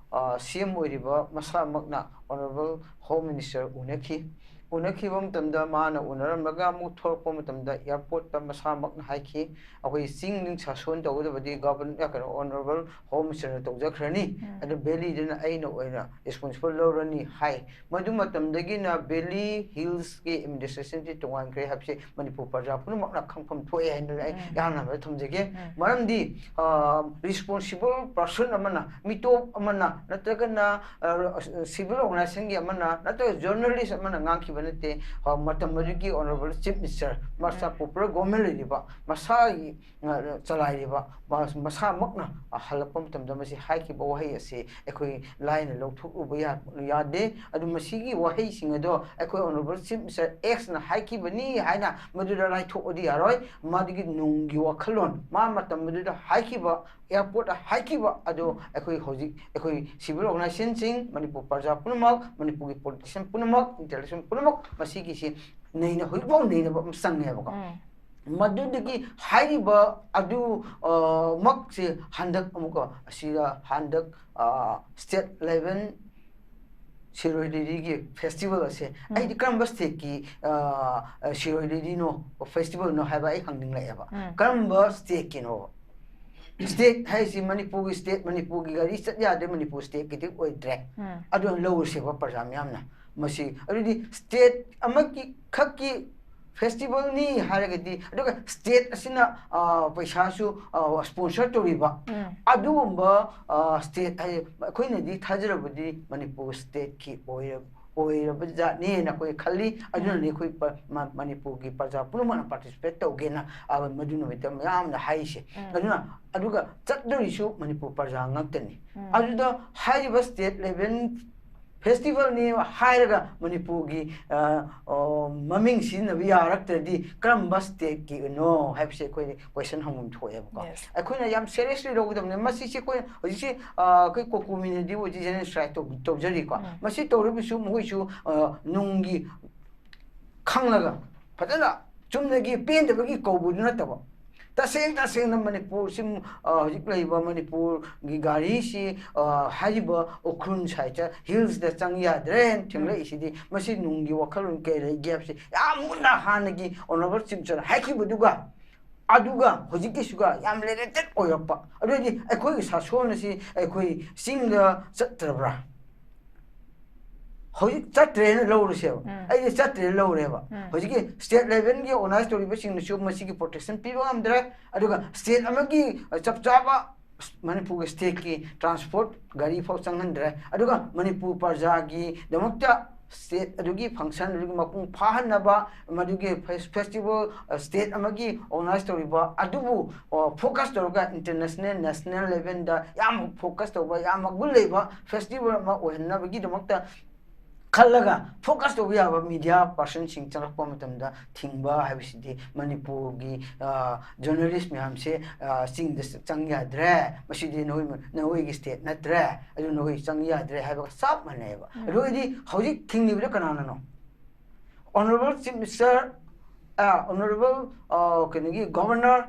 ꯁꯤ ꯑꯦꯝ ꯑꯣꯏꯔꯤꯕ ꯃꯁꯥꯃꯛꯅ ꯑꯣꯅꯔꯦꯕꯜ ꯍꯣꯝ ꯃꯤꯅꯤꯁꯇꯔ ꯎꯅꯈꯤ꯫ ꯎꯅꯈꯤꯕ ꯃꯇꯝꯗ ꯃꯥꯅ ꯎꯅꯔꯝꯂꯒ ꯑꯃꯨꯛ ꯊꯣꯛꯂꯛꯄ ꯃꯇꯝꯗ airport ꯇ ꯃꯁꯥꯃꯛꯅ ꯍꯥꯏꯈꯤ, "ꯑꯩꯈꯣꯏ ꯆꯤꯡ ꯅꯤꯡ ꯁꯥꯁꯣꯟ ꯇꯧꯒꯗꯕꯗꯤ governor, ꯀꯩꯅꯣ, honourable home minister ꯅ ꯇꯧꯖꯈ꯭ꯔꯅꯤ, ꯎꯝ꯫ ꯑꯗꯨ valley ꯗꯨꯅ ꯑꯩꯅ ꯑꯣꯏꯅ responsible ꯂꯧꯔꯅꯤ" ꯍꯥꯏ꯫ ꯃꯗꯨ ꯃꯇꯝꯗꯒꯤꯅ valley, hills ꯀꯤ administration ꯁꯤ ꯇꯣꯉꯥꯟꯈ꯭ꯔꯦ ꯍꯥꯏꯕꯁꯤ ꯃꯅꯤꯄꯨꯔ ꯄ꯭ꯔꯖꯥ ꯄꯨꯝꯅꯃꯛꯅ ꯈꯪꯐꯝ ꯊꯣꯛꯑꯦ ꯍꯥꯏꯅ ꯑꯩ ꯎꯝ꯫ ꯏꯍꯥꯟ ꯍꯥꯟꯕꯗ ꯊꯝꯖꯒꯦ꯫ ꯎꯝ꯫ ꯃꯔꯝꯗꯤ, ꯑ, responsible person ꯑꯃꯅ, ꯃꯤꯇꯣꯞ ꯑꯃꯅ, ꯅꯠꯇ꯭ꯔꯒꯅ, ꯑ, civil organisation ꯒꯤ ꯑꯃꯅ, ꯅꯠꯇ꯭ꯔꯒ journalist ꯑꯃꯅ ꯉꯥꯡꯈꯤꯕ ꯅꯠꯇꯦ꯫ ꯑ, ꯃꯇꯝ ꯑꯗꯨꯒꯤ honourable chief minister, ꯃꯁꯥ ꯎꯝ꯫ popular government ꯂꯩꯔꯤꯕ, ꯃꯁꯥꯒꯤ, ꯑ, ꯆꯂꯥꯏꯔꯤꯕ, ꯃ-, ꯃꯁꯥꯃꯛꯅ, ꯑ, ꯍꯜꯂꯛꯄ ꯃꯇꯝꯗ ꯃꯁꯤ ꯍꯥꯏꯈꯤꯕ ꯋꯥꯍꯩ ꯑꯁꯤ ꯑꯩꯈꯣꯏ ꯂꯥꯏꯅ ꯂꯧꯊꯣꯛꯂꯨꯕ ꯌꯥ-, ꯌꯥꯗꯦ꯫ ꯑꯗꯨ ꯃꯁꯤꯒꯤ ꯋꯥꯍꯩꯁꯤꯡ ꯑꯗꯣ ꯑꯩꯈꯣꯏ honourable chief minister X ꯅ ꯍꯥꯏꯈꯤꯕꯅꯤ ꯍꯥꯏꯅ ꯃꯗꯨꯗ ꯂꯥꯏꯊꯣꯛꯑꯗꯤ ꯌꯥꯔꯣꯏ꯫ ꯃꯗꯨꯒꯤ ꯅꯨꯡꯒꯤ ꯋꯥꯈꯜꯂꯣꯟ, ꯃꯥ ꯃꯇꯝ ꯑꯗꯨꯗ ꯍꯥꯏꯈꯤꯕ, airport ꯇ ꯍꯥꯏꯈꯤꯕ ꯑꯗꯨ ꯑꯩꯈꯣꯏ ꯍꯧꯖꯤꯛ ꯑꯩꯈꯣꯏ civil organisation ꯁꯤꯡ, ꯃꯅꯤꯄꯨꯔ ꯄ꯭ꯔꯖꯥ ꯄꯨꯝꯅꯃꯛ, ꯃꯅꯤꯄꯨꯔꯒꯤ politician ꯄꯨꯝꯅꯃꯛ, intellectual ꯄꯨꯝꯅꯃꯛ ꯃꯁꯤꯒꯤꯁꯤ ꯅꯩꯅ-, ꯍꯧꯖꯤꯛꯐꯥꯎ ꯅꯩꯅꯕ ꯑꯃ ꯆꯪꯉꯦꯕꯀꯣ꯫ ꯎꯝ꯫ ꯃꯗꯨꯗꯒꯤ ꯍꯥꯏꯔꯤꯕ ꯑꯗꯨ, ꯑ, ꯃꯛꯁꯦ ꯍꯟꯗꯛ ꯑꯃꯨꯛꯀ ꯑꯁꯤꯗ ꯍꯟꯗꯛ, ꯑ, state level ꯁꯤꯔꯣꯏ ꯂꯤꯂꯤꯒꯤ festival ꯑꯁꯦ ꯎꯝ꯫ ꯑꯩꯗꯤ ꯀꯔꯝꯕ state ꯀꯤ, ꯑ, ꯑ, ꯁꯤꯔꯣꯏ ꯂꯤꯂꯤꯅꯣ, festival ꯅꯣ ꯍꯥꯏꯕ ꯑꯩ ꯍꯪꯅꯤꯡꯂꯛꯑꯦꯕ꯫ ꯎꯝ꯫ ꯀꯔꯝꯕ state ꯀꯤꯅꯣꯕ? State ꯍꯥꯏꯁꯤ ꯃꯅꯤꯄꯨꯔꯒꯤ state, ꯃꯅꯤꯄꯨꯔꯒꯤ ꯒꯥꯔꯤ ꯆꯠ ꯌꯥꯗ꯭ꯔꯦ, ꯃꯅꯤꯄꯨꯔ state ꯀꯤꯗꯤ ꯑꯣꯏꯗ꯭ꯔꯦ꯫ ꯎꯝ꯫ ꯑꯗꯨ ꯂꯧꯔꯁꯦꯕ ꯄ꯭ꯔꯖꯥ ꯃꯌꯥꯝꯅ꯫ ꯃꯁꯤ, ꯑꯗꯨꯗꯤ state ꯑꯃꯒꯤ ꯈꯛꯀꯤ festival ꯅꯤ ꯍꯥꯏꯔꯒꯗꯤ, ꯑꯗꯨꯒ state ꯑꯁꯤꯅ, ꯑ, ꯄꯩꯁꯥꯁꯨ, ꯑ, sponsor ꯇꯧꯔꯤꯕ, ꯎꯝ꯫ ꯑꯗꯨꯒꯨꯝꯕ, ꯑ, state ꯍꯥꯏ, ꯑꯩꯈꯣꯏꯅꯗꯤ ꯊꯥꯖꯔꯕꯗꯤ ꯃꯅꯤꯄꯨꯔ state ꯀꯤ ꯑꯣꯏꯔ-, ꯑꯣꯏꯔꯕ ꯖꯥꯠꯅꯦꯅ ꯑꯩꯈꯣꯏ ꯈꯜꯂꯤ꯫ ꯑꯗꯨꯅꯅꯤ ꯑꯩꯈꯣꯏ ꯄ-, ꯃ-, ꯃꯅꯤꯄꯨꯔꯒꯤ ꯄ꯭ꯔꯖꯥ ꯄꯨꯝꯅꯃꯛꯅ participate ꯇꯧꯒꯦꯅ, ꯑ, ꯃꯗꯨ ꯅꯨꯃꯤꯠꯇ ꯃꯌꯥꯝꯅ ꯍꯥꯏꯔꯤꯁꯦ꯫ ꯎꯝ꯫ ꯑꯗꯨꯅ, ꯑꯗꯨꯒ ꯆꯠꯇꯣꯔꯤꯁꯨ ꯃꯅꯤꯄꯨꯔ ꯄ꯭ꯔꯖꯥ ꯉꯥꯛꯇꯅꯤ꯫ ꯎꯝ꯫ ꯑꯗꯨꯗ ꯍꯥꯏꯔꯤꯕ state level festival ꯅꯤ ꯍꯥꯏꯔꯒ ꯃꯅꯤꯄꯨꯔꯒꯤ, ꯑ, ꯑ, ꯃꯃꯤꯡ ꯁꯤꯖꯤꯟꯅꯕ ꯌꯥꯔꯛꯇ꯭ꯔꯗꯤ ꯀꯔꯝꯕ state ꯀꯤꯅꯣ ꯍꯥꯏꯕꯁꯦ ꯑꯩꯈꯣꯏ question ꯍꯪꯐꯝ ꯊꯣꯛꯑꯦꯕꯀꯣ꯫ Yes. ꯑꯩꯈꯣꯏꯅ ꯌꯥꯝ seriously ꯂꯧꯒꯗꯕꯅꯤ꯫ ꯃꯁꯤꯁꯦ ꯑꯩꯈꯣꯏ ꯍꯧꯖꯤꯛꯁꯦ, ꯑ, ꯑꯩꯈꯣꯏ COCOMI ꯅꯗꯤ ꯍꯧꯖꯤꯛ general strike ꯇꯧ-, ꯇꯧꯖꯔꯤꯀꯣ꯫ ꯎꯝ꯫ ꯃꯁꯤ ꯇꯧꯔꯤꯕꯁꯨ ꯃꯈꯣꯏꯁꯨ, ꯑ, ꯅꯨꯡꯒꯤ ꯈꯪꯂꯒ ꯐꯖꯅ ꯆꯨꯝꯅꯒꯤ ꯄꯦꯟꯗꯕꯒꯤ ꯀꯧꯕꯗꯨ ꯅꯠꯇꯕ, ꯇꯁꯦꯡ ꯇꯁꯦꯡꯅ ꯃꯅꯤꯄꯨꯔꯁꯤ, ꯑ, ꯍꯧꯖꯤꯛ ꯂꯩꯔꯤꯕ ꯃꯅꯤꯄꯨꯔꯒꯤ ꯒꯥꯔꯤꯁꯤ, ꯑ, ꯍꯥꯏꯔꯤꯕ ꯎꯈ꯭ꯔꯨꯜ ꯁꯥꯏꯠꯇ, ꯍꯤꯜꯁꯇ ꯆꯪ ꯌꯥꯗ꯭ꯔꯦꯅ ꯊꯦꯡꯂꯛꯏꯁꯤꯗꯤ, ꯃꯁꯤ ꯅꯨꯡꯒꯤ ꯋꯥꯈꯜꯂꯣꯟ ꯀꯩ ꯂꯩꯒꯦ ꯍꯥꯏꯕꯁꯤ ꯌꯥꯝ ꯃꯨꯟꯅ ꯍꯥꯟꯅꯒꯤ ꯑꯣꯅꯔꯦꯕꯜ ꯆꯤꯞ ꯃꯤꯅꯤꯁꯇꯔ ꯍꯥꯏꯈꯤꯕꯗꯨꯒ ꯑꯗꯨꯒ ꯍꯧꯖꯤꯛꯀꯤꯁꯤꯒ ꯌꯥꯝ ꯔꯤꯂꯦꯇꯦꯠ ꯑꯣꯏꯔꯛꯄ꯫ ꯑꯗꯨꯑꯣꯏꯗꯤ ꯑꯩꯈꯣꯏꯒꯤ ꯁꯥꯁꯣꯟ ꯑꯁꯤ ꯑꯩꯈꯣꯏ ꯆꯤꯡꯗ ꯆꯠꯇ꯭ꯔꯕ꯭ꯔꯥ? ꯍꯧꯖꯤꯛ ꯆꯠꯇ꯭ꯔꯦꯅ ꯂꯧꯔꯁꯦꯕ꯫ ꯎꯝ꯫ ꯑꯩꯗꯤ ꯆꯠꯇ꯭ꯔꯦꯅ ꯂꯧꯔꯦꯕ꯫ ꯎꯝ꯫ ꯍꯧꯖꯤꯛꯀꯤ ꯁ꯭ꯇꯦꯠ ꯂꯦꯚꯦꯜꯒꯤ ꯑꯣꯔꯒꯅꯥꯏꯖ ꯇꯧꯔꯤꯕꯁꯤꯡꯅꯁꯨ ꯃꯁꯤꯒꯤ ꯄ꯭ꯔꯣꯇꯦꯛꯁꯟ ꯄꯤꯕ ꯉꯝꯗ꯭ꯔꯦ, ꯑꯗꯨꯒ ꯁ꯭ꯇꯦꯠ ꯑꯃꯒꯤ ꯆꯞ ꯆꯥꯕ ꯃꯅꯤꯄꯨꯔꯒꯤ ꯁ꯭ꯇꯦꯠꯀꯤ ꯇ꯭ꯔꯥꯟꯁꯄꯣꯔꯠ ꯒꯥꯔꯤ ꯐꯥꯎ ꯆꯪꯍꯟꯗ꯭ꯔꯦ, ꯑꯗꯨꯒ ꯃꯅꯤꯄꯨꯔ ꯄ꯭ꯔꯖꯥꯒꯤꯗꯃꯛꯇ ꯁ꯭ꯇꯦꯠ ꯑꯗꯨꯒꯤ ꯐꯪꯁꯟ ꯑꯗꯨꯒꯤ ꯃꯄꯨꯡ ꯐꯥꯍꯟꯅꯕ, ꯃꯗꯨꯒꯤ ꯐꯦꯁ-, ꯐꯦꯁꯇꯤꯚꯦꯜ, ꯑ, ꯁ꯭ꯇꯦꯠ ꯑꯃꯒꯤ ꯑꯣꯔꯒꯅꯥꯏꯖ ꯇꯧꯔꯤꯕ ꯑꯗꯨꯕꯨ, ꯑ, ꯐꯣꯀꯁ ꯇꯧꯔꯒ ꯏꯟꯇꯔꯅꯦꯁꯅꯦꯜ, ꯅꯦꯁꯅꯦꯜ ꯂꯦꯚꯦꯜꯗ ꯌꯥꯝ ꯐꯣꯀꯁ ꯇꯧꯕ, ꯌꯥꯝ ꯃꯒꯨꯟ ꯂꯩꯕ ꯐꯦꯁꯇꯤꯚꯦꯜ ꯑꯃ ꯑꯣꯏꯍꯟꯅꯕꯒꯤꯗꯃꯛꯇ ꯈꯜꯂꯒ ꯐꯣꯀꯁ ꯇꯧꯕ ꯌꯥꯕ ꯃꯤꯗꯤꯌꯥ ꯄꯥꯔꯁꯟꯁꯤꯡ ꯆꯪꯂꯛꯄ ꯃꯇꯝꯗ ꯊꯤꯡꯕ ꯍꯥꯏꯕꯁꯤꯗꯤ ꯃꯅꯤꯄꯨꯔꯒꯤ, ꯑ, ꯖꯔꯅꯦꯂꯤꯁ ꯃꯌꯥꯝꯁꯦ, ꯑ, ꯆꯤꯡꯗ ꯆꯪ ꯌꯥꯗ꯭ꯔꯦ, ꯃꯁꯤꯗꯤ ꯅꯈꯣꯏ, ꯅꯈꯣꯏꯒꯤ ꯁ꯭ꯇꯦꯠ ꯅꯠꯇ꯭ꯔꯦ, ꯑꯗꯨ ꯅꯈꯣꯏ ꯆꯪ ꯌꯥꯗ꯭ꯔꯦ ꯍꯥꯏꯕꯒ ꯆꯞ ꯃꯥꯟꯅꯩꯑꯕ꯫ ꯎꯝ꯫ ꯑꯗꯨ ꯑꯣꯏꯔꯗꯤ ꯍꯧꯖꯤꯛ ꯊꯤꯡꯂꯤꯕꯗꯣ ꯀꯅꯥꯅꯅꯣ? ꯑꯣꯅꯔꯦꯕꯜ ꯆꯤꯐ ꯃꯤꯅꯤꯁꯇꯔ, ꯑ, ꯑꯣꯅꯔꯦꯕꯜ, ꯑ, ꯀꯩꯅꯣꯒꯤ governor,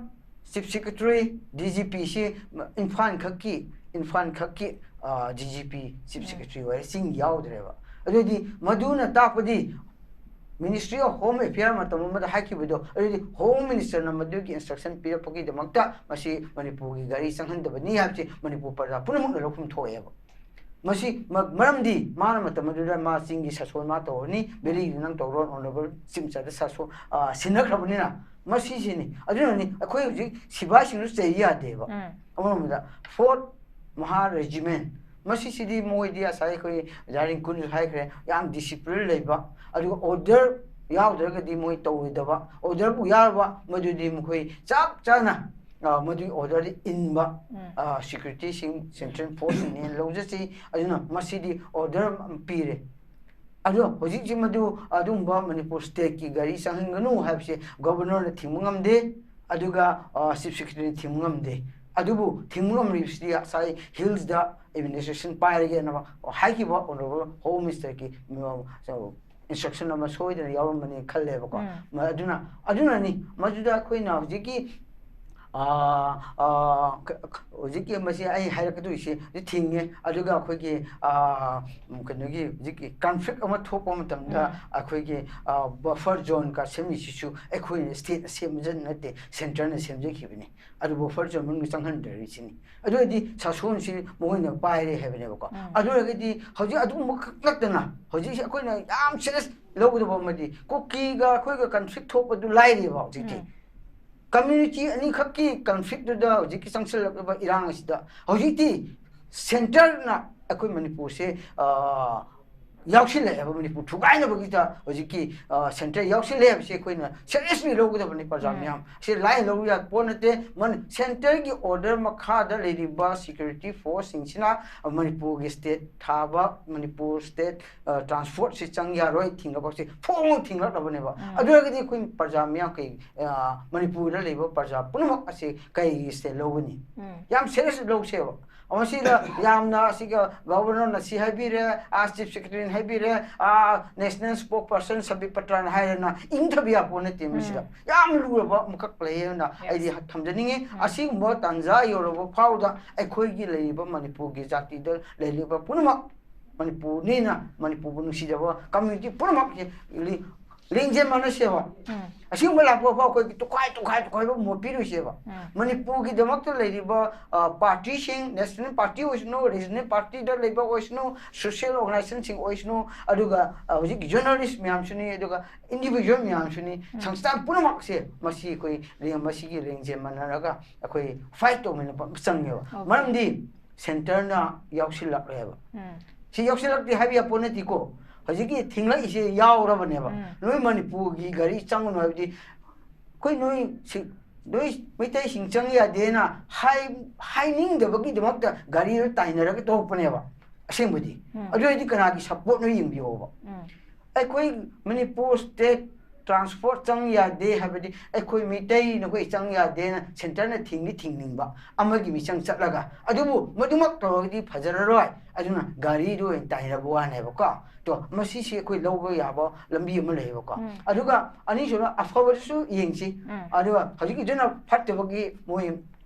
chief secretary, D G ꯄꯤꯁꯤ Imphal ꯈꯛꯀꯤ, ꯏꯝꯐꯥꯜ ꯈꯛꯀꯤ, ꯑ, ꯗꯤ ꯖꯤ ꯄꯤ, ꯆꯤꯐ ꯎꯝ꯫ ꯁꯦꯀ꯭ꯔꯦꯇꯔꯤ ꯑꯣꯏꯔꯦ, ꯆꯤꯡ ꯌꯥꯎꯗ꯭ꯔꯦꯕ꯫ ꯑꯗꯨꯑꯣꯏꯗꯤ ꯃꯗꯨꯅ ꯇꯥꯛꯄꯗꯤ ꯃꯤꯅꯤꯁꯇ꯭ꯔꯤ ꯑꯣꯐ ꯍꯣꯝ ꯑꯦꯐꯤꯌꯔ ꯃꯇꯝ ꯑꯃꯗ ꯍꯥꯏꯈꯤꯕꯗꯣ, ꯑꯗꯨꯗꯤ ꯍꯣꯝ ꯃꯤꯅꯤꯁꯇꯔꯅ ꯃꯗꯨꯒꯤ ꯏꯟꯁꯇ꯭ꯔꯛꯁꯟ ꯄꯤꯔꯛꯄꯒꯤꯗꯃꯛꯇ ꯃꯁꯤ ꯃꯅꯤꯄꯨꯔꯒꯤ ꯒꯥꯔꯤ ꯆꯪꯍꯟꯗꯕꯅꯤ ꯍꯥꯏꯕꯁꯤ ꯃꯅꯤꯄꯨꯔ ꯄ꯭ꯔꯖꯥ ꯄꯨꯝꯅꯃꯛꯅ ꯂꯧꯐꯝ ꯊꯣꯛꯑꯦꯕ꯫ ꯃꯁꯤ ꯃ-, ꯃꯔꯝꯗꯤ ꯃꯥꯅ ꯃꯇꯝ ꯑꯗꯨꯗ ꯃꯥ ꯆꯤꯡꯒꯤ ꯁꯥꯁꯣꯟ ꯃꯥ ꯇꯧꯔꯅꯤ, ꯚꯦꯂꯤꯗ ꯅꯪ ꯇꯧꯔꯣ, ꯑꯣꯅꯔꯦꯕꯜ ꯆꯤꯐ ꯃꯤꯅꯤꯁꯇꯔꯗ ꯁꯥꯁꯣ-, ꯑ, ꯁꯤꯟꯅꯈ꯭ꯔꯕꯅꯤꯅ꯫ ꯃꯁꯤꯁꯤꯅꯤ꯫ ꯑꯗꯨꯅꯅꯤ ꯑꯩꯈꯣꯏ ꯍꯧꯖꯤꯛ ꯁꯤꯐꯥꯏꯁꯤꯡꯗꯨ ꯆꯩ ꯌꯥꯗꯦꯕ꯫ ꯎꯝ꯫ ꯑꯃꯔꯣꯝꯗ ꯐꯣꯔꯠ ꯃꯍꯥ ꯔꯦꯖꯤꯃꯦꯟ, ꯃꯁꯤꯁꯤꯗꯤ ꯃꯣꯏꯗꯤ ꯉꯁꯥꯏ ꯑꯩꯈꯣꯏ ꯑꯣꯖꯥ ꯔꯤꯡꯀꯨꯅꯁꯨ ꯍꯥꯏꯈ꯭ꯔꯦ, ꯌꯥꯝ ꯗꯤꯁꯤꯄ꯭ꯂꯤꯟ ꯂꯩꯕ, ꯑꯗꯨꯒ ꯑꯣꯔꯗꯔ ꯌꯥꯎꯗ꯭ꯔꯒꯗꯤ ꯃꯣꯏ ꯇꯧꯔꯣꯏꯗꯕ, ꯑꯣꯔꯗꯔꯕꯨ ꯌꯥꯎꯔꯕ ꯃꯗꯨꯗꯤ ꯃꯈꯣꯏ ꯆꯞ ꯆꯥꯅ, ꯑ, ꯃꯗꯨꯒꯤ ꯑꯣꯔꯗꯔꯗꯤ ꯏꯟꯕ, ꯎꯝ꯫ ꯑ, ꯁꯦꯀ꯭ꯌꯨꯔꯤꯇꯤꯁꯤꯡ, ꯁꯦꯟꯇ꯭ꯔꯦꯜ ꯐꯣꯔꯁꯁꯤꯡꯅꯦꯅ ꯂꯧꯖꯁꯤ꯫ ꯑꯗꯨꯅ ꯃꯁꯤꯗꯤ ꯑꯣꯔꯗꯔ ꯄꯤꯔꯦ꯫ ꯑꯗꯣ ꯍꯧꯖꯤꯛꯁꯤ ꯃꯗꯨ ꯑꯗꯨꯒꯨꯝꯕ ꯃꯅꯤꯄꯨꯔ ꯁ꯭ꯇꯦꯠꯀꯤ ꯒꯥꯔꯤ ꯆꯪꯍꯟꯒꯅꯨ ꯍꯥꯏꯕꯁꯦ ꯒꯣꯕꯔꯅꯔꯅ ꯊꯤꯡꯕ ꯉꯝꯗꯦ, ꯑꯗꯨꯒ, ꯑ, ꯆꯤꯐ ꯁꯦꯀ꯭ꯔꯦꯇꯔꯤꯅ ꯊꯤꯡꯕ ꯉꯝꯗꯦ꯫ ꯑꯗꯨꯕꯨ ꯊꯤꯡꯕ ꯉꯝꯂꯤꯕꯁꯤꯗꯤ ꯉꯁꯥꯏ ꯍꯤꯜꯁꯇ ꯑꯦꯗꯃꯤꯅꯤꯁꯇ꯭ꯔꯦꯁꯟ ꯄꯥꯏꯔꯒꯦꯅ ꯍꯥꯏꯈꯤꯕ ꯑꯣꯅꯔꯦꯕꯜ ꯍꯣꯝ ꯃꯤꯅꯤꯁꯇꯔꯒꯤ, ꯑ, ꯏꯟꯁꯇ꯭ꯔꯛꯁꯟ ꯑꯃ ꯁꯣꯏꯗꯅ ꯌꯥꯎꯔꯝꯕꯅꯤ ꯈꯜꯂꯦꯕꯀꯣ꯫ ꯎꯝ꯫ ꯃ-, ꯑꯗꯨꯅ, ꯑꯗꯨꯅꯅꯤ ꯃꯗꯨꯗ ꯑꯩꯈꯣꯏꯅ ꯍꯧꯖꯤꯛꯀꯤ ꯑꯥ, ꯑꯥ, ꯀ-, ꯀ-, ꯍꯧꯖꯤꯛꯀꯤ ꯃꯁꯤ ꯑꯩ ꯍꯥꯏꯔꯛꯀꯗꯣꯏꯁꯤ ꯍꯧꯖꯤꯛ ꯊꯤꯡꯉꯦ, ꯑꯗꯨꯒ ꯑꯩꯈꯣꯏꯒꯤ, ꯑꯥ, ꯎꯝ, ꯀꯩꯅꯣꯒꯤ ꯍꯧꯖꯤꯛꯀꯤ ꯀꯟꯐ꯭ꯂꯤꯛ ꯑꯃ ꯊꯣꯛꯄ ꯃꯇꯝꯗ, ꯎꯝ. ꯑꯩꯈꯣꯏꯒꯤ, ꯑꯥ, ꯕꯐꯔ ꯖꯣꯟꯒ ꯁꯦꯝꯃꯤꯁꯤꯁꯨ ꯑꯩꯈꯣꯏꯅ ꯁ꯭ꯇꯦꯠꯅ ꯁꯦꯝꯕ ꯅꯠꯇꯦ, ꯁꯦꯟꯇꯔꯅ ꯁꯦꯝꯖꯈꯤꯕꯅꯤ꯫ ꯑꯗꯨ ꯕꯐꯔ ꯖꯣꯟ ꯃꯅꯨꯡꯗ ꯆꯪꯍꯟꯗ꯭ꯔꯤꯁꯤꯅꯤ꯫ ꯑꯗꯨ ꯑꯣꯏꯔꯗꯤ ꯁꯥꯁꯣꯟꯁꯤ ꯃꯈꯣꯏꯅ ꯄꯥꯏꯔꯦ ꯍꯥꯏꯕꯅꯦꯕꯀꯣ꯫ ꯎꯝ. ꯑꯗꯨ ꯑꯣꯏꯔꯒꯗꯤ ꯍꯧꯖꯤꯛ ꯑꯗꯨꯒꯨꯝꯕ ꯈꯛ ꯅꯠꯇꯅ ꯍꯧꯖꯤꯛꯁꯤ ꯑꯩꯈꯣꯏꯅ ꯌꯥꯝ ꯁꯤꯔꯤꯌꯁ ꯂꯧꯒꯗꯕ ꯑꯃꯗꯤ ꯀꯨꯀꯤꯒ ꯑꯩꯈꯣꯏꯒ ꯀꯟꯐ꯭ꯂꯤꯛ ꯊꯣꯛꯄꯗꯨ ꯂꯥꯏꯔꯤꯕ ꯍꯧꯖꯤꯛꯇꯤ꯫ ꯎꯝ. ꯀꯝꯃ꯭ꯌꯨꯅꯤꯇꯤ ꯑꯅꯤꯈꯛꯀꯤ ꯀꯟꯐ꯭ꯂꯤꯛꯇꯨꯗ ꯍꯧꯖꯤꯛꯀꯤ ꯆꯪꯁꯤꯜꯂꯛꯂꯤꯕ ꯏꯔꯥꯡ ꯑꯁꯤꯗ ꯍꯧꯖꯤꯛꯇꯤ ꯁꯦꯟꯇꯔꯅ ꯑꯩꯈꯣꯏ ꯃꯅꯤꯄꯨꯔꯁꯦ, ꯑ, ꯌꯥꯎꯁꯤꯜꯂꯛꯑꯦꯕ꯫ ꯃꯅꯤꯄꯨꯔ ꯊꯨꯒꯥꯏꯅꯕꯒꯤꯗ ꯍꯧꯖꯤꯛꯀꯤ, ꯑ, ꯁꯦꯟꯇꯔ ꯌꯥꯎꯁꯤꯜꯂꯦ ꯍꯥꯏꯕꯁꯦ ꯑꯩꯈꯣꯏꯅ ꯁꯤꯔꯤꯌꯁꯂꯤ ꯂꯧꯒꯗꯕꯅꯤ ꯄ꯭ꯔꯖꯥ ꯎꯝ. ꯃꯌꯥꯝ꯫ ꯁꯤ ꯂꯥꯏꯅ ꯂꯧꯕ ꯌꯥꯕ ꯄꯣꯠ ꯅꯠꯇꯦ꯫ ꯃꯅꯤ-, ꯁꯦꯟꯇꯔꯒꯤ ꯑꯣꯔꯗꯔ ꯃꯈꯥꯗ ꯂꯩꯔꯤꯕ ꯁꯦꯀ꯭ꯌꯨꯔꯤꯇꯤ ꯐꯣꯔꯁꯁꯤꯡꯁꯤꯅ ꯃꯅꯤꯄꯨꯔꯒꯤ ꯁ꯭ꯇꯦꯠ ꯊꯥꯕ, ꯃꯅꯤꯄꯨꯔ ꯁ꯭ꯇꯦꯠ, ꯑ, ꯇ꯭ꯔꯥꯟꯁꯄꯣꯔꯠꯁꯤ ꯆꯪ ꯌꯥꯔꯣꯏ, ꯊꯤꯡꯒꯕꯁꯤ ꯐꯣꯡꯅ ꯊꯤꯡꯂꯛꯂꯕꯅꯦꯕ꯫ ꯎꯝ. ꯑꯗꯨ ꯑꯣꯏꯔꯒꯗꯤ ꯑꯩꯈꯣꯏ ꯄ꯭ꯔꯖꯥ ꯃꯤꯌꯥꯝ ꯀꯩ, ꯑ, ꯃꯅꯤꯄꯨꯔꯗ ꯂꯩꯕ ꯄ꯭ꯔꯖꯥ ꯄꯨꯝꯅꯃꯛ ꯑꯁꯤ ꯀꯩꯒꯤ ꯁ꯭ꯇꯦꯠ ꯂꯧꯒꯅꯤ? ꯎꯝ. ꯌꯥꯝ ꯁꯤꯔꯤꯌꯁ ꯂꯧꯁꯦꯕ꯫ ꯃꯁꯤꯗ ꯌꯥꯝꯅ ꯑꯁꯤꯒ ꯒꯚꯔꯅꯔꯅ ꯁꯤ ꯍꯥꯏꯕꯤꯔꯦ, ꯑꯥ ꯆꯤꯐ ꯁꯦꯀ꯭ꯔꯦꯇꯔꯤꯅ ꯍꯥꯏꯕꯤꯔꯦ, ꯑꯥ ꯅꯦꯁꯅꯦꯜ ꯁ꯭ꯄꯣꯛ ꯄꯔꯁꯟ ꯁꯕꯤꯠ ꯄꯇ꯭ꯔꯥꯅ ꯍꯥꯏꯔꯦꯅ ꯏꯪꯊꯕ ꯌꯥꯄꯣ ꯅꯠꯇꯦ꯫ ꯃꯁꯤꯗ ꯎꯝ. ꯌꯥꯝ ꯂꯨꯔꯕ ꯑꯃꯈꯛ ꯂꯩꯌꯦꯅ Yes. ꯑꯩꯗꯤ ꯊꯝꯖꯅꯤꯡꯉꯤ꯫ ꯎꯝ. ꯑꯁꯤꯒꯨꯝꯕ ꯇꯥꯟꯖꯥ ꯌꯧꯔꯕ ꯐꯥꯎꯗ ꯑꯩꯈꯣꯏꯒꯤ ꯂꯩꯔꯤꯕ ꯃꯅꯤꯄꯨꯔꯒꯤ ꯖꯥꯇꯤꯗ ꯂꯩꯔꯤꯕ ꯄꯨꯝꯅꯃꯛ ꯃꯅꯤꯄꯨꯔꯅꯤꯅ ꯃꯅꯤꯄꯨꯔꯕꯨ ꯅꯨꯡꯁꯤꯖꯕ ꯀꯝꯃ꯭ꯌꯨꯅꯤꯇꯤ ꯄꯨꯝꯅꯃꯛꯁꯦ ꯂꯤ-, ꯂꯤꯡꯖꯦꯜ ꯃꯥꯟꯅꯁꯦꯕ꯫ ꯎꯝ. ꯑꯁꯤꯒꯨꯝꯕ ꯂꯥꯛꯄ ꯐꯥꯎ ꯑꯩꯈꯣꯏꯒꯤ ꯇꯣꯈꯥꯏ ꯇꯣꯈꯥꯏ ꯇꯣꯈꯥꯏꯕ ꯃꯣꯠ ꯄꯤꯔꯣꯏꯁꯦꯕ꯫ ꯎꯝ. ꯃꯅꯤꯄꯨꯔꯒꯤꯗꯃꯛꯇ ꯂꯩꯔꯤꯕ, ꯑ, ꯄꯥꯔꯇꯤꯁꯤꯡ, ꯅꯦꯁꯅꯦꯜ ꯄꯥꯔꯇꯤ ꯑꯣꯏꯁꯅꯨ, ꯔꯤꯖꯅꯦꯜ ꯄꯥꯔꯇꯤꯗ ꯂꯩꯕ ꯑꯣꯏꯁꯅꯨ, ꯁꯣꯁꯤꯌꯦꯜ ꯑꯣꯔꯒꯅꯥꯏꯖꯦꯁꯟꯁꯤꯡ ꯑꯣꯏꯁꯅꯨ, ꯑꯗꯨꯒ, ꯑ, ꯍꯧꯖꯤꯛ ꯖꯔꯅꯦꯂꯤꯁ ꯃꯌꯥꯝꯁꯨꯅꯤ, ꯑꯗꯨꯒ ꯏꯟꯗꯤꯕꯤꯖꯨꯋꯦꯜ ꯃꯌꯥꯝꯁꯨꯅꯤ, ꯎꯝ. ꯁꯪꯁꯊꯥꯟ ꯄꯨꯝꯅꯃꯛꯁꯦ ꯃꯁꯤ ꯑꯩꯈꯣꯏ ꯂꯦꯡ-, ꯃꯁꯤꯒꯤ ꯂꯦꯡꯖꯦꯜ ꯃꯥꯟꯅꯔꯒ ꯑꯩꯈꯣꯏ ꯐꯥꯏꯠ ꯇꯧꯃꯤꯟꯅꯕ ꯑꯃ ꯆꯪꯉꯦꯕ꯫ Okay. ꯃꯔꯝꯗꯤ ꯁꯦꯟꯇꯔꯅ ꯌꯥꯎꯁꯤꯜꯂꯛꯂꯦꯕ꯫ ꯎꯝ. ꯁꯤ ꯌꯥꯎꯁꯤꯜꯂꯛꯇꯦ ꯍꯥꯏꯕ ꯌꯥꯄꯣꯠ ꯅꯠꯇꯦꯀꯣ꯫ ꯍꯧꯖꯤꯛꯀꯤ ꯊꯤꯡꯂꯛꯏꯁꯦ ꯌꯥꯎꯔꯕꯅꯦꯕ꯫ ꯎꯝ. ꯅꯣꯏ ꯃꯅꯤꯄꯨꯔꯒꯤ ꯒꯥꯔꯤ ꯆꯪꯒꯅꯨ ꯍꯥꯏꯕꯗꯤ ꯑꯩꯈꯣꯏ ꯅꯣꯏ ꯁꯤ-, ꯅꯣꯏ ꯃꯩꯇꯩꯁꯤꯡ ꯆꯪ ꯌꯥꯗꯦꯅ ꯍꯥꯏ-, ꯍꯥꯏꯅꯤꯡꯗꯕꯒꯤꯗꯃꯛꯇ ꯒꯥꯔꯤꯗꯣ ꯇꯥꯏꯅꯔꯒ ꯇꯧꯔꯛꯄꯅꯦꯕ ꯑꯁꯦꯡꯕꯗꯤ꯫ ꯎꯝ. ꯑꯗꯨ ꯑꯣꯏꯔꯗꯤ ꯀꯅꯥꯒꯤ ꯁꯞꯄꯣꯔꯠꯅꯣ ꯌꯦꯡꯕꯤꯌꯣꯕ꯫ ꯎꯝ. ꯑꯩꯈꯣꯏ ꯃꯅꯤꯄꯨꯔ ꯁ꯭ꯇꯦꯠ ꯇ꯭ꯔꯥꯟꯁꯄꯣꯔꯠ ꯆꯪ ꯌꯥꯗꯦ ꯍꯥꯏꯕꯗꯤ ꯑꯩꯈꯣꯏ ꯃꯤꯇꯩ ꯅꯈꯣꯏ ꯆꯪ ꯌꯥꯗꯦꯅ ꯁꯦꯟꯇꯔꯅ ꯊꯤꯡꯗꯤ ꯊꯤꯡꯅꯤꯡꯕ ꯑꯃꯒꯤ ꯃꯤꯆꯪ ꯆꯠꯂꯒ, ꯑꯗꯨꯕꯨ ꯃꯗꯨꯃꯛ ꯇꯧꯔꯒꯗꯤ ꯐꯖꯔꯔꯣꯏ꯫ ꯑꯗꯨꯅ ꯒꯥꯔꯤꯗꯨ ꯑꯣꯏꯅ ꯇꯥꯏꯅꯕ ꯋꯥꯅꯦꯕꯀꯣ꯫ ꯇꯣ, ꯃꯁꯤꯁꯤ ꯑꯩꯈꯣꯏ ꯂꯧꯕ ꯌꯥꯕ ꯂꯝꯕꯤ ꯑꯃ ꯂꯩꯌꯦꯕꯀꯣ꯫ ꯎꯝ. ꯑꯗꯨꯒ ꯑꯅꯤꯁꯨꯅ ꯑꯐꯕꯗꯨꯁꯨ ꯌꯦꯡꯁꯤ꯫ ꯎꯝ. ꯑꯗꯨꯒ ꯍꯧꯖꯤꯛꯀꯤꯗꯨꯅ ꯐꯠꯇꯕꯒꯤ ꯃꯣꯏ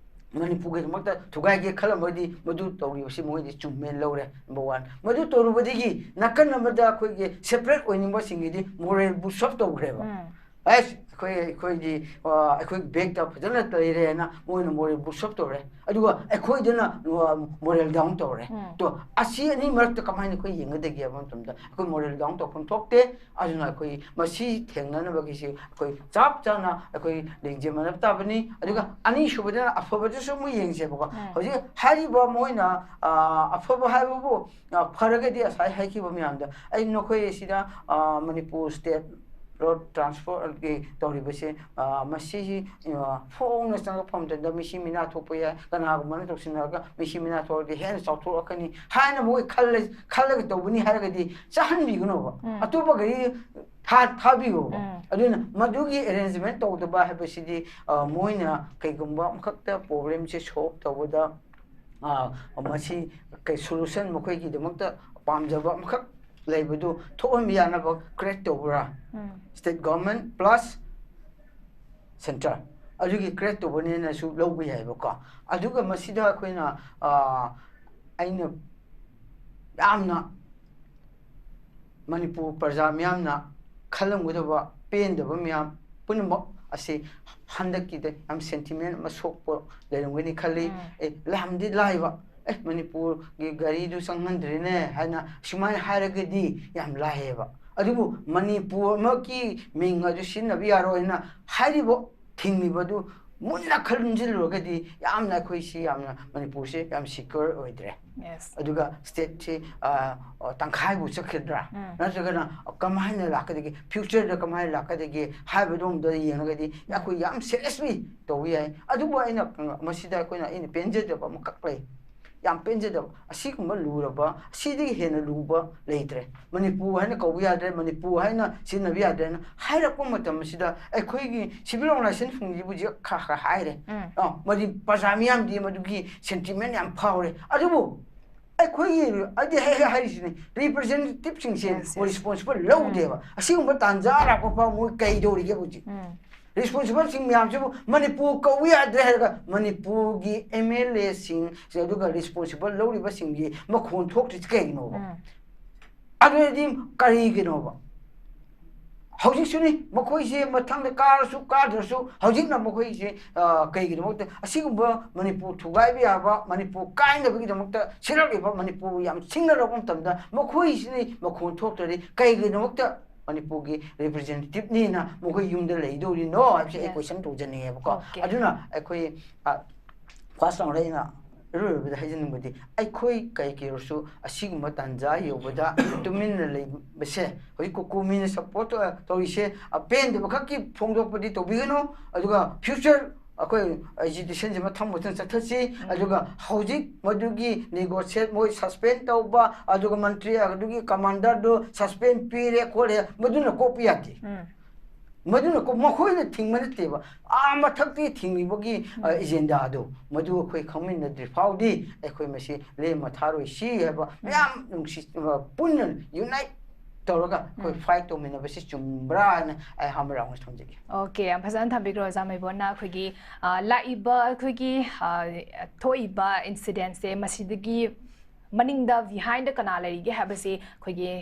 ꯃꯅꯤꯄꯨꯔꯒꯤꯗꯃꯛꯇ ꯊꯨꯒꯥꯏꯒꯦ ꯈꯜꯂꯝꯃꯒꯗꯤ ꯃꯗꯨ ꯇꯧꯔꯤꯕꯁꯤ ꯃꯣꯏꯗꯤ ꯆꯨꯝꯃꯦꯅ ꯂꯧꯔꯦ, ꯅꯝꯕꯔ ꯋꯥꯟ꯫ ꯃꯗꯨ ꯇꯧꯔꯨꯕꯗꯒꯤ ꯅꯥꯀꯟ ꯑꯃꯗ ꯑꯩꯈꯣꯏꯒꯤ ꯁꯦꯄꯔꯦꯠ ꯑꯣꯏꯅꯤꯡꯕꯁꯤꯡꯒꯤꯗꯤ ꯃꯣꯔꯦꯜ ꯕꯨꯁ ꯑꯞ ꯇꯧꯈ꯭ꯔꯦꯕ꯫ ꯎꯝ. ꯑꯁ, ꯑꯩꯈꯣꯏ ꯑꯩꯈꯣꯏꯒꯤ ꯑ, ꯑꯩꯈꯣꯏ ꯕꯦꯛꯇ ꯐꯖꯅ ꯂꯩꯔꯦꯅ ꯃꯣꯏꯅ ꯃꯣꯔꯦꯜ ꯕꯨꯁ ꯑꯞ ꯇꯧꯔꯦ, ꯑꯗꯨꯒ ꯑꯩꯈꯣꯏꯗꯅ ꯃꯣꯔꯦꯜ ꯗꯥꯎꯟ ꯇꯧꯔꯦ꯫ ꯎꯝ. ꯇꯣ, ꯑꯁꯤ ꯑꯅꯤ ꯃꯔꯛꯇ ꯀꯃꯥꯏꯅ ꯑꯩꯈꯣꯏ ꯌꯦꯡꯒꯗꯒꯦ ꯍꯥꯏꯕ ꯃꯇꯝꯗ ꯑꯩꯈꯣꯏ ꯃꯣꯔꯦꯜ ꯗꯥꯎꯟ ꯇꯧꯐꯝ ꯊꯣꯛꯇꯦ꯫ ꯑꯗꯨꯅ ꯑꯩꯈꯣꯏ ꯃꯁꯤ ꯊꯦꯡꯅꯅꯕꯒꯤꯁꯤ ꯑꯩꯈꯣꯏ ꯆꯞ ꯆꯥꯅ ꯑꯩꯈꯣꯏ ꯂꯤꯡꯖꯦꯜ ꯃꯥꯟꯅꯕ ꯇꯥꯕꯅꯤ꯫ ꯑꯗꯨꯒ ꯑꯅꯤꯁꯨꯕꯗꯅ ꯑꯐꯕꯗꯨꯁꯨ ꯑꯃꯨꯛ ꯌꯦꯡꯁꯦꯕꯀꯣ꯫ ꯎꯝ. ꯍꯧꯖꯤꯛ ꯍꯥꯏꯔꯤꯕ ꯃꯣꯏꯅ ꯑ, ꯑꯐꯕ ꯍꯥꯏꯕꯕꯨ ꯑ, ꯐꯔꯒꯗꯤ ꯉꯁꯥꯏ ꯍꯥꯏꯈꯤꯕ ꯃꯌꯥꯝꯗꯣ, ꯑꯩ ꯅꯈꯣꯏ ꯁꯤꯗ ꯑ, ꯃꯅꯤꯄꯨꯔ ꯁ꯭ꯇꯦꯠ ꯔꯣꯗ ꯇ꯭ꯔꯥꯟꯁꯄꯣꯔꯠꯀꯤ ꯇꯧꯔꯤꯕꯁꯦ, ꯑ, ꯃꯁꯤꯁꯤ ꯑ, ꯐꯣꯡꯅ ꯆꯪꯉꯛꯄ ꯃꯇꯝꯗ ꯃꯤꯁꯤ ꯃꯤꯅꯥ ꯊꯣꯛꯄ ꯌꯥꯏ, ꯀꯅꯥꯒꯨꯝꯕꯅ ꯇꯧꯁꯤꯟꯅꯔꯒ ꯃꯤꯁꯤ ꯃꯤꯅꯥ ꯊꯣꯛꯑꯗꯤ ꯍꯦꯟꯅ ꯆꯥꯎꯊꯣꯔꯛꯀꯅꯤ ꯍꯥꯏꯅ ꯃꯣꯏ ꯈꯜꯂ- ꯈꯜꯂꯒ ꯇꯧꯕꯅꯤ ꯍꯥꯏꯔꯒꯗꯤ ꯆꯥꯍꯟꯕꯤꯒꯅꯣꯕ꯫ ꯎꯝ. ꯑꯇꯣꯞꯄ ꯒꯥꯔꯤ ꯊꯥ- ꯊꯥꯕꯤꯌꯣꯕ꯫ ꯎꯝ. ꯑꯗꯨꯅ ꯃꯗꯨꯒꯤ ꯑꯦꯔꯦꯟꯖꯃꯦꯟ ꯇꯧꯗꯕ ꯍꯥꯏꯕꯁꯤꯗꯤ, ꯑ, ꯃꯣꯏꯅ ꯀꯩꯒꯨꯝꯕ ꯑꯃꯈꯛꯇ ꯄ꯭ꯔꯣꯕ꯭ꯂꯦꯝꯁꯦ ꯁꯣꯜꯕ ꯇꯧꯕꯗ, ꯑ, ꯃꯁꯤ ꯀꯩ ꯁꯣꯂꯨꯁꯟ ꯃꯈꯣꯏꯒꯤꯗꯃꯛꯇ ꯄꯥꯝꯖꯕ ꯑꯃꯈꯛ ꯂꯩꯕꯗꯨ ꯊꯣꯛꯍꯟꯕ ꯌꯥꯅꯕ ꯀ꯭ꯔꯤꯌꯦꯠ ꯇꯧꯕ꯭ꯔꯥ? ꯎꯝ. ꯁ꯭ꯇꯦꯠ ꯒꯚꯔꯟꯃꯦꯟ ꯄ꯭ꯂꯁ ꯁꯦꯟꯇꯔ ꯑꯗꯨꯒꯤ ꯀ꯭ꯔꯤꯌꯦꯠ ꯇꯧꯕꯅꯦꯅꯁꯨ ꯂꯧꯕ ꯌꯥꯏꯕꯀꯣ꯫ ꯑꯗꯨꯒ ꯃꯁꯤꯗ ꯑꯩꯈꯣꯏꯅ, ꯑ, ꯑꯩꯅ ꯌꯥꯝꯅ ꯃꯅꯤꯄꯨꯔ ꯄ꯭ꯔꯖꯥ ꯃꯤꯌꯥꯝꯅ ꯈꯜꯂꯝꯒꯗꯕ ꯄꯦꯟꯗꯕ ꯃꯌꯥꯝ ꯄꯨꯝꯅꯃꯛ ꯑꯁꯤ ꯍꯟꯗꯛꯀꯤꯗ ꯌꯥꯝ ꯁꯦꯟꯇꯤꯃꯦꯟ ꯑꯃ ꯁꯣꯛꯄ ꯂꯩꯔꯝꯒꯅꯤ ꯈꯜꯂꯤ꯫ ꯎꯝ. ꯑꯦ, ꯌꯥꯝꯗꯤ ꯂꯥꯏꯕ, "ꯑꯦ, ꯃꯅꯤꯄꯨꯔꯒꯤ ꯒꯥꯔꯤꯗꯨ ꯆꯪꯍꯟꯗ꯭ꯔꯦꯅꯦ" ꯍꯥꯏꯅ ꯁꯨꯃꯥꯏꯅ ꯍꯥꯏꯔꯒꯗꯤ ꯌꯥꯝ ꯂꯥꯏꯌꯦꯕ꯫ ꯑꯗꯨꯕꯨ ꯃꯅꯤꯄꯨꯔ ꯑꯃꯒꯤ ꯃꯤꯡ ꯑꯗꯨ ꯁꯤꯖꯤꯟꯅꯕ ꯌꯥꯔꯣꯏ ꯍꯥꯏꯅ ꯍꯥꯏꯔꯤꯕ, ꯊꯤꯡꯂꯤꯕꯗꯨ ꯃꯨꯟꯅ ꯈꯟꯖꯤꯜꯂꯨꯔꯒꯗꯤ ꯌꯥꯝꯅ ꯑꯩꯈꯣꯏꯁꯤ ꯌꯥꯝꯅ ꯃꯅꯤꯄꯨꯔꯁꯤ ꯌꯥꯝ ꯁꯤꯀ꯭ꯌꯣꯔ ꯑꯣꯏꯗ꯭ꯔꯦ꯫ Yes. ꯑꯗꯨꯒ ꯁ꯭ꯇꯦꯠꯁꯤ, ꯑ, ꯑ, ꯇꯪꯈꯥꯏꯕꯨ ꯆꯠꯈꯤꯗ꯭ꯔꯥ? ꯎꯝ. ꯅꯠꯇ꯭ꯔꯒꯅ ꯀꯃꯥꯏꯅ ꯂꯥꯛꯀꯗꯒꯦ, ꯐ꯭ꯌꯨꯆꯔꯗ ꯀꯃꯥꯏꯅ ꯂꯥꯛꯀꯗꯒꯦ ꯍꯥꯏꯕꯗꯣꯝꯗ ꯌꯦꯡꯉꯒꯗꯤ ꯑꯩꯈꯣꯏ ꯌꯥꯝ ꯁꯦꯔꯤꯌꯁꯂꯤ ꯇꯧꯕ ꯌꯥꯏ꯫ ꯑꯗꯨꯕꯨ ꯑꯩꯅ, ꯑ, ꯃꯁꯤꯗ ꯑꯩꯈꯣꯏꯅ, ꯑꯩꯅ ꯄꯦꯟꯖꯗꯕ ꯑꯃꯈꯛ ꯂꯩ꯫ ꯌꯥꯝ ꯄꯦꯟꯖꯗꯕ꯫ ꯑꯁꯤꯒꯨꯝꯕ ꯂꯨꯔꯕ, ꯑꯁꯤꯗꯒꯤ ꯍꯦꯟꯅ ꯂꯨꯕ ꯂꯩꯇ꯭ꯔꯦ꯫ ꯃꯅꯤꯄꯨꯔ ꯍꯥꯏꯅ ꯀꯧꯕ ꯌꯥꯗ꯭ꯔꯦ, ꯃꯅꯤꯄꯨꯔ ꯍꯥꯏꯅ ꯁꯤꯖꯤꯟꯅꯕ ꯌꯥꯗ꯭ꯔꯦꯅ ꯍꯥꯏꯔꯛꯄ ꯃꯇꯝ ꯑꯁꯤꯗ ꯑꯩꯈꯣꯏꯒꯤ civil organizationꯁꯤꯡꯁꯤꯕꯨ ꯍꯧꯖꯤꯛ ꯈꯔ ꯈꯔ ꯍꯥꯏꯔꯦ꯫ ꯎꯝ. ꯑ, ꯃꯗꯨ ꯄ꯭ꯔꯖꯥ ꯃꯤꯌꯥꯝꯗꯤ ꯃꯗꯨꯒꯤ sentiment ꯌꯥꯝ ꯐꯥꯎꯔꯦ꯫ ꯑꯗꯨꯕꯨ ꯑꯩꯈꯣꯏꯒꯤ, ꯑꯩꯗꯤ ꯍꯦꯛ ꯍꯦꯛ ꯍꯥꯏꯔꯤꯁꯤꯅꯤ, representativeꯁꯤꯡꯁꯦ Yes, yes. responsible ꯂꯧꯗꯦꯕ꯫ ꯑꯁꯤꯒꯨꯝꯕ ꯇꯥꯟꯖꯥ ꯂꯥꯛꯄ ꯐꯥꯎ ꯃꯣꯏ ꯀꯩꯗꯧꯔꯤꯒꯦ ꯍꯧꯖꯤꯛ? ꯎꯝ. Responsible ꯁꯤꯡ ꯃꯌꯥꯝꯁꯤꯕꯨ ꯃꯅꯤꯄꯨꯔ ꯀꯧꯕ ꯌꯥꯗ꯭ꯔꯦ ꯍꯥꯏꯔꯒ ꯃꯅꯤꯄꯨꯔꯒꯤ MLAꯁꯤꯡ, ꯑꯗꯨꯒ responsible ꯂꯧꯔꯤꯕꯁꯤꯡꯒꯤ ꯃꯈꯣꯟ ꯊꯣꯛꯇ꯭ꯔꯤꯁꯤ ꯀꯩꯒꯤꯅꯣꯕ? ꯎꯝ. ꯑꯗꯨ ꯑꯣꯏꯔꯗꯤ ꯀꯔꯤꯒꯤꯅꯣꯕ? ꯍꯧꯖꯤꯛꯁꯨꯅꯤ, ꯃꯈꯣꯏꯁꯦ ꯃꯊꯪꯗ ꯀꯥꯔꯁꯨ ꯀꯥꯗ꯭ꯔꯁꯨ ꯍꯧꯖꯤꯛꯅ ꯃꯈꯣꯏꯁꯦ, ꯑ, ꯀꯩꯒꯤꯗꯃꯛꯇ ꯑꯁꯤꯒꯨꯝꯕ ꯃꯅꯤꯄꯨꯔ ꯊꯨꯒꯥꯏꯕ ꯌꯥꯕ, ꯃꯅꯤꯄꯨꯔ ꯀꯥꯏꯅꯕꯒꯤꯗꯃꯛꯇ ꯁꯤꯜꯂꯛꯂꯤꯕ, ꯃꯅꯤꯄꯨꯔꯕꯨ ꯌꯥꯝ ꯁꯤꯡꯅꯔꯛꯄ ꯃꯇꯝꯗ ꯃꯈꯣꯏꯁꯤꯅ ꯃꯈꯣꯟ ꯊꯣꯛꯇ꯭ꯔꯗꯤ ꯀꯩꯒꯤꯗꯃꯛꯇ ꯃꯅꯤꯄꯨꯔꯒꯤ representativeꯅꯤꯅ ꯃꯈꯣꯏ ꯌꯨꯝꯗ ꯂꯩꯗꯧꯔꯤꯅꯣ ꯍꯥꯏꯕꯁꯦ ꯑꯩ Yes. question ꯇꯧꯖꯅꯤꯡꯉꯦꯕꯀꯣ꯫ Okay. ꯑꯗꯨꯅ ꯑꯩꯈꯣꯏ, ꯑ, first round ꯑꯩꯅ ꯑꯔꯣꯏꯕꯗ ꯍꯥꯏꯖꯅꯤꯡꯕꯗꯤ, ꯑꯩꯈꯣꯏ ꯀꯩ ꯀꯩ ꯑꯣꯏꯔꯁꯨ ꯑꯁꯤꯒꯨꯝꯕ ꯇꯥꯟꯖꯥ ꯌꯧꯕꯗ ꯇꯨꯃꯤꯟꯅ ꯂꯩꯕꯁꯦ, ꯍꯧꯖꯤꯛ ꯀꯣꯀꯣꯃꯤꯅ support ꯇꯧꯔꯤꯁꯦ, ꯑꯄꯦꯟꯗꯕ ꯈꯛꯀꯤ ꯐꯣꯡꯗꯣꯛꯄꯗꯤ ꯇꯧꯕꯤꯒꯅꯨ, ꯑꯗꯨꯒ future ꯑꯩꯈꯣꯏ agitationꯁꯦ ꯃꯊꯪ ꯃꯊꯪ ꯆꯠꯊꯁꯤ꯫ ꯑꯗꯨꯒ ꯍꯧꯖꯤꯛ ꯃꯗꯨꯒꯤ negotiate, ꯃꯣꯏ suspend ꯇꯧꯕ, ꯑꯗꯨꯒ ꯃꯟꯇ꯭ꯔꯤ ꯑꯗꯨꯒꯤ commanderꯗꯨ suspend ꯄꯤꯔꯦ ꯈꯣꯠꯂꯦ, ꯃꯗꯨꯅ ꯀꯣꯛꯄ ꯌꯥꯗꯦ꯫ ꯎꯝ. ꯃꯗꯨꯅ ꯀꯣ-, ꯃꯈꯣꯏꯅ ꯊꯤꯡꯕ ꯅꯠꯇꯦꯕ, ꯑꯥ ꯃꯊꯛꯇꯒꯤ ꯊꯤꯡꯂꯤꯕꯒꯤ, ꯑ, agendaꯗꯣ ꯃꯗꯨ ꯑꯩꯈꯣꯏ ꯈꯪꯃꯤꯟꯅꯗ꯭ꯔꯤ ꯐꯥꯎꯗꯤ ꯑꯩꯈꯣꯏ ꯃꯁꯤ ꯂꯦꯝꯃ ꯊꯥꯔꯣꯏꯁꯤ ꯍꯥꯏꯕ ꯃꯌꯥꯝ ꯅꯨꯡꯁꯤ, ꯑ, ꯄꯨꯟꯅ unite ꯇꯧꯔꯒ ꯑꯩꯈꯣꯏ fight ꯇꯧꯃꯤꯟꯅꯕꯁꯤ ꯆꯨꯝꯕ꯭ꯔꯥ ꯍꯥꯏꯅ ꯑꯩ ꯍꯥꯃꯔꯥꯎꯅ ꯊꯝꯖꯒꯦ꯫ Okay, ꯌꯥꯝ ꯐꯖꯅ ꯊꯝꯕꯤꯈ꯭ꯔꯣ ꯑꯣꯖꯥ ꯃꯥꯏꯕꯣꯟꯅ꯫ ꯑꯩꯈꯣꯏꯒꯤ, ꯑ, ꯂꯥꯛꯏꯕ ꯑꯩꯈꯣꯏꯒꯤ, ꯑ, ꯊꯣꯛꯏꯕ incidentꯁꯦ ꯃꯁꯤꯗꯒꯤ ꯃꯅꯤꯡꯗ behindꯗ ꯀꯅꯥ ꯂꯩꯔꯤꯒꯦ ꯍꯥꯏꯕꯁꯤ ꯑꯩꯈꯣꯏꯒꯤ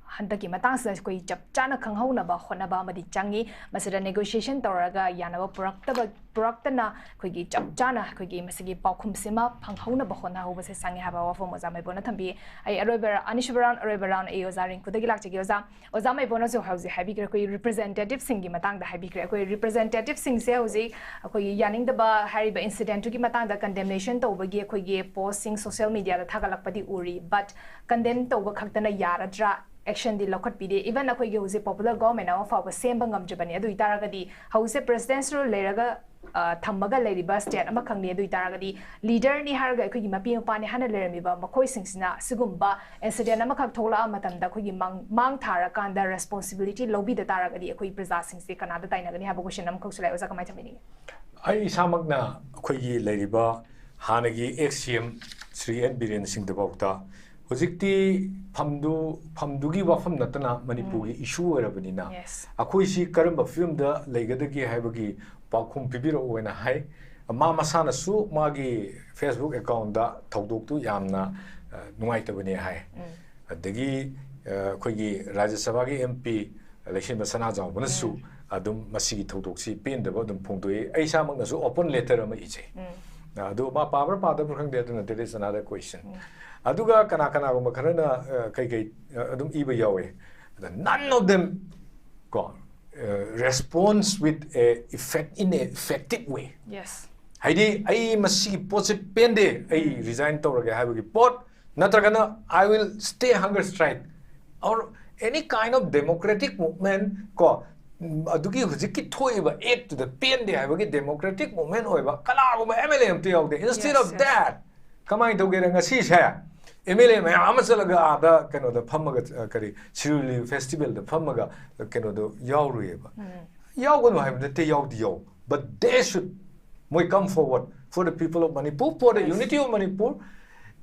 ꯍꯟꯗꯛꯀꯤ ꯃꯇꯥꯡꯁꯤꯗ ꯑꯩꯈꯣꯏ ꯆꯞ ꯆꯥꯅ ꯈꯪꯍꯧꯅꯕ ꯍꯣꯠꯅꯕ ꯑꯃꯗꯤ ꯆꯪꯉꯤ꯫ ꯃꯁꯤꯗ negotiation ꯇꯧꯔꯒ ꯌꯥꯅꯕ ꯄꯨꯔꯛꯇꯕ, ꯄꯨꯔꯛꯇꯅ ꯑꯩꯈꯣꯏꯒꯤ ꯆꯞ ꯆꯥꯅ ꯑꯩꯈꯣꯏꯒꯤ ꯃꯁꯤꯒꯤ ꯄꯥꯎꯈꯨꯝꯁꯤꯃ ꯐꯪꯍꯧꯅꯕ ꯍꯣꯠꯅꯍꯧꯕꯁꯦ ꯆꯪꯉꯦ ꯍꯥꯏꯕ ꯋꯥꯐꯝ ꯑꯣꯖꯥ ꯃꯥꯏꯕꯣꯟꯅ ꯊꯝꯕꯤ꯫ ꯑꯩ ꯑꯔꯣꯏꯕ, ꯑꯅꯤꯁꯨꯕ round, ꯑꯔꯣꯏꯕ round ꯑꯩ ꯑꯣꯖꯥ ꯔꯤꯡꯀꯨꯗꯒꯤ ꯂꯥꯛꯆꯒꯦ꯫ ꯑꯣꯖꯥ, ꯑꯣꯖꯥ ꯃꯥꯏꯕꯣꯟꯅꯁꯨ ꯍꯧꯖꯤꯛ ꯍꯥꯏꯕꯤꯈ꯭ꯔꯦ, ꯑꯩꯈꯣꯏ representativeꯁꯤꯡꯒꯤ ꯃꯇꯥꯡꯗ ꯍꯥꯏꯕꯤꯈ꯭ꯔꯦ꯫ ꯑꯩꯈꯣꯏ representativeꯁꯤꯡꯁꯦ ꯍꯧꯖꯤꯛ ꯑꯩꯈꯣꯏꯒꯤ ꯌꯥꯅꯤꯡꯗꯕ ꯍꯥꯏꯔꯤꯕ incidentꯇꯨꯒꯤ ꯃꯇꯥꯡꯗ condemnation ꯇꯧꯕꯒꯤ ꯑꯩꯈꯣꯏꯒꯤ postꯁꯤꯡ social mediaꯗ ꯊꯥꯒꯠꯂꯛꯄꯗꯤ ꯎꯔꯤ, but condemn ꯇꯧꯕ ꯈꯛꯇꯅ ꯌꯥꯔꯗ꯭ꯔꯥ? Actionꯗꯤ ꯂꯧꯈꯠꯄꯤꯗꯦ꯫ Even ꯑꯩꯈꯣꯏꯒꯤ ꯍꯧꯖꯤꯛ popular government ꯑꯃ ꯐꯥꯎꯕ ꯁꯦꯝꯕ ꯉꯝꯗ꯭ꯔꯤꯕꯅꯤ꯫ ꯑꯗꯨ ꯑꯣꯏꯇꯥꯔꯒꯗꯤ ꯍꯧꯖꯤꯛꯁꯦ presidentꯁꯨ ꯂꯩꯔꯒ ꯑ, ꯊꯝꯃꯒ ꯂꯩꯔꯤꯕ ꯁ꯭ꯇꯦꯠ ꯑꯃꯈꯛꯅꯤ꯫ ꯑꯗꯨ ꯑꯣꯏꯇꯥꯔꯒꯗꯤ ꯂꯤꯗꯔꯅꯤ ꯍꯥꯏꯔꯒ ꯑꯩꯈꯣꯏꯒꯤ ꯃꯄꯤ ꯃꯄꯥꯅꯤ ꯍꯥꯏꯅ ꯂꯩꯔꯝꯃꯤꯕ ꯃꯈꯣꯏꯁꯤꯡꯁꯤꯅ ꯁꯤꯒꯨꯝꯕ ꯏꯟꯁꯤꯗꯦꯟ ꯑꯃꯈꯛ ꯊꯣꯛꯂꯛꯑ ꯃꯇꯝꯗ ꯑꯩꯈꯣꯏꯒꯤ ꯃꯥꯡ-, ꯃꯥꯡ ꯊꯥꯔꯀꯥꯟꯗ ꯔꯦꯁꯄꯣꯟꯁꯤꯕꯤꯂꯤꯇꯤ ꯂꯧꯕꯤꯗ ꯇꯥꯔꯒꯗꯤ ꯑꯩꯈꯣꯏ ꯄ꯭ꯔꯖꯥꯁꯤꯡꯁꯦ ꯀꯅꯥꯗ ꯇꯥꯏꯅꯒꯅꯤ ꯍꯥꯏꯕ ꯀꯣꯏꯁꯟ ꯑꯃꯈꯛꯁꯨ ꯂꯩ꯫ ꯑꯣꯖꯥ, ꯀꯃꯥꯏꯅ ꯊꯝꯕꯤꯅꯤꯡꯉꯤ? ꯑꯩ ꯏꯁꯥꯃꯛꯅ ꯑꯩꯈꯣꯏꯒꯤ ꯂꯩꯔꯤꯕ ꯍꯥꯟꯅꯒꯤ ꯑꯦꯛꯁ ꯁꯤ ꯑꯦꯝ ꯁ꯭ꯔꯤ ꯑꯦꯟ ꯕꯤꯔꯦꯟ ꯁꯤꯡꯗꯐꯥꯎꯗ ꯍꯧꯖꯤꯛꯇꯤ ꯐꯝꯗꯨ, ꯐꯝꯗꯨꯒꯤ ꯋꯥꯐꯝ ꯅꯠꯇꯅ ꯃꯅꯤꯄꯨꯔꯒꯤ ꯏꯁꯨ ꯑꯣꯏꯔꯕꯅꯤꯅ Yes. ꯑꯩꯈꯣꯏꯁꯤ ꯀꯔꯝꯕ ꯐꯤꯕꯝꯗ ꯂꯩꯒꯗꯒꯦ ꯍꯥꯏꯕꯒꯤ ꯄꯥꯎꯈꯨꯝ ꯄꯤꯕꯤꯔꯛꯑꯣꯅ ꯍꯥꯏ꯫ ꯃꯥ ꯃꯁꯥꯅꯁꯨ ꯃꯥꯒꯤ ꯐꯦꯁꯕꯨꯛ ꯑꯦꯀꯥꯎꯟꯗ ꯊꯧꯗꯣꯛꯇꯨ ꯌꯥꯝꯅ, ꯑ, ꯅꯨꯡꯉꯥꯏꯇꯕꯅꯦ ꯍꯥꯏ꯫ ꯑꯗꯒꯤ, ꯑ, ꯑꯩꯈꯣꯏꯒꯤ ꯔꯥꯖ꯭ꯌ ꯁꯚꯥꯒꯤ ꯑꯦꯝ ꯄꯤ ꯂꯩꯁꯦꯝꯕ ꯁꯅꯥꯖꯥꯎꯕꯅꯁꯨ ꯑꯗꯨꯝ ꯃꯁꯤꯒꯤ ꯊꯧꯗꯣꯛꯁꯤ ꯄꯦꯟꯗꯕ ꯑꯗꯨꯝ ꯐꯣꯡꯗꯣꯛꯏ꯫ ꯑꯩ ꯏꯁꯥꯃꯛꯅꯁꯨ ꯑꯣꯄꯟ ꯂꯦꯇꯔ ꯑꯃ ꯏꯖꯩ꯫ ꯑꯗꯨ ꯃꯥ ꯄꯥꯕ꯭ꯔꯥ ꯄꯥꯗꯕ꯭ꯔꯥ ꯈꯪꯗꯦ, ꯑꯗꯨꯅ that is another question꯫ ꯑꯗꯨꯒ ꯀꯅꯥ ꯀꯅꯥꯒꯨꯝꯕ ꯈꯔꯅ, ꯑ, ꯀꯩ ꯀꯩ, ꯑ, ꯑꯗꯨꯝ ꯏꯕ ꯌꯥꯎꯋꯦ꯫ ꯑꯗ none of them ꯀꯣ, ꯑ, response with a effect, in a effective way꯫ Yes. ꯍꯥꯏꯗꯤ ꯑꯩ ꯃꯁꯤꯒꯤ ꯄꯣꯠꯁꯦ ꯄꯦꯟꯗꯦ, ꯑꯩ ꯔꯤꯖꯥꯏꯟ ꯇꯧꯔꯒꯦ ꯍꯥꯏꯕꯒꯤ ꯄꯣꯠ, ꯅꯠꯇ꯭ꯔꯒꯅ I will stay hunger strike or any kind of democratic movement ꯀꯣ, ꯎꯝ, ꯑꯗꯨꯒꯤ ꯍꯧꯖꯤꯛꯀꯤ ꯊꯣꯛꯏꯕ ꯑꯦꯛꯇꯨꯗ ꯄꯦꯟꯗꯦ ꯍꯥꯏꯕꯒꯤ democratic movement ꯑꯣꯏꯕ ꯀꯅꯥꯒꯨꯝꯕ ꯑꯦꯝ ꯑꯦꯜ ꯑꯦ ꯑꯝꯇ ꯌꯥꯎꯗꯦ꯫ Instead Yes, of yes. that, ꯀꯃꯥꯏꯅ ꯇꯧꯒꯦꯗ ꯉꯁꯤꯁꯦ ꯑꯦꯝ ꯑꯦꯜ ꯑꯦ ꯃꯌꯥꯝ ꯑꯃ ꯆꯠꯂꯒ ꯑꯥꯗ ꯀꯩꯅꯣꯗ ꯐꯝꯃꯒ, ꯑ, ꯀꯔꯤ, ꯁꯤꯔꯣꯏ ꯂꯤꯂꯤ ꯐꯦꯁꯇꯤꯚꯦꯜꯗ ꯐꯝꯃꯒ, ꯑ, ꯀꯩꯅꯣꯗꯣ ꯌꯥꯎꯔꯨꯏꯌꯦꯕ꯫ ꯌꯥꯎꯒꯅꯨ ꯍꯥꯏꯕ ꯅꯠꯇꯦ, ꯌꯥꯎꯗꯤ ꯌꯥꯎ, but they should, ꯃꯣꯏ come forward for the people of Manipur, for the Yes. unity of Manipur,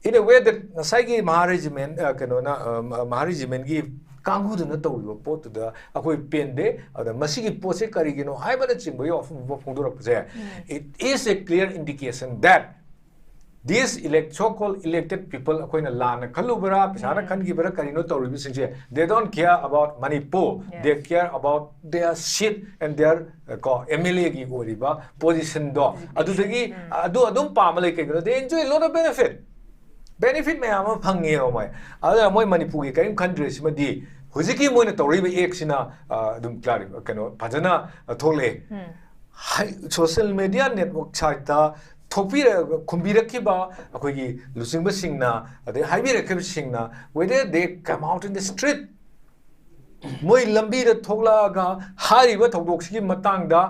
in a way that ꯉꯁꯥꯏꯒꯤ ꯃꯍꯥ ꯔꯦꯖꯤꯃꯦꯟ, ꯑ, ꯀꯩꯅꯣꯅ, ꯑ, ꯃ-, ꯃꯍꯥ ꯔꯦꯖꯤꯃꯦꯟꯒꯤ ꯀꯥꯡꯕꯨꯗꯨꯅ ꯇꯧꯔꯤꯕ ꯄꯣꯠꯇꯨꯗ ꯑꯩꯈꯣꯏ ꯄꯦꯟꯗꯦ꯫ ꯑꯗ ꯃꯁꯤꯒꯤ ꯄꯣꯠꯁꯦ ꯀꯔꯤꯒꯤꯅꯣ ꯍꯥꯏꯕꯅꯆꯤꯡꯕꯒꯤ ꯋꯥꯐꯝ ꯑꯃ ꯐꯣꯡꯗꯣꯔꯛꯄꯁꯦ, it is a clear indication that these elect, so called elected people, ꯑꯩꯈꯣꯏꯅ ꯂꯥꯟꯅ ꯈꯜꯂꯨꯕ꯭ꯔꯥ, ꯄꯩꯁꯥꯅ ꯈꯟꯈꯤꯕ꯭ꯔꯥ, ꯀꯔꯤꯅꯣ ꯇꯧꯔꯤꯕꯁꯤꯡꯁꯦ, they don't care about Manipur, Yes. they care about their seat and their, uh, ꯀꯣ, ꯑꯦꯝ ꯑꯦꯜ ꯑꯦꯒꯤ ꯑꯣꯏꯔꯤꯕ ꯄꯣꯖꯤꯁꯟꯗꯣ, ꯑꯗꯨꯗꯒꯤ ꯑꯗꯨ ꯑꯗꯨꯝ ꯄꯥꯝꯃ ꯂꯩ꯫ ꯀꯩꯒꯤꯅꯣ? They enjoy a lot of benefit, benefit ꯃꯌꯥꯝ ꯑꯃ ꯐꯪꯉꯦꯕ ꯃꯣꯏ꯫ ꯑꯗꯨꯅ ꯃꯣꯏ ꯃꯅꯤꯄꯨꯔꯒꯤ ꯀꯔꯤꯝ ꯈꯟꯗ꯭ꯔꯦ꯫ ꯁꯤꯃꯗꯤ ꯍꯧꯖꯤꯛꯀꯤ ꯃꯣꯏꯅ ꯇꯧꯔꯤꯕ ꯑꯦꯛꯁꯤꯅ, ꯑ, ꯑꯗꯨꯝ ꯀ꯭ꯂꯥꯔꯤ-, ꯀꯩꯅꯣ, ꯐꯖꯅ, ꯑ, ꯊꯣꯛꯂꯛꯑꯦ꯫ ꯍꯥꯏ-, ꯁꯣꯁꯤꯌꯦꯜ ꯃꯦꯗꯤꯌꯥ ꯅꯦꯠꯋꯥꯔꯛ ꯁꯥꯏꯠꯇ ꯊꯣꯛꯄꯤꯔ-, ꯈꯨꯝꯕꯤꯔꯛꯈꯤꯕ ꯑꯩꯈꯣꯏꯒꯤ ꯂꯨꯆꯤꯡꯕꯁꯤꯡꯅ, ꯑꯗꯩ ꯍꯥꯏꯕꯤꯔꯛꯈꯤꯕꯁꯤꯡꯅ, whether they come out in the street, ꯃꯣꯏ ꯂꯝꯕꯤꯗ ꯊꯣꯛꯂꯛꯑꯒ ꯍꯥꯏꯔꯤꯕ ꯊꯧꯗꯣꯛꯁꯤꯒꯤ ꯃꯇꯥꯡꯗ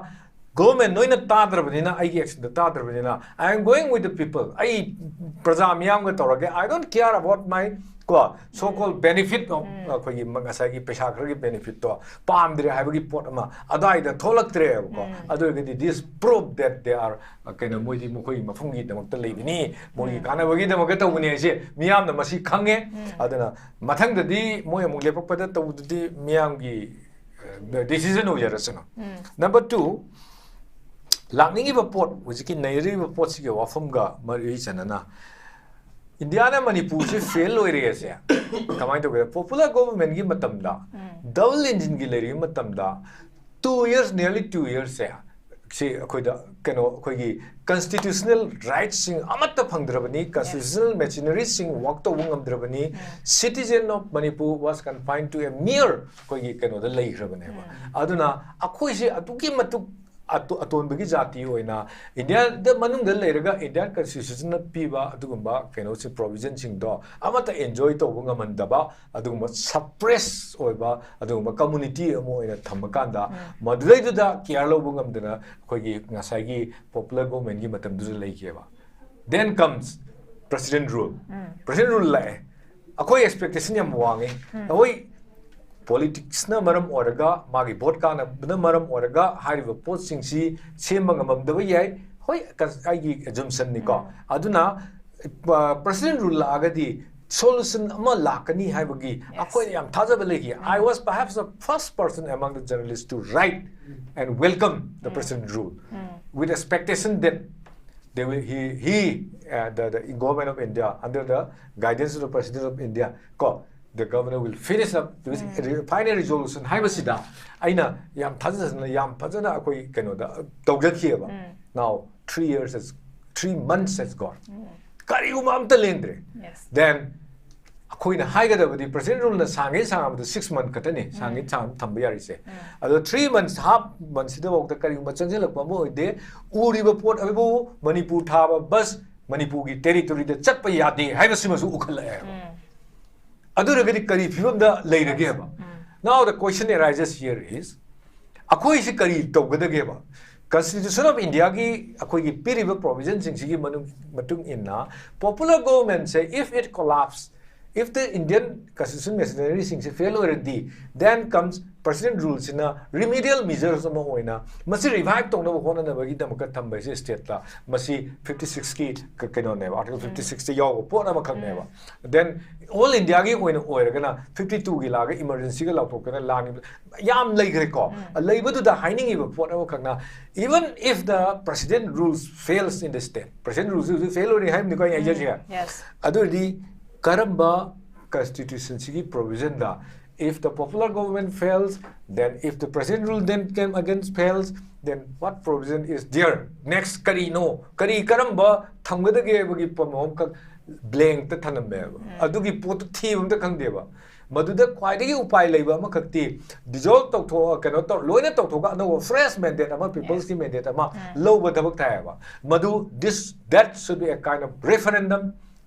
Government ꯅꯣꯏꯅ ꯇꯥꯗ꯭ꯔꯕꯅꯤꯅ, ꯑꯩꯒꯤ actionꯗ ꯇꯥꯗ꯭ꯔꯕꯅꯤꯅ, I am going with the people. ꯑꯩ ꯄ꯭ꯔꯖꯥ ꯃꯤꯌꯥꯝꯒ ꯇꯧꯔꯒꯦ. I don't care about my, ꯀꯣ, so called benefit of, ꯑꯩꯈꯣꯏꯒꯤ ꯉꯁꯥꯏꯒꯤ ꯄꯩꯁꯥ ꯈꯔꯒꯤ benefitꯇꯣ ꯄꯥꯝꯗ꯭ꯔꯦ ꯍꯥꯏꯕꯒꯤ ꯄꯣꯠ ꯑꯃ ꯑꯗꯨꯋꯥꯏꯗ ꯊꯣꯛꯂꯛꯇ꯭ꯔꯦꯕꯀꯣ꯫ ꯑꯗꯨ ꯑꯣꯏꯔꯒꯗꯤ this prove that they are, ꯀꯩꯅꯣ, ꯃꯣꯏꯗꯤ ꯃꯈꯣꯏꯒꯤ ꯃꯐꯝꯒꯤꯗꯃꯛꯇ ꯂꯩꯕꯅꯤ, ꯃꯣꯏꯒꯤ ꯀꯥꯟꯅꯕꯒꯤꯗꯃꯛꯇ ꯇꯧꯕꯅꯤ ꯍꯥꯏꯁꯦ ꯃꯤꯌꯥꯝꯅ ꯃꯁꯤ ꯈꯪꯉꯦ꯫ ꯑꯗꯨꯅ ꯃꯊꯪꯗꯗꯤ ꯃꯣꯏ ꯑꯃꯨꯛ ꯂꯦꯞꯄꯛꯄꯗ ꯇꯧꯕꯗꯨꯗꯤ ꯃꯤꯌꯥꯝꯒꯤ decision ꯑꯣꯏꯖꯔꯁꯅꯨ꯫ Number two, ꯂꯥꯛꯅꯤꯡꯉꯤꯕ ꯄꯣꯠ, ꯍꯧꯖꯤꯛꯀꯤ ꯅꯩꯅꯔꯤꯕ ꯄꯣꯠꯁꯤꯒꯤ ꯋꯥꯐꯝꯒ ꯃꯔꯤ ꯆꯥꯟꯅꯅ, ꯏꯟꯗꯤꯌꯥꯅ ꯃꯅꯤꯄꯨꯔꯁꯦ fail ꯑꯣꯏꯔꯦꯁꯦ ꯀꯃꯥꯏꯅ ꯇꯧꯒꯦ? Popular governmentꯀꯤ ꯃꯇꯝꯗ, double engineꯒꯤ ꯂꯩꯔꯤꯉꯩ ꯃꯇꯝꯗ, two years, nearly two yearsꯁꯦ, ꯁꯤ ꯑꯩꯈꯣꯏꯗ, ꯀꯩꯅꯣ, ꯑꯩꯈꯣꯏꯒꯤ constitutional rightsꯁꯤꯡ ꯑꯃꯠꯇ ꯐꯪꯗ꯭ꯔꯕꯅꯤ, constitutional machinerysꯁꯤꯡ work ꯇꯧꯕ ꯉꯝꯗ꯭ꯔꯕꯅꯤ꯫ Citizen of Manipur was confined to a mere, ꯑꯩꯈꯣꯏꯒꯤ, ꯀꯩꯅꯣꯗ ꯂꯩꯈ꯭ꯔꯕꯅꯦꯕ꯫ ꯑꯗꯨꯅ ꯑꯩꯈꯣꯏꯁꯦ ꯑꯗꯨꯛꯀꯤ ꯃꯇꯤꯛ ꯑꯇꯣ-, ꯑꯇꯣꯟꯕꯒꯤ ꯖꯥꯇꯤ ꯑꯣꯏꯅ ꯏꯟꯗꯤꯌꯥꯗ ꯃꯅꯨꯡꯗ ꯂꯩꯔꯒ Indian constitutionꯅ ꯄꯤꯕ ꯑꯗꯨꯒꯨꯝꯕ, ꯀꯩꯅꯣꯁꯦ, provisionꯁꯤꯡꯗꯣ ꯑꯃꯠꯇ enjoy ꯇꯧꯕ ꯉꯝꯍꯟꯗꯕ, ꯑꯗꯨꯒꯨꯝꯕ suppress ꯑꯣꯏꯕ ꯑꯗꯨꯒꯨꯝꯕ community ꯑꯃ ꯑꯣꯏꯅ ꯊꯝꯃꯀꯥꯟꯗ, ꯃꯗꯨꯗꯩꯗꯨꯗ care ꯂꯧꯕ ꯉꯝꯗꯅ ꯑꯩꯈꯣꯏꯒꯤ ꯉꯁꯥꯏꯒꯤ popular governmentꯀꯤ ꯃꯇꯝꯗꯨꯗ ꯂꯩꯈꯤꯑꯕ꯫ Then comes President Rule. President Rule ꯂꯥꯛꯑꯦ꯫ ꯑꯩꯈꯣꯏ expectation ꯌꯥꯝ ꯋꯥꯡꯉꯤ꯫ ꯑꯩꯈꯣꯏ politicsꯅ ꯃꯔꯝ ꯑꯣꯏꯔꯒ, ꯃꯥꯒꯤ vote ꯀꯥꯟꯅꯕꯅ ꯃꯔꯝ ꯑꯣꯏꯔꯒ ꯍꯥꯏꯔꯤꯕ ꯄꯣꯠꯁꯤꯡꯁꯤ ꯁꯦꯝꯕ ꯉꯝꯃꯝꯗꯕ ꯌꯥꯏ꯫ ꯍꯣꯏ, ꯀ-, ꯑꯩꯒꯤ assumptionꯅꯤꯀꯣ꯫ ꯑꯗꯨꯅ, ꯑ, President Rule ꯂꯥꯛꯑꯒꯗꯤ solution ꯑꯃ ꯂꯥꯛꯀꯅꯤ ꯍꯥꯏꯕꯒꯤ ꯑꯩꯈꯣꯏꯅ ꯌꯥꯝ ꯊꯥꯖꯕ ꯂꯩꯈꯤ꯫ I was perhaps the first person among the journalists to write and welcome the President Rule with expectation that they will, he, he, uh, the, the government of India, under the guidance of the President of India, ꯀꯣ, the governor will finish up this final resolution ꯍꯥꯏꯕꯁꯤꯗ ꯑꯩꯅ ꯌꯥꯝ ꯊꯥꯖꯗꯅ, ꯌꯥꯝ ꯐꯖꯅ ꯑꯩꯈꯣꯏ ꯀꯩꯅꯣꯗ ꯇꯧꯖꯈꯤꯑꯕ꯫ Now three years has, three months has gone. ꯀꯔꯤꯒꯨꯝꯕ ꯑꯝꯇ ꯂꯦꯡꯗ꯭ꯔꯦ꯫ Yes. Then ꯑꯩꯈꯣꯏꯅ ꯍꯥꯏꯒꯗꯕꯗꯤ President Ruleꯅ ꯁꯥꯡꯉꯦ ꯁꯥꯡꯉꯕꯗ six month ꯈꯛꯇꯅꯤ, ꯁꯥꯡꯉꯦ ꯁꯥꯡ ꯊꯝꯕ ꯌꯥꯔꯤꯁꯦ꯫ ꯑꯗꯣ three months, half month ꯁꯤꯗꯐꯥꯎꯗ ꯀꯔꯤꯒꯨꯝꯕ ꯆꯪꯁꯤꯜꯂꯛꯄ ꯑꯃ ꯑꯣꯏꯗꯦ, ꯎꯔꯤꯕ ꯄꯣꯠ ꯍꯥꯏꯕꯕꯨ ꯃꯅꯤꯄꯨꯔ ꯊꯥꯕ bus ꯃꯅꯤꯄꯨꯔꯒꯤ territoryꯗ ꯆꯠꯄ ꯌꯥꯗꯦ ꯍꯥꯏꯕꯁꯤꯃꯁꯨ ꯎꯈꯠꯂꯛꯑꯦꯕ꯫ ꯑꯗꯨ ꯑꯣꯏꯔꯒꯗꯤ ꯀꯔꯤ ꯐꯤꯕꯝꯗ ꯂꯩꯔꯒꯦꯕ? Now the question arises here is, ꯑꯩꯈꯣꯏꯁꯤ ꯀꯔꯤ ꯇꯧꯒꯗꯒꯦꯕ? Constitution of Indiaꯒꯤ ꯑꯩꯈꯣꯏꯒꯤ ꯄꯤꯔꯤꯕ provisionꯁꯤꯡꯁꯤꯒꯤ ꯃꯅꯨꯡ ꯃꯇꯨꯡ ꯏꯟꯅ popular governmentꯁꯦ, if it collapse, if the Indian constitution machineryꯁꯤꯡꯁꯦ fail ꯑꯣꯏꯔꯗꯤ, then comes President ruleꯁꯤꯅ remedial measures ꯑꯃ ꯑꯣꯏꯅ ꯃꯁꯤ revive ꯇꯧꯅꯕ ꯍꯣꯠꯅꯅꯕꯒꯤꯗꯃꯛꯇ ꯊꯝꯕ ꯍꯥꯏꯁꯦ stateꯇ꯫ ꯃꯁꯤ fifty sixꯀꯤ ꯀꯩꯅꯣꯅꯦꯕ, article fifty sixꯇ ꯌꯥꯎꯕ ꯄꯣꯠ ꯑꯃꯈꯛꯅꯦꯕ꯫ Then all Indiaꯒꯤ ꯑꯣꯏꯅ ꯑꯣꯏꯔꯒꯅ fifty twoꯒꯤ ꯂꯥꯛꯑꯒ emergencyꯒ ꯂꯥꯎꯊꯣꯛꯇꯅ ꯂꯥꯟꯒꯤ ꯌꯥꯝ ꯂꯩꯈ꯭ꯔꯦꯀꯣ꯫ ꯂꯩꯕꯗꯨꯗ ꯍꯥꯏꯅꯤꯡꯉꯤꯕ ꯄꯣꯠ ꯑꯃꯈꯛꯅ, even if the president rules fails in the state, president rules fail ꯑꯣꯏꯔꯦ ꯍꯥꯏꯕꯅꯤꯀꯣ ꯑꯩꯅ ꯍꯥꯏꯖꯔꯤꯁꯦ꯫ Yes. ꯑꯗꯨ ꯑꯣꯏꯔꯗꯤ ꯀꯔꯝꯕ constitutionꯁꯤꯒꯤ provisionꯗ, if the popular government fails, then if the president rule then came against fails, then what provision is there? Next ꯀꯔꯤꯅꯣ? ꯀꯔꯤ ꯀꯔꯝꯕ ꯊꯝꯒꯗꯒꯦ ꯍꯥꯏꯕꯒꯤ ꯄꯣꯠ ꯑꯃꯈꯛ blankꯇ ꯊꯅꯝꯃꯦꯕ꯫ ꯑꯗꯨꯒꯤ ꯄꯣꯠꯇꯨ ꯊꯤꯕ ꯑꯝꯇ ꯈꯪꯗꯦꯕ꯫ ꯃꯗꯨꯗ ꯈ꯭ꯋꯥꯏꯗꯒꯤ ꯎꯄꯥꯏ ꯂꯩꯕ ꯑꯃꯈꯛꯇꯤ dissolve ꯇꯧꯊꯣꯛꯑ, ꯀꯩꯅꯣ ꯇꯧ, ꯂꯣꯏꯅ ꯇꯧꯊꯣꯛꯑꯒ ꯑꯅꯧꯕ fresh mandate ꯑꯃ, people's ꯀꯤ mandate ꯑꯃ ꯂꯧꯕ ꯊꯕꯛ ꯇꯥꯏꯌꯦꯕ꯫ ꯃꯗꯨ, this, that should be a kind of referendum,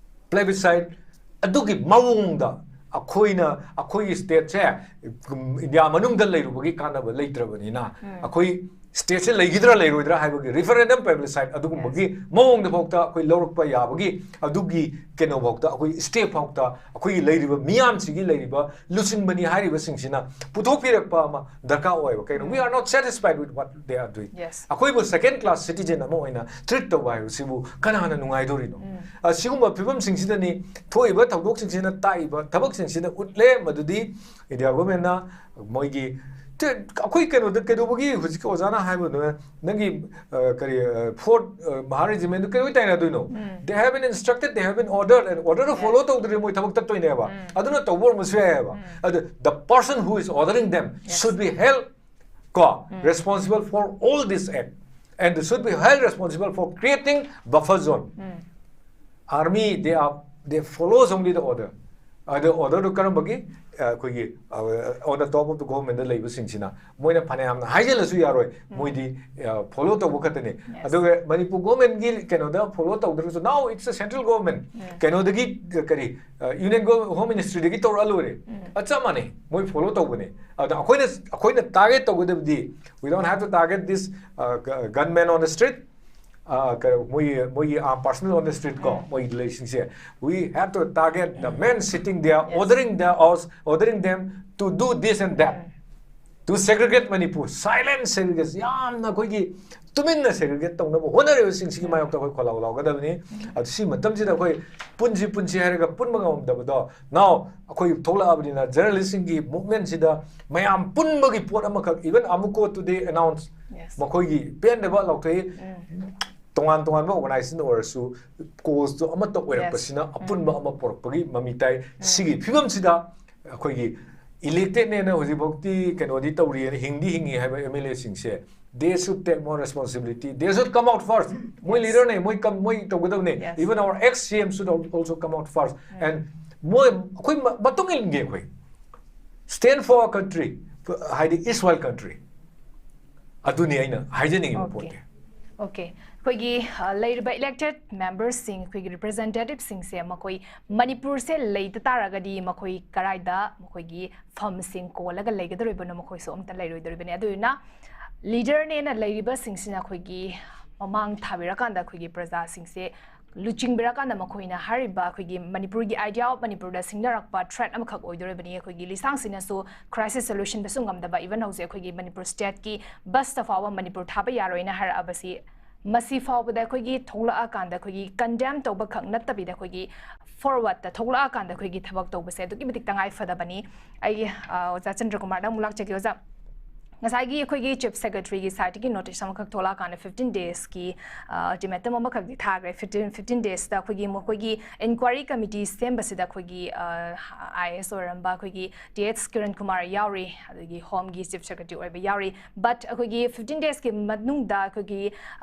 plebiscite, ꯑꯗꯨꯒꯤ ꯃꯑꯣꯡꯗ ꯑꯩꯈꯣꯏꯅ, ꯑꯩꯈꯣꯏꯒꯤ stateꯁꯦ, ꯎꯝ, ꯏꯟꯗꯤꯌꯥ ꯃꯅꯨꯡꯗ ꯂꯩꯔꯨꯕꯒꯤ ꯀꯥꯟꯅꯕ ꯂꯩꯇ꯭ꯔꯕꯅꯤꯅ, ꯑꯩꯈꯣꯏ stateꯁꯦ ꯂꯩꯈꯤꯗ꯭ꯔꯥ ꯂꯩꯔꯣꯏꯗ꯭ꯔꯥ ꯍꯥꯏꯕꯒꯤ referendum, plebiscite ꯑꯗꯨꯒꯨꯝꯕꯒꯤ ꯃꯑꯣꯡꯗ ꯐꯥꯎꯗ ꯑꯩꯈꯣꯏ ꯂꯧꯔꯛꯄ ꯌꯥꯕꯒꯤ, ꯑꯗꯨꯒꯤ ꯀꯩꯅꯣ ꯐꯥꯎꯗ, ꯑꯩꯈꯣꯏ step ꯐꯥꯎꯗ ꯑꯩꯈꯣꯏꯒꯤ ꯂꯩꯔꯤꯕ ꯃꯤꯌꯥꯝꯁꯤꯒꯤ ꯂꯩꯔꯤꯕ ꯂꯨꯆꯤꯡꯕꯅꯤ ꯍꯥꯏꯔꯤꯕꯁꯤꯡꯁꯤꯅ ꯄꯨꯊꯣꯛꯄꯤꯔꯛꯄ ꯑꯃ ꯗꯔꯀꯥꯔ ꯑꯣꯏꯌꯦꯕ꯫ ꯀꯩꯅꯣ, we are not satisfied with what they are doing. Yes. ꯑꯩꯈꯣꯏꯕꯨ second class citizen ꯑꯃ ꯑꯣꯏꯅ treat ꯇꯧꯕ ꯍꯥꯏꯕꯁꯤꯕꯨ ꯀꯅꯥꯅ ꯅꯨꯡꯉꯥꯏꯗꯣꯔꯤꯅꯣ? ꯑꯁꯤꯒꯨꯝꯕ ꯐꯤꯕꯝꯁꯤꯡꯁꯤꯗꯅꯤ ꯊꯣꯛꯏꯕ ꯊꯧꯗꯣꯛꯁꯤꯡꯁꯤꯅ ꯇꯥꯛꯏꯕ ꯊꯕꯛꯁꯤꯡꯁꯤꯅ ꯎꯠꯂꯦ ꯃꯗꯨꯗꯤ ꯏꯟꯗꯤꯌꯥ ꯒꯣꯔꯃꯦꯟꯅ ꯃꯣꯏꯒꯤ, ꯇꯦ-, ꯑꯩꯈꯣꯏ ꯀꯩꯅꯣꯗ ꯀꯩꯗꯧꯕꯒꯤ ꯍꯧꯖꯤꯛꯀꯤ ꯑꯣꯖꯥꯅ ꯍꯥꯏꯕꯗꯨꯅ ꯅꯪꯒꯤ, ꯑ, ꯀꯔꯤ, ꯑ, fourth, ꯑ, Mahar Regiment ꯗꯨ ꯀꯩꯗꯧꯕꯩ ꯇꯥꯏꯅꯗꯣꯏꯅꯣ? They have been instructed, they have been ordered, and order follow ꯇꯧꯗ꯭ꯔꯗꯤ ꯃꯣꯏ ꯊꯕꯛ ꯇꯠꯇꯣꯏꯅꯦꯕ꯫ ꯑꯗꯨꯅ ꯇꯧꯕ ꯑꯣꯏꯔꯝꯕꯁꯨ ꯌꯥꯏꯑꯕ꯫ ꯑꯗꯨ the person who is ordering them should be held, ꯀꯣ, responsible for all this act, and they should be held responsible for creating buffer zone. Army, they are, they follows only the order. ꯑꯗ order ꯗꯨ ꯀꯔꯝꯕꯒꯤ? ꯑꯩꯈꯣꯏꯒꯤ on the top of the government ꯗ ꯂꯩꯕꯁꯤꯡꯁꯤꯅ ꯃꯣꯏꯅ ꯐꯅꯌꯥꯝꯅ ꯍꯥꯏꯖꯤꯜꯂꯁꯨ ꯌꯥꯔꯣꯏ, ꯃꯣꯏꯗꯤ follow ꯇꯧꯕ ꯈꯛꯇꯅꯤ꯫ Yes. ꯑꯗꯨꯒ ꯃꯅꯤꯄꯨꯔ ꯒꯣꯔꯃꯦꯟꯒꯤ ꯀꯩꯅꯣꯗ follow ꯇꯧꯗ꯭ꯔꯒꯁꯨ, now it's a central government, Yes. ꯀꯩꯅꯣꯗꯒꯤ ꯀꯔꯤ ꯌꯨꯅꯤꯌꯟ ꯍꯣꯝ ꯃꯤꯅꯤꯁꯇ꯭ꯔꯤꯗꯒꯤ ꯇꯧꯔꯛꯑ ꯂꯣꯏꯔꯦ꯫ ꯑ, ꯆꯞ ꯃꯥꯟꯅꯩ, ꯃꯣꯏ ꯐꯣꯂꯣ ꯇꯧꯕꯅꯦ꯫ ꯑꯗ ꯑꯩꯈꯣꯏꯅ ꯑꯩꯈꯣꯏꯅ target ꯇꯧꯒꯗꯕꯗꯤ, we don't have to target this gunman on the street, ꯃꯣꯏꯒꯤ ꯃꯣꯏꯒꯤ personal on the street ꯀꯣ, ꯃꯣꯏꯒꯤ ꯂꯩꯁꯤꯡꯁꯦ, we have to target the men sitting there, Yes. ordering the ordering them to do this and that, to segregate Manipur, silent segregation, ꯌꯥꯝꯅ ꯑꯩꯈꯣꯏꯒꯤ ꯇꯨꯃꯤꯟꯅ ꯁꯦꯒ꯭ꯔꯤꯒꯦꯠ ꯇꯧꯅꯕ ꯍꯣꯠꯅꯔꯤꯕꯁꯤꯡꯁꯤꯒꯤ ꯃꯥꯌꯣꯛꯇ ꯑꯩꯈꯣꯏ ꯈꯣꯜꯂꯥꯎ ꯂꯥꯎꯒꯗꯕꯅꯤ꯫ ꯑꯗꯨ ꯁꯤ ꯃꯇꯝꯁꯤꯗ ꯑꯩꯈꯣꯏ ꯄꯨꯟꯁꯤ ꯄꯨꯟꯁꯤ ꯍꯥꯏꯔꯒ ꯄꯨꯟꯕ ꯉꯝꯗꯕꯗꯣ, now ꯑꯩꯈꯣꯏ ꯊꯣꯛꯂꯛꯑꯕꯅꯤꯅ ꯖꯔꯅꯦꯂꯤꯁꯁꯤꯡꯒꯤ ꯃꯨꯚꯃꯦꯟꯁꯤꯗ ꯃꯌꯥꯝ ꯄꯨꯟꯕꯒꯤ ꯄꯣꯠ ꯑꯃꯈꯛ, even AMUCO today announce, Yes. ꯃꯈꯣꯏꯒꯤ ꯄꯦꯟꯗꯕ ꯂꯥꯎꯊꯣꯛꯏ꯫ ꯇꯣꯉꯥꯟ ꯇꯣꯉꯥꯟꯕ ꯑꯣꯔꯒꯅꯥꯏꯖꯦꯁꯟ ꯑꯣꯏꯔꯁꯨ ꯀꯣꯖꯇꯣ ꯑꯃꯠꯇ ꯑꯣꯏꯔꯛꯄꯁꯤꯅ Yes. ꯑꯄꯨꯟꯕ ꯑꯃ ꯄꯨꯔꯛꯄꯒꯤ ꯃꯃꯤ ꯇꯥꯏ꯫ ꯁꯤꯒꯤ ꯐꯤꯕꯝꯁꯤꯗ ꯑꯩꯈꯣꯏꯒꯤ ꯏꯂꯦꯛꯇꯦꯠꯅꯦꯅ ꯍꯧꯖꯤꯛꯐꯥꯎꯗꯤ ꯀꯩꯅꯣꯗꯤ ꯇꯧꯔꯤꯑꯅ, ꯍꯤꯡꯗꯤ ꯍꯤꯡꯉꯤ ꯍꯥꯏꯕ ꯑꯦꯝ ꯑꯦꯜ ꯑꯦꯁꯤꯡꯁꯦ, they should take more responsibility, they should come out first. ꯃꯣꯏ Yes. ꯂꯤꯗꯔꯅꯦ, ꯃꯣꯏ ꯀꯝ- ꯃꯣꯏ ꯇꯧꯒꯗꯕꯅꯦ꯫ Yes. Even our ex C M should al- also come out first. And ꯃꯣꯏ ꯑꯩꯈꯣꯏ ꯃ- ꯃꯇꯨꯡ ꯏꯟꯒꯦ ꯑꯩꯈꯣꯏ, stand for our country, ꯍꯥꯏꯗꯤ erstwhile country, ꯑꯗꯨꯅꯤ ꯑꯩꯅ ꯍꯥꯏꯖꯅꯤꯡꯉꯤꯕ Okay. ꯄꯣꯠꯇꯤ꯫ Okay. ꯑꯩꯈꯣꯏꯒꯤ ꯑ, ꯂꯩꯔꯤꯕ ꯏꯂꯦꯛꯇꯦꯠ ꯃꯦꯝꯕꯔꯁꯤꯡ, ꯑꯩꯈꯣꯏꯒꯤ ꯔꯤꯄ꯭ꯔꯖꯦꯟꯇꯦꯇꯤꯞꯁꯤꯡꯁꯦ ꯃꯈꯣꯏ ꯃꯅꯤꯄꯨꯔꯁꯦ ꯂꯩꯇ ꯇꯥꯔꯒꯗꯤ ꯃꯈꯣꯏ ꯀꯗꯥꯏꯗ ꯃꯈꯣꯏꯒꯤ ꯐꯝꯁꯤꯡ ꯀꯣꯜꯂꯒ ꯂꯩꯒꯗꯧꯔꯤꯕꯅꯣ? ꯃꯈꯣꯏꯁꯨ ꯑꯝꯇ ꯂꯩꯔꯣꯏꯗꯧꯔꯤꯕꯅꯤ꯫ ꯑꯗꯨꯗꯨꯅ ꯂꯤꯗꯔꯅꯦꯅ ꯂꯩꯔꯤꯕꯁꯤꯡꯁꯤꯅ ꯑꯩꯈꯣꯏꯒꯤ ꯃꯃꯥꯡ ꯊꯥꯕꯤꯔꯀꯥꯟꯗ ꯑꯩꯈꯣꯏꯒꯤ ꯄ꯭ꯔꯖꯥꯁꯤꯡꯁꯦ ꯂꯨꯆꯤꯡꯕꯤꯔꯀꯥꯟꯗ ꯃꯈꯣꯏꯅ ꯍꯥꯏꯔꯤꯕ ꯑꯩꯈꯣꯏꯒꯤ ꯃꯅꯤꯄꯨꯔꯒꯤ idea of ꯃꯅꯤꯄꯨꯔꯗ ꯁꯤꯡꯅꯔꯛꯄ threat ꯑꯃꯈꯛ ꯑꯣꯏꯗꯣꯔꯤꯕꯅꯤ꯫ ꯑꯩꯈꯣꯏꯒꯤ ꯂꯤꯁꯥꯡꯁꯤꯅꯁꯨ crisis solutionꯗꯁꯨ ꯉꯝꯗꯕ, even ꯍꯧꯖꯤꯛ ꯑꯩꯈꯣꯏꯒꯤ ꯃꯅꯤꯄꯨꯔ stateꯀꯤ busꯇ ꯐꯥꯎꯕ ꯃꯅꯤꯄꯨꯔ ꯊꯥꯕ ꯌꯥꯔꯣꯏꯅ ꯍꯥꯏꯔꯛꯑꯕꯁꯤ, ꯃꯁꯤ ꯐꯥꯎꯕꯗ ꯑꯩꯈꯣꯏꯒꯤ ꯊꯣꯛꯂꯛꯑꯀꯥꯟꯗ ꯑꯩꯈꯣꯏꯒꯤ condemn ꯇꯧꯕ ꯈꯛ ꯅꯠꯇꯕꯤꯗ ꯑꯩꯈꯣꯏꯒꯤ forwardꯇ ꯊꯣꯛꯂꯛꯑꯀꯥꯟꯗ ꯑꯩꯈꯣꯏꯒꯤ ꯊꯕꯛ ꯇꯧꯕꯁꯦ ꯑꯗꯨꯛꯀꯤ ꯃꯇꯤꯛ ꯇꯉꯥꯏ ꯐꯗꯕꯅꯤ꯫ ꯑꯩꯒꯤ ꯑ, ꯑꯣꯖꯥ ꯆꯟꯗ꯭ꯔꯀꯨꯃꯥꯔꯗ ꯑꯃꯨꯛ ꯂꯥꯛꯆꯒꯦ꯫ ꯑꯣꯖꯥ, ꯉꯁꯥꯏꯒꯤ ꯑꯩꯈꯣꯏꯒꯤ ꯆꯤꯐ ꯁꯦꯀ꯭ꯔꯦꯇꯔꯤꯒꯤ ꯁꯥꯏꯠꯇꯒꯤ ꯅꯣꯇꯤꯁ ꯑꯃꯈꯛ ꯊꯣꯛꯂꯛꯑꯀꯥꯟꯗ ꯐꯤꯐꯇꯤꯟ ꯗꯦꯖꯀꯤ ꯑꯜꯇꯤꯃꯦꯇꯝ ꯑꯃꯈꯛꯇꯤ ꯊꯥꯈ꯭ꯔꯦ꯫ ꯐꯤꯐꯇꯤꯟ ꯐꯤꯐꯇꯤꯟ ꯗꯦꯖꯇ ꯑꯩꯈꯣꯏꯒꯤ ꯃꯈꯣꯏꯒꯤ ꯏꯟꯀ꯭ꯋꯥꯏꯔꯤ ꯀꯃꯤꯇꯤ ꯁꯦꯝꯕꯁꯤꯗ ꯑꯩꯈꯣꯏꯒꯤ ꯑꯥꯏ ꯑꯦ ꯑꯦꯁ ꯑꯣꯏꯔꯝꯕ ꯑꯩꯈꯣꯏꯒꯤ ꯇꯤ ꯑꯦꯁ ꯀꯤꯔꯟ ꯀꯨꯃꯥꯔ ꯌꯥꯎꯔꯤ, ꯑꯗꯒꯤ ꯍꯣꯝꯒꯤ ꯆꯤꯐ ꯁꯦꯀ꯭ꯔꯦꯇꯔꯤ ꯑꯣꯏꯕ ꯌꯥꯎꯔꯤ꯫ ꯕꯠ ꯑꯩꯈꯣꯏꯒꯤ ꯐꯤꯐꯇꯤꯟ ꯗꯦꯖꯀꯤ ꯃꯅꯨꯡꯗ ꯑꯩꯈꯣꯏꯒꯤ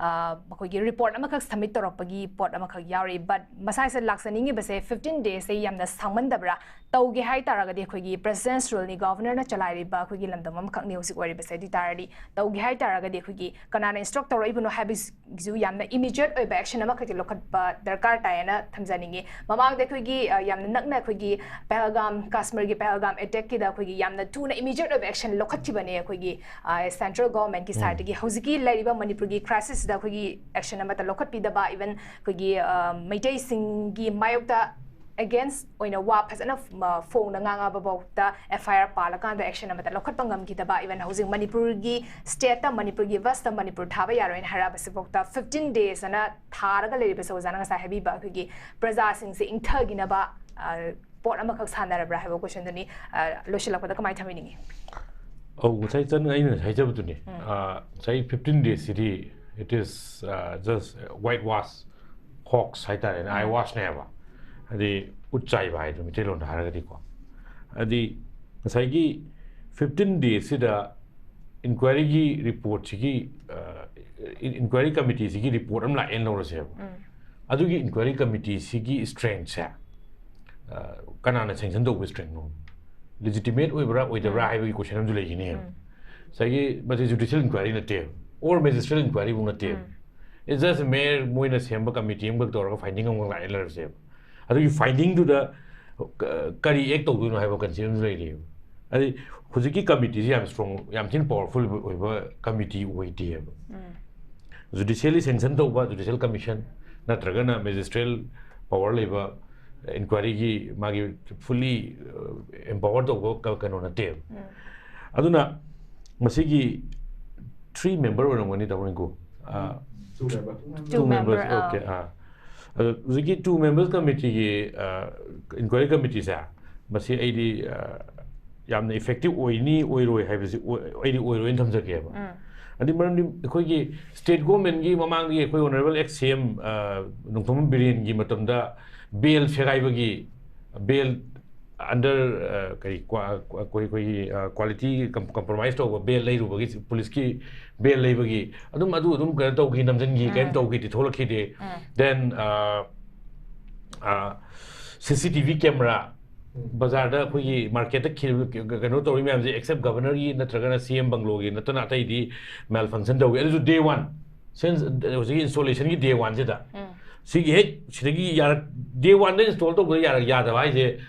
ꯑꯩꯈꯣꯏꯒꯤ ꯔꯤꯄꯣꯔꯠ ꯑꯃꯈꯛ ꯁꯕꯃꯤꯠ ꯇꯧꯔꯛꯄꯒꯤ ꯄꯣꯠ ꯑꯃꯈꯛ ꯌꯥꯎꯔꯤ꯫ ꯕꯠ ꯃꯁꯥꯏꯁꯤꯗ ꯂꯥꯛꯆꯅꯤꯡꯉꯤꯕꯁꯦ ꯐꯤꯐꯇꯤꯟ ꯗꯦꯖꯁꯦ ꯌꯥꯝꯅ ꯁꯥꯡꯃꯟꯗꯕ꯭ꯔꯥ? ꯇꯧꯒꯦ ꯍꯥꯏ ꯇꯥꯔꯒꯗꯤ ꯑꯩꯈꯣꯏꯒꯤ ꯄ꯭ꯔꯦꯁꯤꯗꯦꯟꯁ ꯔꯨꯜꯅꯤ, ꯒꯣꯚꯔꯅꯔꯅ ꯆꯂꯥꯏꯔꯤꯕ ꯑꯩꯈꯣꯏꯒꯤ ꯂꯝꯗꯝ ꯑꯃꯈꯛꯅꯤ ꯍꯧꯖꯤꯛ ꯑꯣꯏꯔꯤꯕꯁꯦ꯫ ꯑꯗꯨ ꯇꯥꯔꯗꯤ ꯇꯧꯒꯦ ꯍꯥꯏ ꯇꯥꯔꯒꯗꯤ ꯑꯩꯈꯣꯏꯒꯤ ꯀꯅꯥꯅ ꯏꯟꯁꯇ꯭ꯔꯛ ꯇꯧꯔꯛꯏꯕꯅꯣ ꯍꯥꯏꯕꯒꯤꯁꯨ ꯌꯥꯝꯅ ꯏꯃꯤꯗꯤꯌꯦꯠ ꯑꯣꯏꯕ ꯑꯦꯛꯁꯟ ꯑꯃꯈꯛꯇꯤ ꯂꯧꯈꯠꯄ ꯗꯔꯀꯥꯔ ꯇꯥꯏꯌꯦꯅ ꯊꯝꯖꯅꯤꯡꯉꯤ꯫ ꯃꯃꯥꯡꯗ ꯑꯩꯈꯣꯏꯒꯤ ꯌꯥꯝꯅ ꯅꯛꯅ ꯑꯩꯈꯣꯏꯒꯤ ꯄꯍꯜꯒꯥꯝ, ꯀꯥꯁꯃꯤꯔꯒꯤ ꯄꯍꯜꯒꯥꯝ ꯑꯦꯇꯦꯛꯀꯤꯗ ꯑꯩꯈꯣꯏꯒꯤ ꯌꯥꯝꯅ ꯊꯨꯅ ꯏꯃꯤꯗꯤꯌꯦꯠ ꯑꯣꯏꯕ ꯑꯦꯛꯁꯟ ꯂꯧꯈꯠꯈꯤꯕꯅꯦ ꯑꯩꯈꯣꯏꯒꯤ ꯁꯦꯟꯇ꯭ꯔꯦꯜ ꯒꯣꯚꯔꯟꯃꯦꯟꯠꯀꯤ ꯁꯥꯏꯠꯇꯒꯤ꯫ ꯍꯧꯖꯤꯛꯀꯤ ꯂꯩꯔꯤꯕ ꯃꯅꯤꯄꯨꯔꯒꯤ ꯀ꯭ꯔꯥꯏꯁꯤꯁꯁꯤꯗ ꯑꯩꯈꯣꯏꯒꯤ ꯑꯦꯛꯁꯟ ꯑꯃꯠꯇ ꯂꯧꯈꯠꯄꯤꯗꯕ, ꯏꯚꯟ ꯑꯩꯈꯣꯏꯒꯤ ꯃꯩꯇꯩꯁꯤꯡꯒꯤ ꯃꯥꯌꯣꯛꯇ ꯑꯦꯒꯦꯟꯁ ꯑꯣꯏꯅ ꯋꯥ ꯐꯖꯅ ꯐꯣꯡꯅ ꯉꯥꯡꯉꯕꯐꯥꯎꯗ ꯑꯦꯐ ꯑꯥꯏ ꯑꯥꯔ ꯄꯥꯜꯂꯀꯥꯟꯗ ꯑꯦꯛꯁꯟ ꯑꯃꯠꯇ ꯂꯧꯈꯠꯄ ꯉꯝꯈꯤꯗꯕ, ꯏꯚꯟ ꯍꯧꯖꯤꯛ ꯃꯅꯤꯄꯨꯔꯒꯤ ꯁ꯭ꯇꯦꯠꯇ, ꯃꯅꯤꯄꯨꯔꯒꯤ ꯕꯁꯇ ꯃꯅꯤꯄꯨꯔ ꯊꯥꯕ ꯌꯥꯔꯣꯏꯅ ꯍꯥꯏꯔꯛꯑꯕꯁꯤꯐꯥꯎꯗ ꯐꯤꯐꯇꯤꯟ ꯗꯦꯖ ꯑꯅ ꯊꯥꯔꯒ ꯂꯩꯔꯤꯕꯁꯦ ꯑꯣꯖꯥꯅ ꯉꯁꯥꯏ ꯍꯥꯏꯕꯤꯕ ꯑꯩꯈꯣꯏꯒꯤ ꯄ꯭ꯔꯖꯥꯁꯤꯡꯁꯦ ꯏꯪꯊꯈꯤꯅꯕ ꯄꯣꯠ ꯑꯃꯈꯛ ꯁꯥꯟꯅꯔꯕ꯭ꯔꯥ ꯍꯥꯏꯕ ꯀꯣꯏꯁꯟꯗꯨꯅꯤ꯫ ꯂꯣꯏꯁꯤꯜꯂꯛꯄꯗ ꯀꯃꯥꯏꯅ ꯊꯝꯕꯤꯅꯤꯡꯉꯤ? ꯑꯧ, ꯉꯁꯥꯏ ꯆꯟ ꯑꯩꯅ ꯉꯁꯥꯏ ꯍꯥꯏꯖꯕꯗꯨꯅꯤ꯫ ꯉꯁꯥꯏ ꯐꯤꯐꯇꯤꯟ ꯗꯦꯖꯁꯤꯗꯤ it is just white wash, hoax ꯍꯥꯏꯇꯥꯔꯦꯅꯦ, eye washꯅꯦꯕ꯫ ꯍꯥꯏꯗꯤ ꯎꯠ ꯆꯥꯏꯕ ꯍꯥꯏꯗꯣ ꯃꯩꯇꯩꯂꯣꯟꯗ ꯍꯥꯏꯔꯒꯗꯤꯀꯣ꯫ ꯍꯥꯏꯗꯤ ꯉꯁꯥꯏꯒꯤ ꯐꯤꯐꯇꯤꯟ ꯗꯦꯖꯁꯤꯗ ꯏꯟꯀ꯭ꯋꯥꯏꯔꯤꯒꯤ ꯔꯤꯄꯣꯔꯠꯁꯤꯒꯤ ꯏꯟꯀ꯭ꯋꯥꯏꯔꯤ ꯀꯃꯤꯇꯤꯁꯤꯒꯤ ꯔꯤꯄꯣꯔꯠ ꯑꯃ ꯂꯥꯛꯑꯦꯅ ꯂꯧꯔꯁꯦꯕ꯫ ꯑꯗꯨꯒꯤ ꯏꯟꯀ꯭ꯋꯥꯏꯔꯤ ꯀꯃꯤꯇꯤꯁꯤꯒꯤ ꯁ꯭ꯇ꯭ꯔꯦꯡꯁꯦ ꯀꯅꯥꯅ ꯁꯦꯡꯁꯟ ꯇꯧꯕ ꯁ꯭ꯇ꯭ꯔꯦꯡꯅꯣ? ꯂꯤꯖꯤꯇꯤꯃꯦꯠ ꯑꯣꯏꯕ꯭ꯔꯥ ꯑꯣꯏꯗꯕ꯭ꯔꯥ ꯍꯥꯏꯕꯒꯤ ꯀꯣꯏꯁꯟ ꯑꯃꯁꯨ ꯂꯩꯈꯤꯅꯦꯕ꯫ ꯉꯁꯥꯏꯒꯤ ꯃꯁꯤ ꯖꯨꯗꯤꯁꯤꯌꯦꯜ ꯏꯟꯀ꯭ꯋꯥꯏꯔꯤ ꯅꯠꯇꯦꯕ, ꯑꯣꯔ ꯃꯦꯖꯤꯁꯇ꯭ꯔꯦꯠ ꯏꯟꯀ꯭ꯋꯥꯏꯔꯤꯕꯨ ꯅꯠꯇꯦꯕ꯫ It's just mere ꯃꯣꯏꯅ ꯁꯦꯝꯕ ꯀꯃꯤꯇꯤ ꯑꯃꯈꯛ ꯇꯧꯔꯒ ꯐꯥꯏꯟꯗꯤꯡ ꯑꯃꯈꯛ ꯂꯥꯛꯑꯦ ꯂꯩꯔꯁꯦꯕ꯫ ꯑꯗꯨꯒꯤ ꯐꯥꯏꯟꯗꯤꯡꯗꯨꯗ ꯀꯔꯤ ꯑꯦꯛ ꯇꯧꯗꯣꯏꯅꯣ ꯍꯥꯏꯕ ꯀꯟꯁꯦꯞ ꯑꯃꯁꯨ ꯂꯩꯔꯤꯑꯕ꯫ ꯑꯗꯩ ꯍꯧꯖꯤꯛꯀꯤ ꯀꯃꯤꯇꯤꯁꯤ ꯌꯥꯝ ꯁ꯭ꯇ꯭ꯔꯣꯡ, ꯌꯥꯝ ꯊꯤꯅ ꯄꯋꯥꯔꯐꯨꯜ ꯑꯣꯏꯕ ꯀꯃꯤꯇꯤ ꯑꯣꯏꯗꯦꯕ꯫ ꯖꯨꯗꯤꯁꯤꯌꯦꯜꯂꯤ ꯁꯦꯡꯁꯟ ꯇꯧꯕ ꯖꯨꯗꯤꯁꯤꯌꯦꯜ ꯀꯃꯤꯁꯟ ꯅꯠꯇ꯭ꯔꯒꯅ ꯃꯦꯖꯤꯁꯇ꯭ꯔꯦꯠ ꯄꯋꯥꯔ ꯂꯩꯕ ꯏꯟꯀ꯭ꯋꯥꯏꯔꯤꯒꯤ ꯃꯥꯒꯤ ꯐꯨꯜꯂꯤ ꯑꯦꯝꯄꯥꯋꯔ ꯇꯧꯕ ꯀꯩꯅꯣ ꯅꯠꯇꯦꯕ꯫ ꯑꯗꯨꯅ ꯃꯁꯤꯒꯤ ꯊ꯭ꯔꯤ ꯃꯦꯝꯕꯔ ꯑꯣꯏꯔꯝꯒꯅꯤ, ꯇꯥꯃꯣ Rinku. Two member. Two member, okay. ꯑꯥ, ꯑꯗꯣ ꯍꯧꯖꯤꯛꯀꯤ ꯇꯨ ꯃꯦꯝꯕꯔꯁ ꯀꯃꯤꯇꯤꯒꯤ, ꯏꯟꯀ꯭ꯋꯥꯏꯔꯤ ꯀꯃꯤꯇꯤꯁꯦ, ꯃꯁꯤ ꯑꯩꯗꯤ ꯌꯥꯝꯅ effective ꯑꯣꯏꯅꯤ ꯑꯣꯏꯔꯣꯏ ꯍꯥꯏꯕꯁꯤ ꯑꯣꯏ- ꯑꯩꯗꯤ ꯑꯣꯏꯔꯣꯏꯅ ꯊꯝꯖꯒꯦꯕ꯫ ꯑꯗꯨ ꯃꯔꯝꯗꯤ ꯑꯩꯈꯣꯏꯒꯤ state governmentꯀꯤ ꯃꯃꯥꯡꯗꯒꯤ ꯑꯩꯈꯣꯏ honourable ex C M Nongthombam ꯕꯤꯔꯦꯟꯒꯤ ꯃꯇꯝꯗ bail ꯁꯦꯒꯥꯏꯕꯒꯤ, bail under ꯀꯔꯤ, ꯑꯩꯈꯣꯏ ꯑꯩꯈꯣꯏꯒꯤ quality compromise ꯇꯧꯕ bail ꯂꯩꯔꯨꯕꯒꯤ, ꯄꯨꯂꯤꯁꯀꯤ bail ꯂꯩꯕꯒꯤ ꯑꯗꯨꯝ, ꯑꯗꯨ ꯑꯗꯨꯝ ꯀꯩꯅꯣ ꯇꯧꯈꯤ, ꯅꯝꯁꯤꯟꯈꯤ, ꯀꯔꯤꯝ ꯇꯧꯈꯤꯗꯦ, ꯊꯣꯛꯂꯛꯈꯤꯗꯦ꯫ Then CCTV camera, ꯕꯖꯥꯔꯗ ꯑꯩꯈꯣꯏꯒꯤ marketꯇ ꯀꯩꯅꯣ ꯇꯧꯔꯤ ꯃꯌꯥꯝꯁꯦ except governorꯒꯤ ꯅꯠꯇ꯭ꯔꯒꯅ C M bungalow ꯒꯤ ꯅꯠꯇꯅ ꯑꯇꯩꯗꯤ malfunction ꯇꯧꯏ꯫ ꯑꯗꯨꯁꯨ day one, since ꯍꯧꯖꯤꯛꯀꯤ installation ꯒꯤ day one ꯁꯤꯗ꯫ ꯁꯤꯒꯤ ꯍꯦꯛ ꯁꯤꯗꯒꯤ ꯌꯥꯔꯛ day one ꯗ install ꯇꯧꯕꯗ ꯌꯥꯔꯛ ꯌꯥꯗꯕ ꯍꯥꯏꯁꯦ,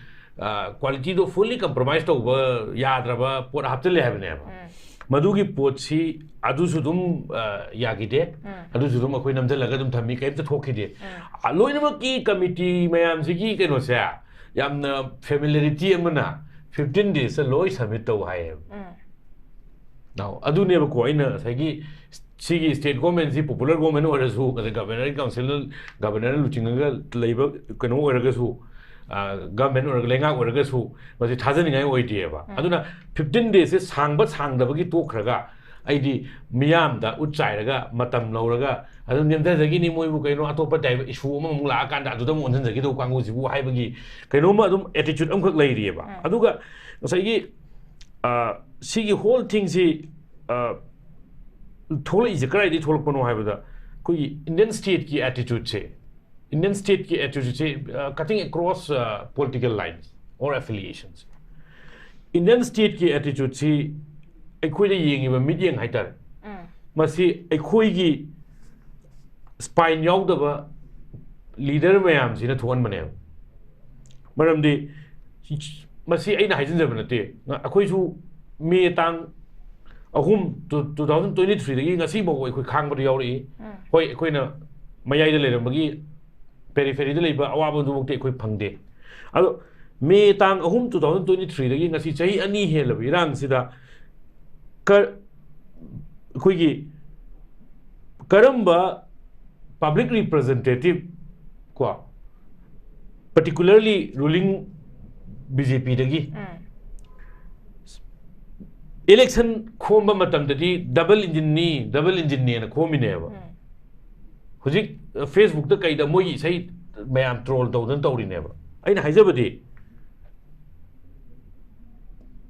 quality ꯗꯣ fully compromise ꯇꯧꯕ ꯌꯥꯗ꯭ꯔꯕ ꯄꯣꯠ ꯍꯥꯞꯆꯤꯜꯂꯦ ꯍꯥꯏꯕꯅꯦꯕ꯫ ꯃꯗꯨꯒꯤ ꯄꯣꯠꯁꯤ ꯑꯗꯨꯁꯨ ꯑꯗꯨꯝ ꯌꯥꯈꯤꯗꯦ꯫ ꯑꯗꯨꯁꯨ ꯑꯗꯨꯝ ꯑꯩꯈꯣꯏ ꯅꯝꯁꯤꯜꯂꯒ ꯑꯗꯨꯝ ꯊꯝꯃꯤ, ꯀꯔꯤꯝꯇ ꯊꯣꯛꯈꯤꯗꯦ꯫ ꯂꯣꯏꯅꯃꯛꯀꯤ committee ꯃꯌꯥꯝꯁꯤꯒꯤ ꯀꯩꯅꯣꯁꯦ ꯌꯥꯝꯅ familiarity ꯑꯃꯅ fifteen days ꯇ ꯂꯣꯏ submit ꯇꯧ ꯍꯥꯏꯌꯦꯕ꯫ Now, ꯑꯗꯨꯅꯦꯕꯀꯣ ꯑꯩꯅ ꯉꯁꯥꯏꯒꯤ ꯁꯤꯒꯤ state government ꯁꯤ popular government ꯑꯣꯏꯔꯁꯨ, ꯑꯗꯩ governorꯒꯤ council, governorꯅ ꯂꯨꯆꯤꯡꯉꯒ ꯂꯩꯕ ꯀꯩꯅꯣ ꯑꯣꯏꯔꯒꯁꯨ, government ꯑꯣꯏꯔꯒ, ꯂꯩꯉꯥꯛ ꯑꯣꯏꯔꯒꯁꯨ ꯃꯁꯤ ꯊꯥꯖꯅꯤꯡꯉꯥꯏ ꯑꯣꯏꯗꯦꯕ꯫ ꯑꯗꯨꯅ fifteen days ꯁꯦ ꯁꯥꯡꯕ ꯁꯥꯡꯗꯕꯒꯤ ꯇꯣꯛꯈ꯭ꯔꯒ ꯑꯩꯗꯤ ꯃꯤꯌꯥꯝꯗ ꯎꯠ ꯆꯥꯏꯔꯒ ꯃꯇꯝ ꯂꯧꯔꯒ ꯑꯗꯨꯝ ꯅꯦꯝꯊꯖꯈꯤꯅꯤ, ꯃꯣꯏꯕꯨ ꯀꯩꯅꯣ ꯑꯇꯣꯞꯄ issue ꯑꯃꯃꯨꯛ ꯂꯥꯛꯑꯀꯥꯟꯗ ꯑꯗꯨꯗ ꯑꯃꯨꯛ ꯑꯣꯟꯁꯤꯟꯖꯈꯤꯗꯧꯕ ꯀꯥꯡꯕꯨꯁꯤꯕꯨ ꯍꯥꯏꯕꯒꯤ ꯀꯩꯅꯣꯝꯃ ꯑꯗꯨꯝ attitude ꯑꯃꯈꯛ ꯂꯩꯔꯤꯑꯕ꯫ ꯑꯗꯨꯒ ꯉꯁꯥꯏꯒꯤ ꯁꯤꯒꯤ whole thing ꯁꯤ ꯊꯣꯛꯂꯛꯏꯁꯦ ꯀꯗꯥꯏꯗꯒꯤ ꯊꯣꯛꯂꯛꯄꯅꯣ ꯍꯥꯏꯕꯗ, ꯑꯩꯈꯣꯏꯒꯤ Indian state ꯀꯤ attitude ꯁꯦ, Indian state ꯀꯤ attitude say, cutting across political lines or affiliations, Indian state ꯀꯤ attitude ꯁꯤ ꯑꯩꯈꯣꯏꯗ ꯌꯦꯡꯉꯤꯕ ꯃꯤꯠꯌꯦꯡ ꯍꯥꯏꯇꯥꯔꯦ, ꯃꯁꯤ ꯑꯩꯈꯣꯏꯒꯤ spine ꯌꯥꯎꯗꯕ leader ꯃꯌꯥꯝꯁꯤꯅ ꯊꯣꯛꯍꯟꯕꯅꯦꯕ꯫ ꯃꯔꯝꯗꯤ ꯃꯁꯤ ꯑꯩꯅ ꯍꯥꯏꯖꯤꯟꯖꯕ ꯅꯠꯇꯦ꯫ ꯑꯩꯈꯣꯏꯁꯨ ꯃꯦ ꯇꯥꯡ ꯑꯍꯨꯝ, two thousand twenty three ꯗꯒꯤ ꯉꯁꯤ ꯐꯥꯎꯕ ꯑꯩꯈꯣꯏ ꯈꯥꯡꯕꯗ ꯌꯥꯎꯔꯛꯏ꯫ ꯍꯣꯏ, ꯑꯩꯈꯣꯏꯅ ꯃꯌꯥꯏꯗ ꯂꯩꯔꯝꯕꯒꯤ, periphery ꯗ ꯂꯩꯕ ꯑꯋꯥꯕꯗꯨꯃꯛꯇꯤ ꯑꯩꯈꯣꯏ ꯐꯪꯗꯦ꯫ ꯑꯗꯣ ꯃꯦ ꯇꯥꯡ ꯑꯍꯨꯝ, two thousand twenty three ꯗꯒꯤ ꯉꯁꯤ ꯆꯍꯤ ꯑꯅꯤ ꯍꯦꯜꯂꯕ ꯏꯔꯥꯡꯁꯤꯗ ꯑꯩꯈꯣꯏꯒꯤ ꯀꯔꯝꯕ public representative ꯀꯣ, particularly ruling BJP ꯗꯒꯤ ꯏꯂꯦꯛꯁꯟ ꯈꯣꯝꯕ ꯃꯇꯝꯗꯗꯤ ꯗꯕꯜ ꯏꯟꯖꯤꯟꯅꯤ, ꯗꯕꯜ ꯏꯟꯖꯤꯟꯅꯦꯅ ꯈꯣꯝꯃꯤꯅꯦꯕ꯫ ꯍꯧꯖꯤꯛ ꯐꯦꯁꯕꯨꯛꯇ ꯀꯩꯗ ꯃꯣꯏꯒꯤ ꯏꯁꯩ ꯃꯌꯥꯝ ꯇ꯭ꯔꯣꯜ ꯇꯧꯗꯅ ꯇꯧꯔꯤꯅꯦꯕ꯫ ꯑꯩꯅ ꯍꯥꯏꯖꯕꯗꯤ,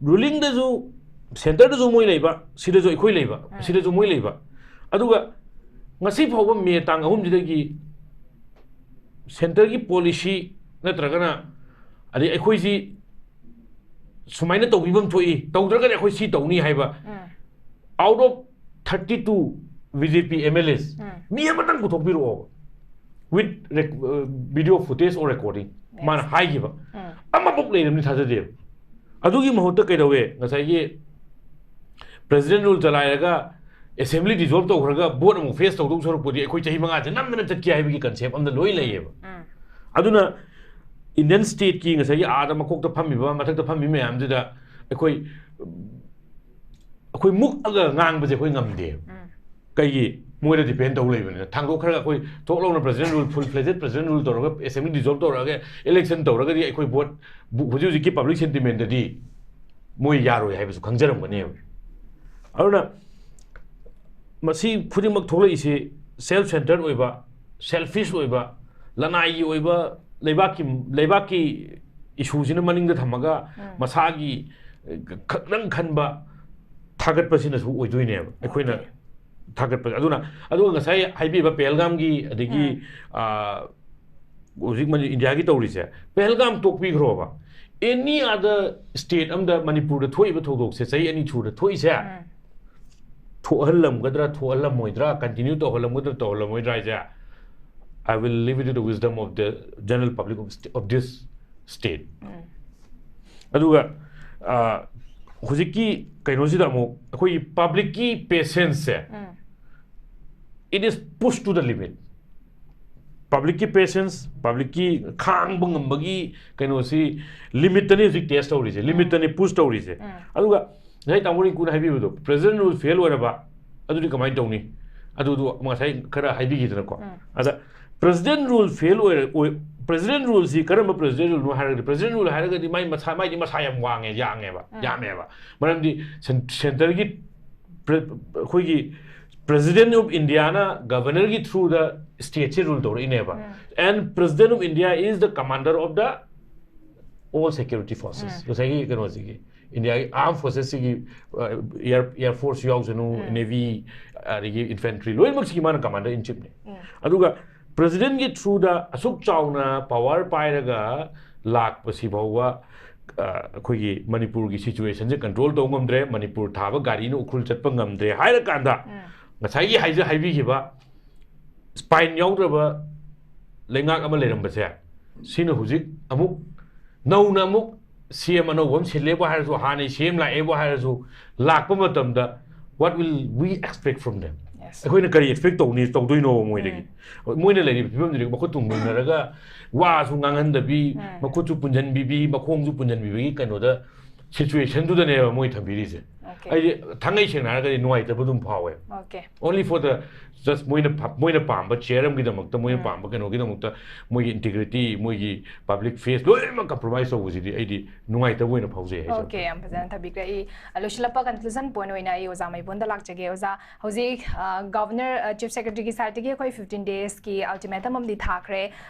ꯔꯨꯂꯤꯡꯗꯁꯨ, ꯁꯦꯟꯇꯔꯗꯁꯨ ꯃꯣꯏ ꯂꯩꯕ, ꯁꯤꯗꯁꯨ ꯑꯩꯈꯣꯏ ꯂꯩꯕ, ꯁꯤꯗꯁꯨ ꯃꯣꯏ ꯂꯩꯕ꯫ ꯑꯗꯨꯒ ꯉꯁꯤ ꯐꯥꯎꯕ ꯃꯦ ꯇꯥꯡ ꯑꯍꯨꯝꯁꯤꯗꯒꯤ ꯁꯦꯟꯇꯔꯒꯤ ꯄꯣꯂꯤꯁꯤ ꯅꯠꯇ꯭ꯔꯒꯅ, ꯑꯗꯩ ꯑꯩꯈꯣꯏꯁꯤ ꯁꯨꯃꯥꯏꯅ ꯇꯧꯕꯤꯐꯝ ꯊꯣꯛꯏ, ꯇꯧꯗ꯭ꯔꯒꯗꯤ ꯑꯩꯈꯣꯏ ꯁꯤ ꯇꯧꯅꯤ ꯍꯥꯏꯕ, out of thirty two B J P M L As, ꯃꯤ ꯑꯃꯇꯪ ꯄꯨꯊꯣꯛꯄꯤꯔꯛꯑꯣꯕ, with rec-, uh, video footage or recording, ꯃꯥꯅ ꯍꯥꯏꯈꯤꯕ ꯑꯃꯐꯥꯎ ꯂꯩꯔꯝꯅꯤ ꯊꯥꯖꯗꯦꯕ꯫ ꯑꯗꯨꯒꯤ ꯃꯍꯨꯠꯇ ꯀꯩꯗꯧꯋꯦ? ꯉꯁꯥꯏꯒꯤ ꯄ꯭ꯔꯦꯁꯤꯗꯦꯟ ꯔꯨꯜ ꯆꯂꯥꯏꯔꯒ ꯑꯦꯁꯦꯝꯕ꯭ꯂꯤ ꯗꯤꯖꯣꯜꯕ ꯇꯧꯈ꯭ꯔꯒ ꯚꯣꯠ ꯑꯃꯨꯛ ꯐꯦꯁ ꯇꯧꯗꯧ ꯁꯔꯨꯛꯄꯨꯗꯤ ꯑꯩꯈꯣꯏ ꯆꯍꯤ ꯃꯉꯥꯁꯦ ꯅꯝꯗꯅ ꯆꯠꯀꯦ ꯍꯥꯏꯕꯒꯤ ꯀꯟꯁꯦꯞ ꯑꯃꯗ ꯂꯣꯏ ꯂꯩꯌꯦꯕ꯫ ꯑꯗꯨꯅ ꯏꯟꯗꯤꯌꯟ ꯁ꯭ꯇꯦꯠꯀꯤ ꯉꯁꯥꯏꯒꯤ ꯑꯥꯗ ꯃꯀꯣꯛꯇ ꯐꯝꯃꯤꯕ, ꯃꯊꯛꯇ ꯐꯝꯃꯤ ꯃꯌꯥꯝꯁꯤꯗ ꯑꯩꯈꯣꯏ, ꯑꯩꯈꯣꯏ ꯃꯨꯛꯑꯒ ꯉꯥꯡꯕꯁꯦ ꯑꯩꯈꯣꯏ ꯉꯝꯗꯦꯕ꯫ ꯀꯩꯒꯤ? ꯃꯣꯏꯗ ꯗꯤꯄꯦꯟ ꯇꯧ ꯂꯩꯕꯅꯤꯅ꯫ ꯊꯥꯡꯗꯣꯛꯈ꯭ꯔꯒ ꯑꯩꯈꯣꯏ ꯊꯣꯛ ꯂꯧꯅ ꯄ꯭ꯔꯦꯁꯤꯗꯦꯟ ꯔꯨꯜ, ꯐꯨꯜ ꯐ꯭ꯂꯦꯖꯦꯗ ꯄ꯭ꯔꯦꯁꯤꯗꯦꯟ ꯔꯨꯜ ꯇꯧꯔꯒ ꯑꯦꯁꯦꯝꯕ꯭ꯂꯤ ꯗꯤꯖꯣꯜꯕ ꯇꯧꯔꯛꯑꯒ ꯏꯂꯦꯛꯁꯟ ꯇꯧꯔꯒꯗꯤ ꯑꯩꯈꯣꯏ ꯚꯣꯠ, ꯍꯧꯖꯤꯛ ꯍꯧꯖꯤꯛꯀꯤ ꯄꯕ꯭ꯂꯤꯛ ꯁꯦꯟꯇꯤꯃꯦꯟꯗꯗꯤ ꯃꯣꯏ ꯌꯥꯔꯣꯏ ꯍꯥꯏꯕꯁꯨ ꯈꯪꯖꯔꯝꯒꯅꯦꯕ꯫ ꯑꯗꯨꯅ ꯃꯁꯤ ꯈꯨꯗꯤꯡꯃꯛ ꯊꯣꯛꯂꯛꯏꯁꯤ ꯁꯦꯜꯐ ꯁꯦꯟꯇꯔ ꯑꯣꯏꯕ, ꯁꯦꯜꯐꯤꯁ ꯑꯣꯏꯕ, ꯂꯅꯥꯏꯒꯤ ꯑꯣꯏꯕ, ꯂꯩꯕꯥꯛꯀꯤ, ꯂꯩꯕꯥꯛꯀꯤ ꯏꯁꯨꯁꯤꯅ ꯃꯅꯤꯡꯗ ꯊꯝꯃꯒ ꯃꯁꯥꯒꯤ, ꯑ, ꯈꯛꯇꯪ ꯈꯟꯕ, ꯊꯥꯒꯠꯄꯁꯤꯅꯁꯨ ꯑꯣꯏꯗꯣꯏꯅꯦꯕ ꯑꯩꯈꯣꯏꯅ ꯊꯥꯒꯠꯄꯁꯦ꯫ ꯑꯗꯨꯅ, ꯑꯗꯨꯒ ꯉꯁꯥꯏ ꯍꯥꯏꯕꯤꯕ ꯄꯦꯍꯜꯒꯥꯝꯒꯤ, ꯑꯗꯒꯤ, ꯑ, ꯍꯧꯖꯤꯛ ꯃꯅꯤ-, ꯏꯟꯗꯤꯌꯥꯒꯤ ꯇꯧꯔꯤꯁꯦ, ꯄꯦꯍꯜꯒꯥꯝ ꯇꯣꯛꯄꯤꯈ꯭ꯔꯣꯕ, ꯑꯦꯅꯤ ꯑꯗꯔ ꯁ꯭ꯇꯦꯠ ꯑꯃꯗ ꯃꯅꯤꯄꯨꯔꯗ ꯊꯣꯛꯏꯕ ꯊꯧꯗꯣꯛꯁꯦ, ꯆꯍꯤ ꯑꯅꯤ ꯁꯨꯔ ꯊꯣꯛꯏꯁꯦ, ꯊꯣꯛꯍꯜꯂꯝꯒꯗ꯭ꯔꯥ, ꯊꯣꯛꯍꯜꯂꯝꯃꯣꯏꯗ꯭ꯔꯥ, ꯀꯟꯇꯤꯅ꯭ꯌꯨ ꯇꯧꯍꯜꯂꯝꯒꯗ꯭ꯔꯥ, ꯇꯧꯍꯜꯂꯝꯃꯣꯏꯗ꯭ꯔꯥ ꯍꯥꯏꯁꯦ, I will leave it to the wisdom of the general public of st-, of this state. ꯑꯗꯨꯒ, ꯑ, ꯍꯧꯖꯤꯛꯀꯤ ꯀꯩꯅꯣꯁꯤꯗ ꯑꯃꯨꯛ ꯑꯩꯈꯣꯏꯒꯤ ꯄꯕ꯭ꯂꯤꯛꯀꯤ ꯄꯦꯁꯦꯟꯁꯁꯦ, it is pushed to the limit. ꯄꯕ꯭ꯂꯤꯛꯀꯤ ꯄꯦꯁꯦꯟꯁ, ꯄꯕ꯭ꯂꯤꯛꯀꯤ ꯈꯥꯡꯕ ꯉꯝꯕꯒꯤ ꯀꯩꯅꯣꯁꯤ ꯂꯤꯃꯤꯠꯇꯅꯤ ꯍꯧꯖꯤꯛ ꯇꯦꯁ ꯇꯧꯔꯤꯁꯦ, ꯂꯤꯃꯤꯠꯇꯅꯤ ꯄꯨꯁ ꯇꯧꯔꯤꯁꯦ꯫ ꯑꯗꯨꯒ ꯉꯁꯥꯏ ꯇꯥꯃꯣ ꯔꯤꯡꯀꯨꯅ ꯍꯥꯏꯕꯤꯕꯗꯣ, ꯄ꯭ꯔꯦꯁꯤꯗꯦꯟ ꯔꯨꯜ ꯐꯦꯜ ꯑꯣꯏꯔꯕ, ꯑꯗꯨꯗꯤ ꯀꯃꯥꯏꯅ ꯇꯧꯅꯤ? ꯑꯗꯨꯗꯣ ꯉꯁꯥꯏ ꯈꯔ ꯍꯥꯏꯕꯤꯈꯤꯗꯅꯀꯣ꯫ ꯑꯗ ꯄ꯭ꯔꯦꯁꯤꯗꯦꯟ ꯔꯨꯜ ꯐꯦꯜ ꯑꯣꯏꯔ ꯑꯣꯏ ꯄ꯭ꯔꯦꯁꯤꯗꯦꯟ ꯔꯨꯜꯁꯤ ꯀꯔꯝꯕ ꯄ꯭ꯔꯦꯁꯤꯗꯦꯟ ꯔꯨꯜꯅꯣ ꯍꯥꯏꯔꯒꯗꯤ, ꯄ꯭ꯔꯦꯁꯤꯗꯦꯟ ꯔꯨꯜ ꯍꯥꯏꯔꯒꯗꯤ ꯃꯥꯏ ꯃꯁꯥ ꯃꯥꯏꯗꯤ ꯃꯁꯥ ꯌꯥꯝ ꯋꯥꯡꯉꯦ, ꯌꯥꯡꯉꯦꯕ, ꯌꯥꯝꯃꯦꯕ꯫ ꯃꯔꯝꯗꯤ ꯁꯦꯟ- ꯁꯦꯟꯇꯔꯒꯤ ꯄ꯭ꯔꯦ- ꯑꯩꯈꯣꯏꯒꯤ ꯄ꯭ꯔꯦꯁꯤꯗꯦꯟ ꯑꯣꯐ ꯏꯟꯗꯤꯌꯥꯅ ꯒꯕꯔꯅꯔꯒꯤ ꯊ꯭ꯔꯨꯗ ꯁ꯭ꯇꯦꯠꯁꯦ rule ꯇꯧꯔꯛꯏꯅꯦꯕ꯫ And President of India is the commander of the all security forces. ꯉꯁꯥꯏꯒꯤ ꯀꯩꯅꯣꯁꯤꯒꯤ, ꯏꯟꯗꯤꯌꯥꯒꯤ ꯑꯥꯔꯝ ꯐꯣꯔꯁꯦꯁꯁꯤꯒꯤ, ꯑꯦꯌꯔ ꯑꯦꯌꯔ ꯐꯣꯔꯁ ꯌꯥꯎꯁꯅꯨ, ꯅꯦꯚꯤ, ꯑꯗꯒꯤ ꯏꯟꯐꯦꯟꯇ꯭ꯔꯤ, ꯂꯣꯏꯅꯃꯛꯁꯤꯒꯤ ꯃꯥꯅ ꯀꯃꯥꯟꯗꯔ ꯏꯟ ꯆꯤꯞꯅꯤ꯫ ꯑꯗꯨꯒ ꯄ꯭ꯔꯦꯁꯤꯗꯦꯟꯒꯤ ꯊ꯭ꯔꯨꯗ ꯑꯁꯨꯛ ꯆꯥꯎꯅ ꯄꯋꯥꯔ ꯄꯥꯏꯔꯒ ꯂꯥꯛꯄꯁꯤ ꯐꯥꯎꯕ, ꯑ, ꯑꯩꯈꯣꯏꯒꯤ ꯃꯅꯤꯄꯨꯔꯒꯤ ꯁꯤꯆꯨꯋꯦꯁꯟꯁꯦ ꯀꯟꯇ꯭ꯔꯣꯜ ꯇꯧꯕ ꯉꯝꯗ꯭ꯔꯦ꯫ ꯃꯅꯤꯄꯨꯔ ꯊꯥꯕ ꯒꯥꯔꯤꯅ ꯎꯈ꯭ꯔꯨꯜ ꯆꯠꯄ ꯉꯝꯗ꯭ꯔꯦ ꯍꯥꯏꯔꯀꯥꯟꯗ, ꯉꯁꯥꯏꯒꯤ ꯍꯥꯏꯖ ꯍꯥꯏꯕꯤꯈꯤꯕ ꯁ꯭ꯄꯥꯏꯟ ꯌꯥꯎꯗ꯭ꯔꯕ ꯂꯩꯉꯥꯛ ꯑꯃ ꯂꯩꯔꯝꯕꯁꯦ, ꯁꯤꯅ ꯍꯧꯖꯤꯛ ꯑꯃꯨꯛ ꯅꯧꯅ ꯑꯃꯨꯛ ꯁꯤ ꯑꯦꯝ ꯑꯅꯧꯕ ꯑꯃ ꯁꯤꯜꯂꯦꯕꯨ ꯍꯥꯏꯔꯁꯨ, ꯍꯥꯟꯅꯩ ꯁꯤ ꯑꯦꯝ ꯂꯥꯛꯑꯦꯕꯨ ꯍꯥꯏꯔꯁꯨ, ꯂꯥꯛꯄ ꯃꯇꯝꯗ what will we expect from them? ꯑꯩꯈꯣꯏꯅ ꯀꯔꯤ ꯑꯦꯛꯁꯄꯦꯛ ꯇꯧꯅꯤ, ꯇꯧꯗꯣꯏꯅꯣ ꯃꯣꯏꯗꯒꯤ? ꯃꯣꯏꯅ ꯂꯩꯔꯤꯕ ꯐꯤꯕꯝꯗꯨꯗꯤ ꯃꯈꯨꯠ ꯇꯨꯝꯃꯤꯟꯅꯔꯒ ꯋꯥꯁꯨ ꯉꯥꯡꯍꯟꯗꯕꯤ, ꯃꯈꯨꯠꯁꯨ ꯄꯨꯟꯁꯤꯟꯕꯤꯕꯤ, ꯃꯈꯣꯡꯁꯨ ꯄꯨꯟꯁꯤꯟꯕꯤꯕꯒꯤ ꯀꯩꯅꯣꯗ, ꯁꯤꯆꯨꯋꯦꯁꯟꯗꯨꯗꯅꯦꯕ ꯃꯣꯏ ꯊꯝꯕꯤꯔꯤꯁꯦ꯫ ꯑꯩꯗꯤ ꯊꯥꯡꯉꯩ ꯁꯦꯡꯅ ꯍꯥꯏꯔꯒꯗꯤ ꯅꯨꯡꯉꯥꯏꯇꯕ ꯑꯗꯨꯝ ꯐꯥꯎꯋꯦ꯫ Okay. Only for the just ꯃꯣꯏꯅ ꯐ- ꯃꯣꯏꯅ ꯄꯥꯝꯕ ꯆꯤꯌꯔ ꯑꯃꯒꯤꯗꯃꯛꯇ, ꯃꯣꯏꯅ ꯄꯥꯝꯕ ꯀꯩꯅꯣꯒꯤꯗꯃꯛꯇ, ꯃꯣꯏꯒꯤ ꯏꯟꯇꯤꯒ꯭ꯔꯤꯇꯤ, ꯃꯣꯏꯒꯤ ꯄꯕ꯭ꯂꯤꯛ ꯐꯦꯁ ꯂꯣꯏꯅꯃꯛ ꯀꯝꯄ꯭ꯔꯣꯃꯥꯏꯁ ꯇꯧꯕꯁꯤꯗꯤ ꯑꯩꯗꯤ ꯅꯨꯡꯉꯥꯏꯇꯕ ꯑꯣꯏꯅ ꯐꯥꯎꯖꯩ ꯍꯥꯏꯖꯕ ꯑꯣꯀꯦ, ꯌꯥꯝ ꯐꯖꯅ ꯊꯝꯕꯤꯈ꯭ꯔꯦ꯫ ꯑꯩ, ꯑ, ꯂꯣꯏꯁꯤꯜꯂꯛꯄ ꯀꯟꯀ꯭ꯂꯨꯖꯟ ꯄꯣꯏꯟ ꯑꯣꯏꯅ ꯑꯩ ꯑꯣꯖꯥ ꯃꯩꯕꯣꯟꯗ ꯂꯥꯛꯆꯒꯦ꯫ ꯑꯣꯖꯥ, ꯍꯧꯖꯤꯛ, ꯑ, ꯒꯚꯔꯅꯔ, ꯑ, ꯆꯤꯐ ꯁꯦꯀ꯭ꯔꯦꯇꯔꯤꯒꯤ ꯁꯥꯏꯠꯇꯒꯤ ꯑꯩꯈꯣꯏ ꯐꯤꯐꯇꯤꯟ ꯗꯦꯖꯀꯤ ꯑꯜꯇꯤꯃꯦꯇꯝ ꯑꯃꯗꯤ ꯊꯥꯈ꯭ꯔꯦ꯫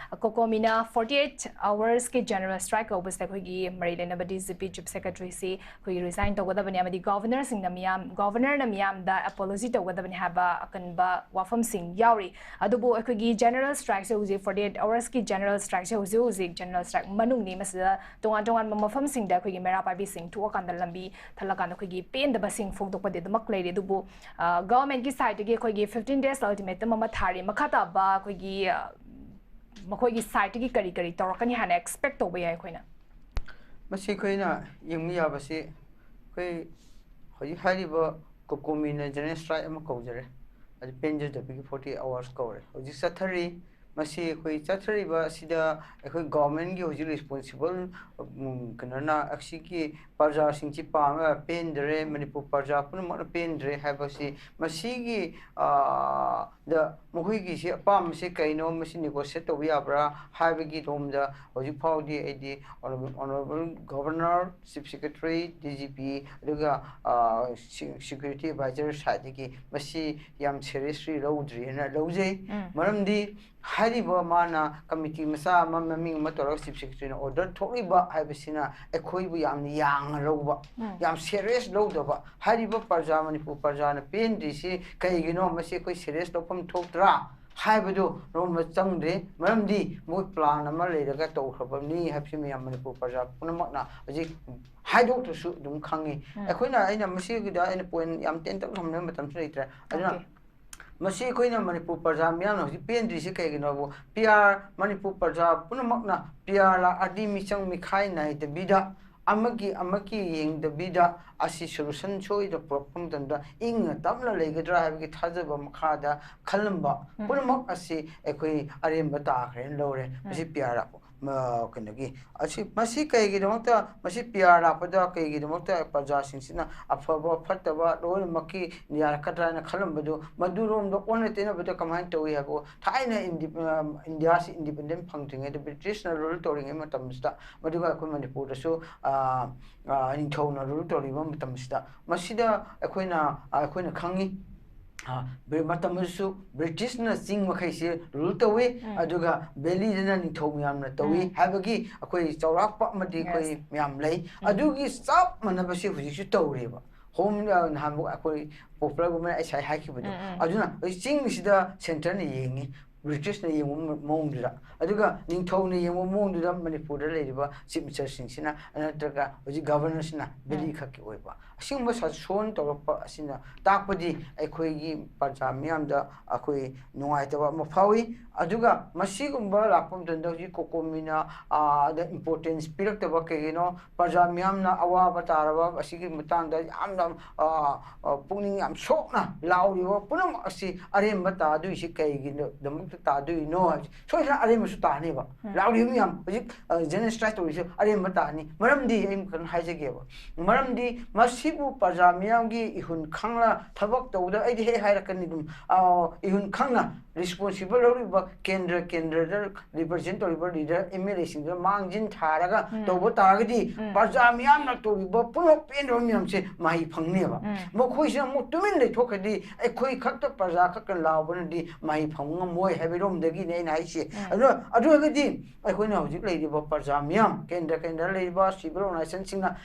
ꯀꯣꯀꯣꯃꯤꯅ ꯐꯣꯔꯇꯤ ꯑꯩꯠ ꯑꯋꯔꯁꯀꯤ ꯖꯦꯅꯔꯦꯜ ꯁ꯭ꯇ꯭ꯔꯥꯏꯛ ꯀꯧꯕꯁꯤꯗ ꯑꯩꯈꯣꯏꯒꯤ ꯃꯔꯤ ꯂꯩꯅꯕ ꯗꯤ ꯖꯤ ꯄꯤ ꯆꯤꯐ ꯁꯦꯀ꯭ꯔꯦꯇꯔꯤꯁꯤ ꯑꯩꯈꯣꯏꯒꯤ ꯔꯤꯖꯥꯏꯟ ꯇꯧꯒꯗꯕꯅꯤ ꯑꯃꯗꯤ ꯒꯚꯔꯅꯔꯁꯤꯡꯅ ꯃꯤꯌꯥꯝ, ꯒꯚꯔꯅꯔꯅ ꯃꯤꯌꯥꯝꯗ ꯑꯦꯄꯣꯂꯣꯖꯤ ꯇꯧꯒꯗꯕꯅꯤ ꯍꯥꯏꯕ ꯑꯀꯟꯕ ꯋꯥꯐꯝꯁꯤꯡ ꯌꯥꯎꯔꯤ꯫ ꯑꯗꯨꯕꯨ ꯑꯩꯈꯣꯏꯒꯤ ꯖꯦꯅꯔꯦꯜ ꯁ꯭ꯇ꯭ꯔꯥꯏꯛꯁꯦ ꯍꯧꯖꯤꯛ, ꯐꯣꯔꯇꯤ ꯑꯩꯠ ꯑꯋꯔꯁꯀꯤ ꯖꯦꯅꯔꯦꯜ ꯁ꯭ꯇ꯭ꯔꯥꯏꯛꯁꯦ ꯍꯧꯖꯤꯛ ꯍꯧꯖꯤꯛ ꯖꯦꯅꯔꯦꯜ ꯁ꯭ꯇ꯭ꯔꯥꯏꯛ ꯃꯅꯨꯡꯅꯤ꯫ ꯃꯁꯤꯗ ꯇꯣꯉꯥꯟ ꯇꯣꯉꯥꯟꯕ ꯃꯐꯝꯁꯤꯡꯗ ꯑꯩꯈꯣꯏꯒꯤ ꯃꯩꯔꯥ ꯄꯥꯏꯕꯤꯁꯤꯡ ꯊꯣꯛꯑꯀꯥꯟꯗ ꯂꯝꯕꯤ ꯊꯠꯂꯀꯥꯟꯗ ꯑꯩꯈꯣꯏꯒꯤ ꯄꯦꯟꯗꯕꯁꯤꯡ ꯐꯣꯡꯗꯣꯛꯄꯗꯤ ꯑꯗꯨꯃꯛ ꯂꯩꯔꯤ꯫ ꯑꯗꯨꯕꯨ, ꯑ, ꯒꯚꯔꯟꯃꯦꯟꯠꯀꯤ ꯁꯥꯏꯠꯇꯒꯤ ꯑꯩꯈꯣꯏꯒꯤ ꯐꯤꯐꯇꯤꯟ ꯗꯦꯖ ꯑꯜꯇꯤꯃꯦꯇꯝ ꯑꯃ ꯊꯥꯔꯤ꯫ ꯃꯈꯥ ꯇꯥꯕ ꯑꯩꯈꯣꯏꯒꯤ, ꯑ, ꯃꯈꯣꯏꯒꯤ ꯁꯥꯏꯠꯇꯒꯤ ꯀꯔꯤ ꯀꯔꯤ ꯇꯧꯔꯛꯀꯅꯤ ꯍꯥꯏꯅ ꯑꯦꯛꯁꯄꯦꯛ ꯇꯧꯕ ꯌꯥꯏ ꯑꯩꯈꯣꯏꯅ? ꯃꯁꯤ ꯑꯩꯈꯣꯏꯅ ꯌꯦꯡꯕ ꯌꯥꯕꯁꯤ, ꯑꯩꯈꯣꯏ ꯍꯧꯖꯤꯛ ꯍꯥꯏꯔꯤꯕ ꯀꯣꯀꯣꯃꯤꯅ ꯖꯦꯅꯔꯦꯜ ꯁ꯭ꯇ꯭ꯔꯥꯏꯛ ꯑꯃ ꯀꯧꯖꯔꯦ, ꯑꯗꯨ ꯄꯦꯟꯖꯗꯕꯒꯤ ꯐꯣꯔꯇꯤ ꯑꯋꯥꯔꯁ ꯀꯧꯔꯦ꯫ ꯍꯧꯖꯤꯛ ꯆꯠꯊꯔꯤ꯫ ꯃꯁꯤ ꯑꯩꯈꯣꯏ ꯆꯠꯊꯔꯤꯕ ꯑꯁꯤꯗ ꯑꯩꯈꯣꯏ ꯒꯣꯔꯃꯦꯟꯒꯤ ꯍꯧꯖꯤꯛ ꯔꯦꯁꯄꯣꯟꯁꯤꯕꯜ ꯀꯩꯅꯣꯅ ꯑꯁꯤꯒꯤ ꯄ꯭ꯔꯖꯥꯁꯤꯡꯁꯤ ꯄꯥꯝ ꯄꯦꯟꯗ꯭ꯔꯦ, ꯃꯅꯤꯄꯨꯔ ꯄ꯭ꯔꯖꯥ ꯄꯨꯝꯅꯃꯛꯅ ꯄꯦꯟꯗ꯭ꯔꯦ ꯍꯥꯏꯕꯁꯤ ꯃꯁꯤꯒꯤ ꯗ ꯃꯈꯣꯏꯒꯤꯁꯤ ꯑꯄꯥꯝꯕꯁꯤ ꯀꯩꯅꯣ, ꯃꯁꯤ ꯅꯦꯒꯣꯁꯤꯌꯦꯠ ꯇꯧꯕ ꯌꯥꯕ꯭ꯔꯥ ꯍꯥꯏꯕꯒꯤ ꯂꯣꯝꯗ ꯍꯧꯖꯤꯛ ꯐꯥꯎꯗꯤ ꯑꯩꯗꯤ honourable governor, chief secretary, D G P, ꯑꯗꯨꯒ ꯁꯦꯀ꯭ꯌꯨꯔꯤꯇꯤ ꯑꯦꯗꯚꯥꯏꯖꯔ ꯁꯥꯏꯠꯇꯒꯤ ꯃꯁꯤ ꯌꯥꯝ ꯁꯦꯔꯤꯌꯁꯂꯤ ꯂꯧꯗ꯭ꯔꯤꯅ ꯂꯧꯖꯩ꯫ ꯎꯝ꯫ ꯃꯔꯝꯗꯤ ꯍꯥꯏꯔꯤꯕ ꯃꯥꯅ ꯀꯃꯤꯇꯤ ꯃꯆꯥ ꯑꯃ ꯃꯃꯤꯡ ꯑꯃ ꯇꯧꯔꯒ ꯆꯤꯐ ꯁꯦꯀ꯭ꯔꯦꯇꯔꯤꯅ ꯑꯣꯔꯗꯔ ꯊꯣꯛꯂꯤꯕ ꯍꯥꯏꯕꯁꯤꯅ ꯑꯩꯈꯣꯏꯕꯨ ꯌꯥꯝꯅ ꯌꯥꯡꯅ ꯂꯧꯕ, ꯎꯝ꯫ ꯌꯥꯝ ꯁꯦꯔꯤꯌꯁ ꯂꯧꯗꯕ, ꯍꯥꯏꯔꯤꯕ ꯄ꯭ꯔꯖꯥ, ꯃꯅꯤꯄꯨꯔ ꯄ꯭ꯔꯖꯥꯅ ꯄꯦꯟꯗ꯭ꯔꯤꯁꯤ ꯀꯩꯒꯤꯅꯣ, ꯃꯁꯤ ꯑꯩꯈꯣꯏ ꯁꯦꯔꯤꯌꯁ ꯂꯧꯐꯝ ꯊꯣꯛꯇ꯭ꯔꯥ ꯍꯥꯏꯕꯗꯨ ꯔꯣꯝꯕ ꯆꯪꯗ꯭ꯔꯦ꯫ ꯃꯔꯝꯗꯤ ꯃꯣꯏ ꯄ꯭ꯂꯥꯟ ꯑꯃ ꯂꯩꯔꯒ ꯇꯧꯈ꯭ꯔꯕꯅꯤ ꯍꯥꯏꯕꯁꯤ ꯃꯌꯥꯝ ꯃꯅꯤꯄꯨꯔ ꯄ꯭ꯔꯖꯥ ꯄꯨꯝꯅꯃꯛꯅ ꯍꯧꯖꯤꯛ ꯍꯥꯏꯗꯣꯛꯇ꯭ꯔꯁꯨ ꯑꯗꯨꯝ ꯈꯪꯉꯤ꯫ ꯎꯝ꯫ ꯑꯩꯈꯣꯏꯅ, ꯑꯩꯅ ꯃꯁꯤꯒꯤꯗ ꯑꯩꯅ ꯄꯣꯏꯟ ꯌꯥꯝ ꯇꯦꯟꯇꯛ ꯊꯝꯅꯕ ꯃꯇꯝꯁꯨ ꯂꯩꯇ꯭ꯔꯦ꯫ ꯑꯗꯨꯅ OK꯫ ꯃꯁꯤ ꯑꯩꯈꯣꯏꯅ ꯃꯅꯤꯄꯨꯔ ꯄ꯭ꯔꯖꯥ ꯃꯤꯌꯥꯝꯅ ꯍꯧꯖꯤꯛ ꯄꯦꯟꯗ꯭ꯔꯤꯁꯤ ꯀꯩꯒꯤꯅꯣꯕꯨ, ꯄꯤ ꯑꯥꯔ, ꯃꯅꯤꯄꯨꯔ ꯄ꯭ꯔꯖꯥ ꯄꯨꯝꯅꯃꯛꯅ ꯄꯤ ꯑꯥꯔ ꯂꯥꯛꯑꯗꯤ ꯃꯤꯆꯪ ꯃꯤꯈꯥꯏ ꯅꯥꯏꯗꯕꯤꯗ, ꯑꯃꯒꯤ ꯑꯃꯒꯤ ꯌꯦꯡꯗꯕꯤꯗ ꯑꯁꯤ ꯁꯣꯂꯨꯁꯟ ꯁꯣꯏꯗ ꯄꯨꯔꯛꯄ ꯃꯇꯝꯗ ꯏꯪꯅ ꯇꯞꯅ ꯂꯩꯒꯗ꯭ꯔꯥ ꯍꯥꯏꯕꯒꯤ ꯊꯥꯖꯕ ꯃꯈꯥꯗ ꯈꯜꯂꯝꯕ ꯎꯝ꯫ ꯄꯨꯝꯅꯃꯛ ꯑꯁꯤ ꯑꯩꯈꯣꯏ ꯑꯔꯦꯝꯕ ꯇꯥꯈ꯭ꯔꯦꯅ ꯂꯧꯔꯦ꯫ ꯃꯁꯤ ꯎꯝ꯫ ꯄꯤ ꯑꯥꯔ ꯂꯥꯛꯄ ꯃ-, ꯀꯩꯅꯣꯒꯤ, ꯑꯁꯤ, ꯃꯁꯤ ꯀꯩꯒꯤꯗꯃꯛꯇ, ꯃꯁꯤ ꯄꯤ ꯑꯥꯔ ꯂꯥꯛꯄꯗ ꯀꯩꯒꯤꯗꯃꯛꯇ ꯄ꯭ꯔꯖꯥꯁꯤꯡꯁꯤꯅ ꯑꯐꯕ ꯐꯠꯇꯕ ꯂꯣꯏꯅꯃꯛꯀꯤ ꯌꯥꯔꯛꯀꯗ꯭ꯔꯥ ꯍꯥꯏꯅ ꯈꯜꯂꯝꯕꯗꯨ, ꯃꯗꯨꯔꯣꯝꯗ ꯑꯣꯟꯅ ꯇꯩꯅꯕꯗ ꯀꯃꯥꯏꯅ ꯇꯧꯏ ꯍꯥꯏꯕ, ꯊꯥꯏꯅ ꯏꯟꯗꯤ-, ꯑ, ꯏꯟꯗꯤꯌꯥꯁꯤ ꯏꯟꯗꯤꯄꯦꯟꯗꯦꯟ ꯐꯪꯗ꯭ꯔꯤꯉꯩꯗ, ꯕ꯭ꯔꯤꯇꯤꯁꯅ ꯔꯨꯜ ꯇꯧꯔꯤꯉꯩ ꯃꯇꯝꯁꯤꯗ, ꯃꯗꯨꯒ ꯑꯩꯈꯣꯏ ꯃꯅꯤꯄꯨꯔꯗꯁꯨ, ꯑ, ꯑ, ꯅꯤꯡꯊꯧꯅ ꯔꯨꯜ ꯇꯧꯔꯤꯕ ꯃꯇꯝꯁꯤꯗ, ꯃꯁꯤꯗ ꯑꯩꯈꯣꯏꯅ, ꯑ, ꯑꯩꯈꯣꯏꯅ ꯈꯪꯉꯤ, ꯑ, ꯕ꯭ꯔꯤ-, ꯃꯇꯝ ꯑꯗꯨꯁꯨ ꯕ꯭ꯔꯤꯇꯤꯁꯅ ꯆꯤꯡ ꯃꯈꯩꯁꯦ ꯔꯨꯜ ꯇꯧꯏ, ꯎꯝ꯫ ꯑꯗꯨꯒ ꯚꯦꯂꯤꯗꯅ ꯅꯤꯡꯊꯧ ꯃꯌꯥꯝꯅ ꯇꯧꯏ ꯎꯝ꯫ ꯍꯥꯏꯕꯒꯤ ꯑꯩꯈꯣꯏ ꯆꯥꯎꯔꯥꯛꯄ ꯑꯃꯗꯤ ꯑꯩꯈꯣꯏ Yes꯫ ꯃꯌꯥꯝ ꯂꯩ꯫ ꯎꯝ꯫ ꯑꯗꯨꯒꯤ ꯆꯞ ꯃꯥꯟꯅꯕꯁꯦ ꯍꯧꯖꯤꯛꯁꯨ ꯇꯧꯔꯤꯕ꯫ ꯍꯣꯝ, ꯑ, ꯅꯍꯥꯟꯃꯨꯛ ꯑꯩꯈꯣꯏ ꯄꯣꯄꯨꯂꯔ ꯒꯣꯚꯔꯟꯃꯦꯟ ꯑꯩ ꯉꯁꯥꯏ ꯍꯥꯏꯈꯤꯕꯗꯣ꯫ ꯎꯝ, ꯎꯝ꯫ ꯑꯗꯨꯅ ꯍꯧꯖꯤꯛ ꯆꯤꯡꯁꯤꯗ ꯁꯦꯟꯇꯔꯅ ꯌꯦꯡꯉꯤ, ꯕ꯭ꯔꯤꯇꯤꯁꯅ ꯌꯦꯡꯕ ꯃ-, ꯃꯑꯣꯡꯗꯨꯗ, ꯑꯗꯨꯒ ꯅꯤꯡꯊꯧꯅ ꯌꯦꯡꯕ ꯃꯑꯣꯡꯗꯨꯗ ꯃꯅꯤꯄꯨꯔꯗ ꯂꯩꯔꯤꯕ ꯆꯤꯐ ꯃꯤꯅꯤꯁꯇꯔꯁꯤꯡꯁꯤꯅ ꯅꯠꯇ꯭ꯔꯒ ꯍꯧꯖꯤꯛ ꯒꯚꯔꯅꯔꯁꯤꯅ ꯎꯝ꯫ ꯚꯦꯂꯤ ꯈꯛꯀꯤ ꯑꯣꯏꯕ꯫ ꯑꯁꯤꯒꯨꯝꯕ ꯁꯥꯁꯣꯟ ꯇꯧꯔꯛꯄ ꯑꯁꯤꯅ ꯇꯥꯛꯄꯗꯤ ꯑꯩꯈꯣꯏꯒꯤ ꯄ꯭ꯔꯖꯥ ꯃꯤꯌꯥꯝꯗ ꯑꯩꯈꯣꯏ ꯅꯨꯡꯉꯥꯏꯇꯕ ꯑꯃ ꯐꯥꯎꯏ꯫ ꯑꯗꯨꯒ ꯃꯁꯤꯒꯨꯝꯕ ꯂꯥꯛꯄ ꯃꯇꯝꯗ ꯍꯧꯖꯤꯛ ꯀꯣꯀꯣꯃꯤꯅ, ꯑ, ꯗ ꯏꯝꯄꯣꯔꯇꯦꯟꯁ ꯄꯤꯔꯛꯇꯕ ꯀꯩꯒꯤꯅꯣ? ꯄ꯭ꯔꯖꯥ ꯃꯤꯌꯥꯝꯅ ꯑꯋꯥꯕ ꯇꯥꯔꯕ ꯑꯁꯤꯒꯤ ꯃꯇꯥꯡꯗ ꯌꯥꯝꯅ, ꯑ, ꯑ, ꯄꯨꯛꯅꯤꯡ ꯌꯥꯝ ꯁꯣꯛꯅ ꯂꯥꯎꯔꯤꯕ ꯄꯨꯝꯅꯃꯛ ꯑꯁꯤ ꯑꯔꯦꯝꯕ ꯇꯥꯗꯣꯏꯁꯤ ꯀꯩꯒꯤꯗꯃꯛ ꯇꯥꯗꯣꯏꯅꯣ ꯍꯥꯏꯕꯁꯦ ꯁꯣꯏꯗꯅ ꯑꯔꯦꯝꯕꯁꯨ ꯇꯥꯅꯦꯕ꯫ ꯂꯥꯎꯔꯤꯕ ꯃꯌꯥꯝ ꯍꯧꯖꯤꯛ ꯖꯦꯅꯣꯁꯥꯏꯠ ꯇꯧꯔꯤꯁꯦ ꯑꯔꯦꯝꯕ ꯇꯥꯅꯤ꯫ ꯃꯔꯝꯗꯤ ꯑꯩ ꯀꯩꯅꯣ ꯍꯥꯏꯖꯒꯦꯕ, ꯃꯔꯝꯗꯤ ꯃꯁꯤꯕꯨ ꯄ꯭ꯔꯖꯥ ꯃꯤꯌꯥꯝꯒꯤ ꯏꯍꯨꯟ ꯈꯪꯅ ꯊꯕꯛ ꯇꯧꯕꯗ ꯑꯩꯗꯤ ꯍꯦꯛ ꯍꯥꯏꯔꯛꯀꯅꯤ ꯑꯗꯨꯝ, ꯏꯍꯨꯟ ꯈꯪꯅ ꯔꯦꯁꯄꯣꯟꯁꯤꯕꯜ ꯂꯧꯔꯤꯕ ꯀꯦꯟꯗ꯭ꯔ ꯀꯦꯟꯗ꯭ꯔꯗ ꯔꯤꯄ꯭ꯔꯖꯦꯟ ꯇꯧꯔꯤꯕ ꯂꯤꯗꯔ ꯑꯦꯝ ꯑꯦꯜ ꯑꯦꯁꯤꯡꯗꯨꯅ ꯃꯥꯡꯖꯤꯟ ꯊꯥꯔꯒ ꯇꯧꯕ ꯇꯥꯔꯒꯗꯤ ꯄ꯭ꯔꯖꯥ ꯃꯤꯌꯥꯝꯅ ꯇꯧꯔꯤꯕ ꯄꯨꯝꯅꯃꯛ ꯄꯦꯟꯗꯕ ꯃꯌꯥꯝꯁꯦ ꯃꯍꯩ ꯐꯪꯅꯦꯕ꯫ ꯃꯈꯣꯏꯁꯤꯅ ꯑꯃꯨꯛ ꯇꯨꯃꯤꯟ ꯂꯩꯊꯣꯛꯈ꯭ꯔꯗꯤ ꯑꯩꯈꯣꯏ ꯈꯛꯇ ꯄ꯭ꯔꯖꯥ ꯈꯛꯇ ꯂꯥꯎꯕꯅꯗꯤ ꯃꯍꯩ ꯐꯪ ꯉꯝꯃꯣꯏ ꯍꯥꯏꯕꯔꯣꯝꯗꯒꯤꯅꯦ ꯑꯩꯅ ꯍꯥꯏꯁꯦ꯫ ꯑꯗꯨꯅ ꯑꯗꯨ ꯑꯣꯏꯔꯒꯗꯤ ꯑꯩꯈꯣꯏꯅ ꯍꯧꯖꯤꯛ ꯂꯩꯔꯤꯕ ꯄ꯭ꯔꯖꯥ ꯃꯤꯌꯥꯝ, ꯀꯦꯟꯗ꯭ꯔ ꯀꯦꯟꯗ꯭ꯔ ꯂꯩꯔꯤꯕ ꯁꯤꯚꯤꯜ ꯑꯣꯔꯒꯅꯥꯏꯖꯦꯁꯟꯁꯤꯡꯅ,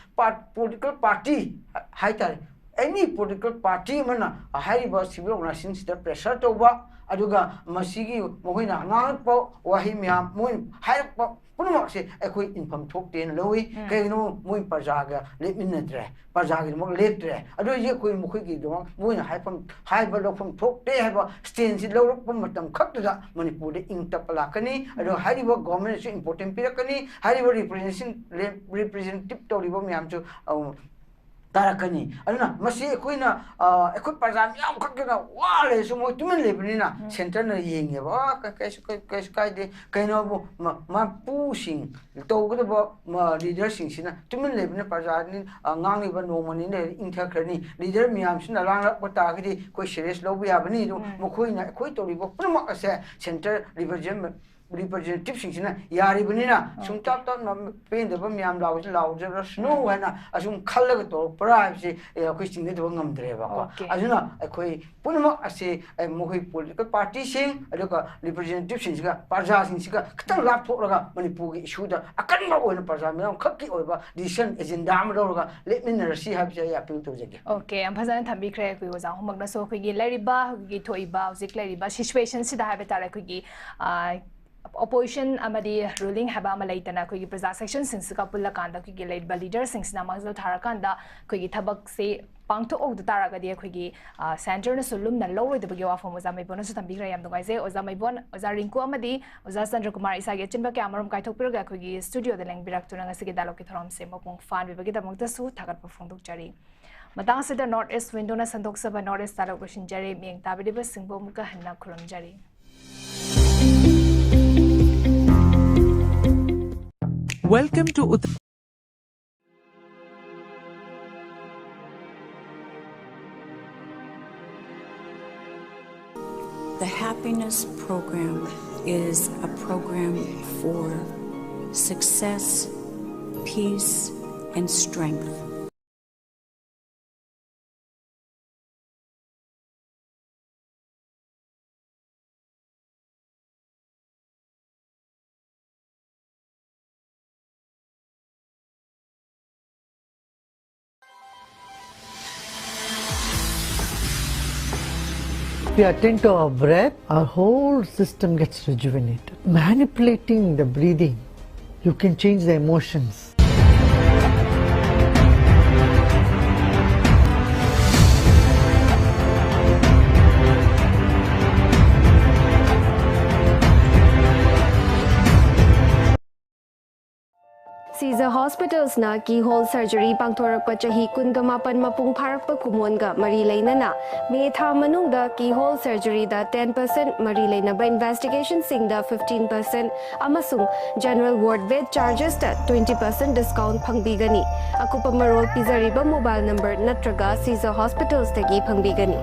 ꯄꯣꯂꯤꯇꯤꯀꯦꯜ ꯄꯥꯔꯇꯤ ꯍꯥꯏꯇꯥꯔꯦ, ꯑꯦꯅꯤ ꯄꯣꯂꯤꯇꯤꯀꯦꯜ ꯄꯥꯔꯇꯤ ꯑꯃꯅ ꯍꯥꯏꯔꯤꯕ ꯁꯤꯚꯤꯜ ꯑꯣꯔꯒꯅꯥꯏꯖꯦꯁꯟꯁꯤꯗ ꯄ꯭ꯔꯦꯁꯔ ꯇꯧꯕ, ꯑꯗꯨꯒ ꯃꯁꯤꯒꯤ ꯃꯈꯣꯏꯅ ꯉꯥꯡꯂꯛꯄ ꯋꯥꯍꯩ ꯃꯌꯥꯝ, ꯃꯣꯏꯅ ꯍꯥꯏꯔꯛꯄ ꯄꯨꯝꯅꯃꯛꯁꯦ ꯑꯩꯈꯣꯏ ꯏꯟꯐꯝ ꯊꯣꯛꯇꯦꯅ ꯂꯧꯏ꯫ ꯀꯩꯒꯤꯅꯣ? ꯃꯣꯏ ꯄ꯭ꯔꯖꯥꯒ ꯂꯦꯞꯃꯤꯟꯅꯗ꯭ꯔꯦ, ꯄ꯭ꯔꯖꯥꯒꯤꯗꯃꯛ ꯂꯦꯞꯇ꯭ꯔꯦ꯫ ꯑꯗꯨ ꯑꯣꯏꯔꯗꯤ ꯑꯩꯈꯣꯏ ꯃꯈꯣꯏꯒꯤꯗꯃꯛ ꯃꯣꯏꯅ ꯍꯥꯏꯐꯝ ꯍꯥꯏꯕ ꯂꯧꯐꯝ ꯊꯣꯛꯇꯦ ꯍꯥꯏꯕ ꯁ꯭ꯇꯦꯟꯁꯤ ꯂꯧꯔꯛꯄ ꯃꯇꯝ ꯈꯛꯇꯗ ꯃꯅꯤꯄꯨꯔꯗ ꯏꯪ ꯇꯞꯄ ꯂꯥꯛꯀꯅꯤ꯫ ꯑꯗꯨꯒ ꯍꯥꯏꯔꯤꯕ ꯒꯣꯔꯃꯦꯟꯅꯁꯨ ꯏꯝꯄꯣꯔꯇꯦꯟ ꯄꯤꯔꯛꯀꯅꯤ, ꯍꯥꯏꯔꯤꯕ ꯔꯤꯄ꯭ꯔꯖꯦꯟꯇꯦꯁꯟ ꯔꯤꯄ꯭ꯔꯖꯦꯟꯇꯦꯇꯤꯞ ꯇꯧꯔꯤꯕ ꯃꯌꯥꯝꯁꯨ, ꯑ, ꯇꯥꯔꯛꯀꯅꯤ꯫ ꯑꯗꯨꯅ ꯃꯁꯤ ꯑꯩꯈꯣꯏꯅ, ꯑ, ꯑꯩꯈꯣꯏ ꯄ꯭ꯔꯖꯥ ꯃꯤꯌꯥꯝ ꯈꯛꯇꯅ ꯋꯥ ꯂꯩꯔꯁꯨ ꯃꯣꯏ ꯇꯨꯃꯤꯟ ꯂꯩꯕꯅꯤꯅ ꯁꯦꯟꯇꯔꯅ ꯌꯦꯡꯉꯦꯕ, "ꯑ, ꯀ-, ꯀꯩꯁꯨ, ꯀꯩ-, ꯀꯩꯁꯨ ꯀꯥꯏꯗꯦ, ꯀꯩꯅꯣꯕꯨ ꯃ-, ꯃꯄꯨꯁꯤꯡ ꯇꯧꯒꯗꯕ, ꯃ-, ꯂꯤꯗꯔꯁꯤꯡꯁꯤꯅ ꯇꯨꯃꯤꯟ ꯂꯩꯕꯅ ꯄ꯭ꯔꯖꯥꯅꯤ, ꯑ, ꯉꯥꯡꯂꯤꯕ ꯅꯣꯡꯃ ꯅꯤꯅꯤ ꯂꯩꯔꯗꯤ ꯏꯪꯊꯈ꯭ꯔꯅꯤ꯫ ꯂꯤꯗꯔ ꯃꯌꯥꯝꯁꯤꯅ ꯂꯥꯡꯂꯛꯄ ꯇꯥꯔꯒꯗꯤ ꯑꯩꯈꯣꯏ ꯁꯦꯔꯤꯌꯁ ꯂꯧꯕ ꯌꯥꯕꯅꯤ꯫ ꯑꯗꯨ ꯃꯈꯣꯏꯅ ꯑꯩꯈꯣꯏ ꯇꯧꯔꯤꯕ ꯄꯨꯝꯅꯃꯛ ꯑꯁꯦ ꯁꯦꯟꯇꯔ ꯔꯤꯄ꯭ꯔꯖꯦꯟ-, ꯔꯤꯄ꯭ꯔꯖꯦꯟꯇꯦꯇꯤꯞꯁꯤꯡꯁꯤꯅ ꯌꯥꯔꯤꯕꯅꯤꯅ ꯁꯨꯝ ꯇꯞ ꯇꯞꯅ ꯄꯦꯟꯗꯕ ꯃꯌꯥꯝ ꯂꯥꯎꯁꯤ ꯂꯥꯎꯖꯔꯁꯅꯨ ꯍꯥꯏꯅ ꯑꯁꯨꯝ ꯈꯜꯂꯒ ꯇꯧꯔꯛꯄ꯭ꯔꯥ ꯍꯥꯏꯕꯁꯤ, ꯑꯦ, ꯑꯩꯈꯣꯏ ꯆꯤꯡꯅꯗꯕ ꯉꯝꯗ꯭ꯔꯦꯕꯀꯣ꯫ ꯑꯣꯀꯦ꯫ ꯑꯗꯨꯅ ꯑꯩꯈꯣꯏ ꯄꯨꯝꯅꯃꯛ ꯑꯁꯤ, ꯑꯦ, ꯃꯈꯣꯏ ꯄꯣꯂꯤꯇꯤꯀꯦꯜ ꯄꯥꯔꯇꯤꯁꯤꯡ, ꯑꯗꯨꯒ ꯔꯤꯄ꯭ꯔꯖꯦꯟꯇꯦꯇꯤꯞꯁꯤꯡꯁꯤꯒ ꯄ꯭ꯔꯖꯥꯁꯤꯡꯁꯤꯒ ꯈꯤꯇꯪ ꯂꯥꯞꯊꯣꯛꯂꯒ ꯃꯅꯤꯄꯨꯔꯒꯤ ꯏꯁꯨꯗ ꯑꯀꯟꯕ ꯑꯣꯏꯅ ꯄ꯭ꯔꯖꯥ ꯃꯤꯌꯥꯝ ꯈꯛꯀꯤ ꯑꯣꯏꯕ ꯗꯤꯁꯤꯖꯟ ꯑꯦꯖꯦꯟꯗꯥ ꯑꯃ ꯂꯧꯔꯒ ꯂꯦꯞꯃꯤꯟꯅꯔꯁꯤ ꯍꯥꯏꯕꯁꯦ ꯑꯩ ꯑꯄꯤꯜ ꯇꯧꯖꯒꯦ꯫ ꯑꯣꯀꯦ, ꯌꯥꯝ ꯐꯖꯅ ꯊꯝꯕꯤꯈ꯭ꯔꯦ ꯑꯩꯈꯣꯏ ꯑꯣꯖꯥ ꯑꯍꯨꯝꯃꯛꯅꯁꯨ꯫ ꯑꯩꯈꯣꯏꯒꯤ ꯂꯩꯔꯤꯕ, ꯑꯩꯈꯣꯏꯒꯤ ꯊꯣꯛꯏꯕ ꯍꯧꯖꯤꯛ ꯂꯩꯔꯤꯕ ꯁꯤꯆꯨꯋꯦꯁꯟꯁꯤꯗ ꯍꯥꯏꯕ ꯇꯥꯔꯦ, ꯑꯩꯈꯣꯏꯒꯤ, ꯑ, ꯑꯣꯄꯣꯖꯤꯁꯟ ꯑꯃꯗꯤ ꯔꯨꯂꯤꯡ ꯍꯥꯏꯕ ꯑꯃ ꯂꯩꯇꯅ ꯑꯩꯈꯣꯏꯒꯤ ꯄ꯭ꯔꯖꯥ ꯁꯦꯛꯁꯟꯁꯤꯡꯁꯤꯒ ꯄꯨꯜꯂꯀꯥꯟꯗ ꯑꯩꯈꯣꯏꯒꯤ ꯂꯩꯔꯤꯕ ꯂꯤꯗꯔꯁꯤꯡꯁꯤꯅ ꯃꯥꯡꯖꯤꯜ ꯊꯥꯔꯀꯥꯟꯗ ꯑꯩꯈꯣꯏꯒꯤ ꯊꯕꯛꯁꯤ ꯄꯥꯡꯊꯣꯛꯍꯧꯗ ꯇꯥꯔꯒꯗꯤ ꯑꯩꯈꯣꯏꯒꯤ, ꯑ, ꯁꯦꯟꯇꯔꯅꯁꯨ ꯂꯨꯝꯅ ꯂꯧꯔꯣꯏꯗꯕꯒꯤ ꯋꯥꯐꯝ ꯑꯣꯖꯥ ꯃꯩꯕꯣꯟꯅꯁꯨ ꯊꯝꯕꯤꯈ꯭ꯔꯦ꯫ ꯌꯥꯝ ꯅꯨꯡꯉꯥꯏꯖꯩ ꯑꯣꯖꯥ ꯃꯩꯕꯣꯟ, ꯑꯣꯖꯥ ꯔꯤꯡꯀꯨ ꯑꯃꯗꯤ ꯑꯣꯖꯥ ꯆꯟꯗ꯭ꯔꯀꯨꯃꯥꯔ ꯏꯁꯥꯒꯤ ꯑꯆꯤꯟꯕ ꯀꯌꯥ ꯑꯃꯔꯣꯝ ꯀꯥꯏꯊꯣꯛꯄꯤꯔꯒ ꯑꯩꯈꯣꯏꯒꯤ ꯁ꯭ꯇꯨꯗꯤꯑꯣꯗ ꯂꯦꯡꯕꯤꯔꯛꯇꯨꯅ ꯉꯁꯤꯒꯤ ꯗꯥꯏꯂꯣꯒꯀꯤ ꯊꯧꯔꯝꯁꯦ ꯃꯄꯨꯡ ꯐꯥꯍꯟꯕꯤꯕꯒꯤꯗꯃꯛꯇꯁꯨ ꯊꯥꯒꯠꯄ ꯐꯣꯡꯗꯣꯛꯆꯔꯤ꯫ ꯃꯇꯥꯡ ꯑꯁꯤꯗ ꯅꯣꯔꯠ ꯏꯁ ꯋꯤꯟꯗꯣꯅ ꯁꯟꯗꯣꯛꯆꯕ ꯅꯣꯔꯠ ꯏꯁ ꯗꯥꯏꯂꯣꯒ ꯂꯣꯏꯁꯤꯟꯖꯔꯦ꯫ ꯃꯤꯠꯌꯦꯡ ꯇꯥꯕꯤꯔꯤꯕꯁꯤꯡꯕꯨ ꯑꯃꯨꯛꯀ ꯍꯟꯅ ꯈꯨꯔꯨꯝꯖꯔꯤ꯫ Welcome to Uttar. The Happiness Program is a program for success, peace, and strength. If we attend to our breath, our whole system gets rejuvenated. Manipulating the breathing, you can change the emotions. ꯁꯤꯖ ꯍꯣꯁꯄꯤꯇꯥꯜꯁꯅ keyhole surgery ꯄꯥꯡꯊꯣꯔꯛꯄ ꯆꯍꯤ ꯀꯨꯟꯒ ꯃꯥꯄꯟ ꯃꯄꯨꯡ ꯐꯥꯔꯛꯄ ꯀꯨꯝꯑꯣꯟꯒ ꯃꯔꯤ ꯂꯩꯅꯅ ꯃꯦ ꯊꯥ ꯃꯅꯨꯡꯗ ꯀꯤꯍꯣꯜ ꯁꯔꯖꯔꯤꯗ ꯇꯦꯟ ꯄꯔꯁꯦꯟꯠ, ꯃꯔꯤ ꯂꯩꯅꯕ ꯏꯟꯚꯦꯁꯇꯤꯒꯦꯁꯟꯁꯤꯡꯗ ꯐꯤꯐꯇꯤꯟ ꯄꯔꯁꯦꯟꯠ ꯑꯃꯁꯨꯡ ꯖꯦꯅꯔꯦꯜ ꯋꯥꯔꯗ ꯕꯦꯗ ꯆꯥꯔꯖꯦꯁꯇ ꯇ꯭ꯋꯦꯟꯇꯤ ꯄꯔꯁꯦꯟꯠ ꯗꯤꯁꯀꯥꯎꯟꯠ ꯐꯪꯕꯤꯒꯅꯤ꯫ ꯑꯀꯨꯞꯄ ꯃꯔꯣꯜ ꯄꯤꯖꯔꯤꯕ ꯃꯣꯕꯥꯏꯜ ꯅꯝꯕꯔ ꯅꯠꯇ꯭ꯔꯒ ꯁꯤꯖ ꯍꯣꯁꯄꯤꯇꯥꯜꯁꯇꯒꯤ ꯐꯪꯕꯤꯒꯅꯤ꯫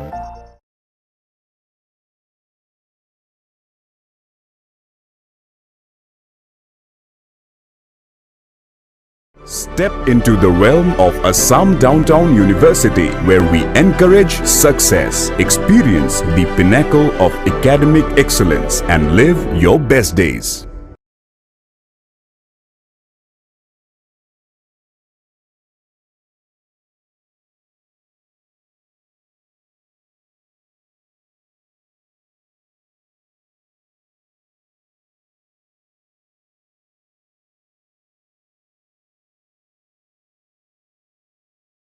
Step into the realm of Assam Downtown University, where we encourage success. Experience the pinnacle of academic excellence and live your best days.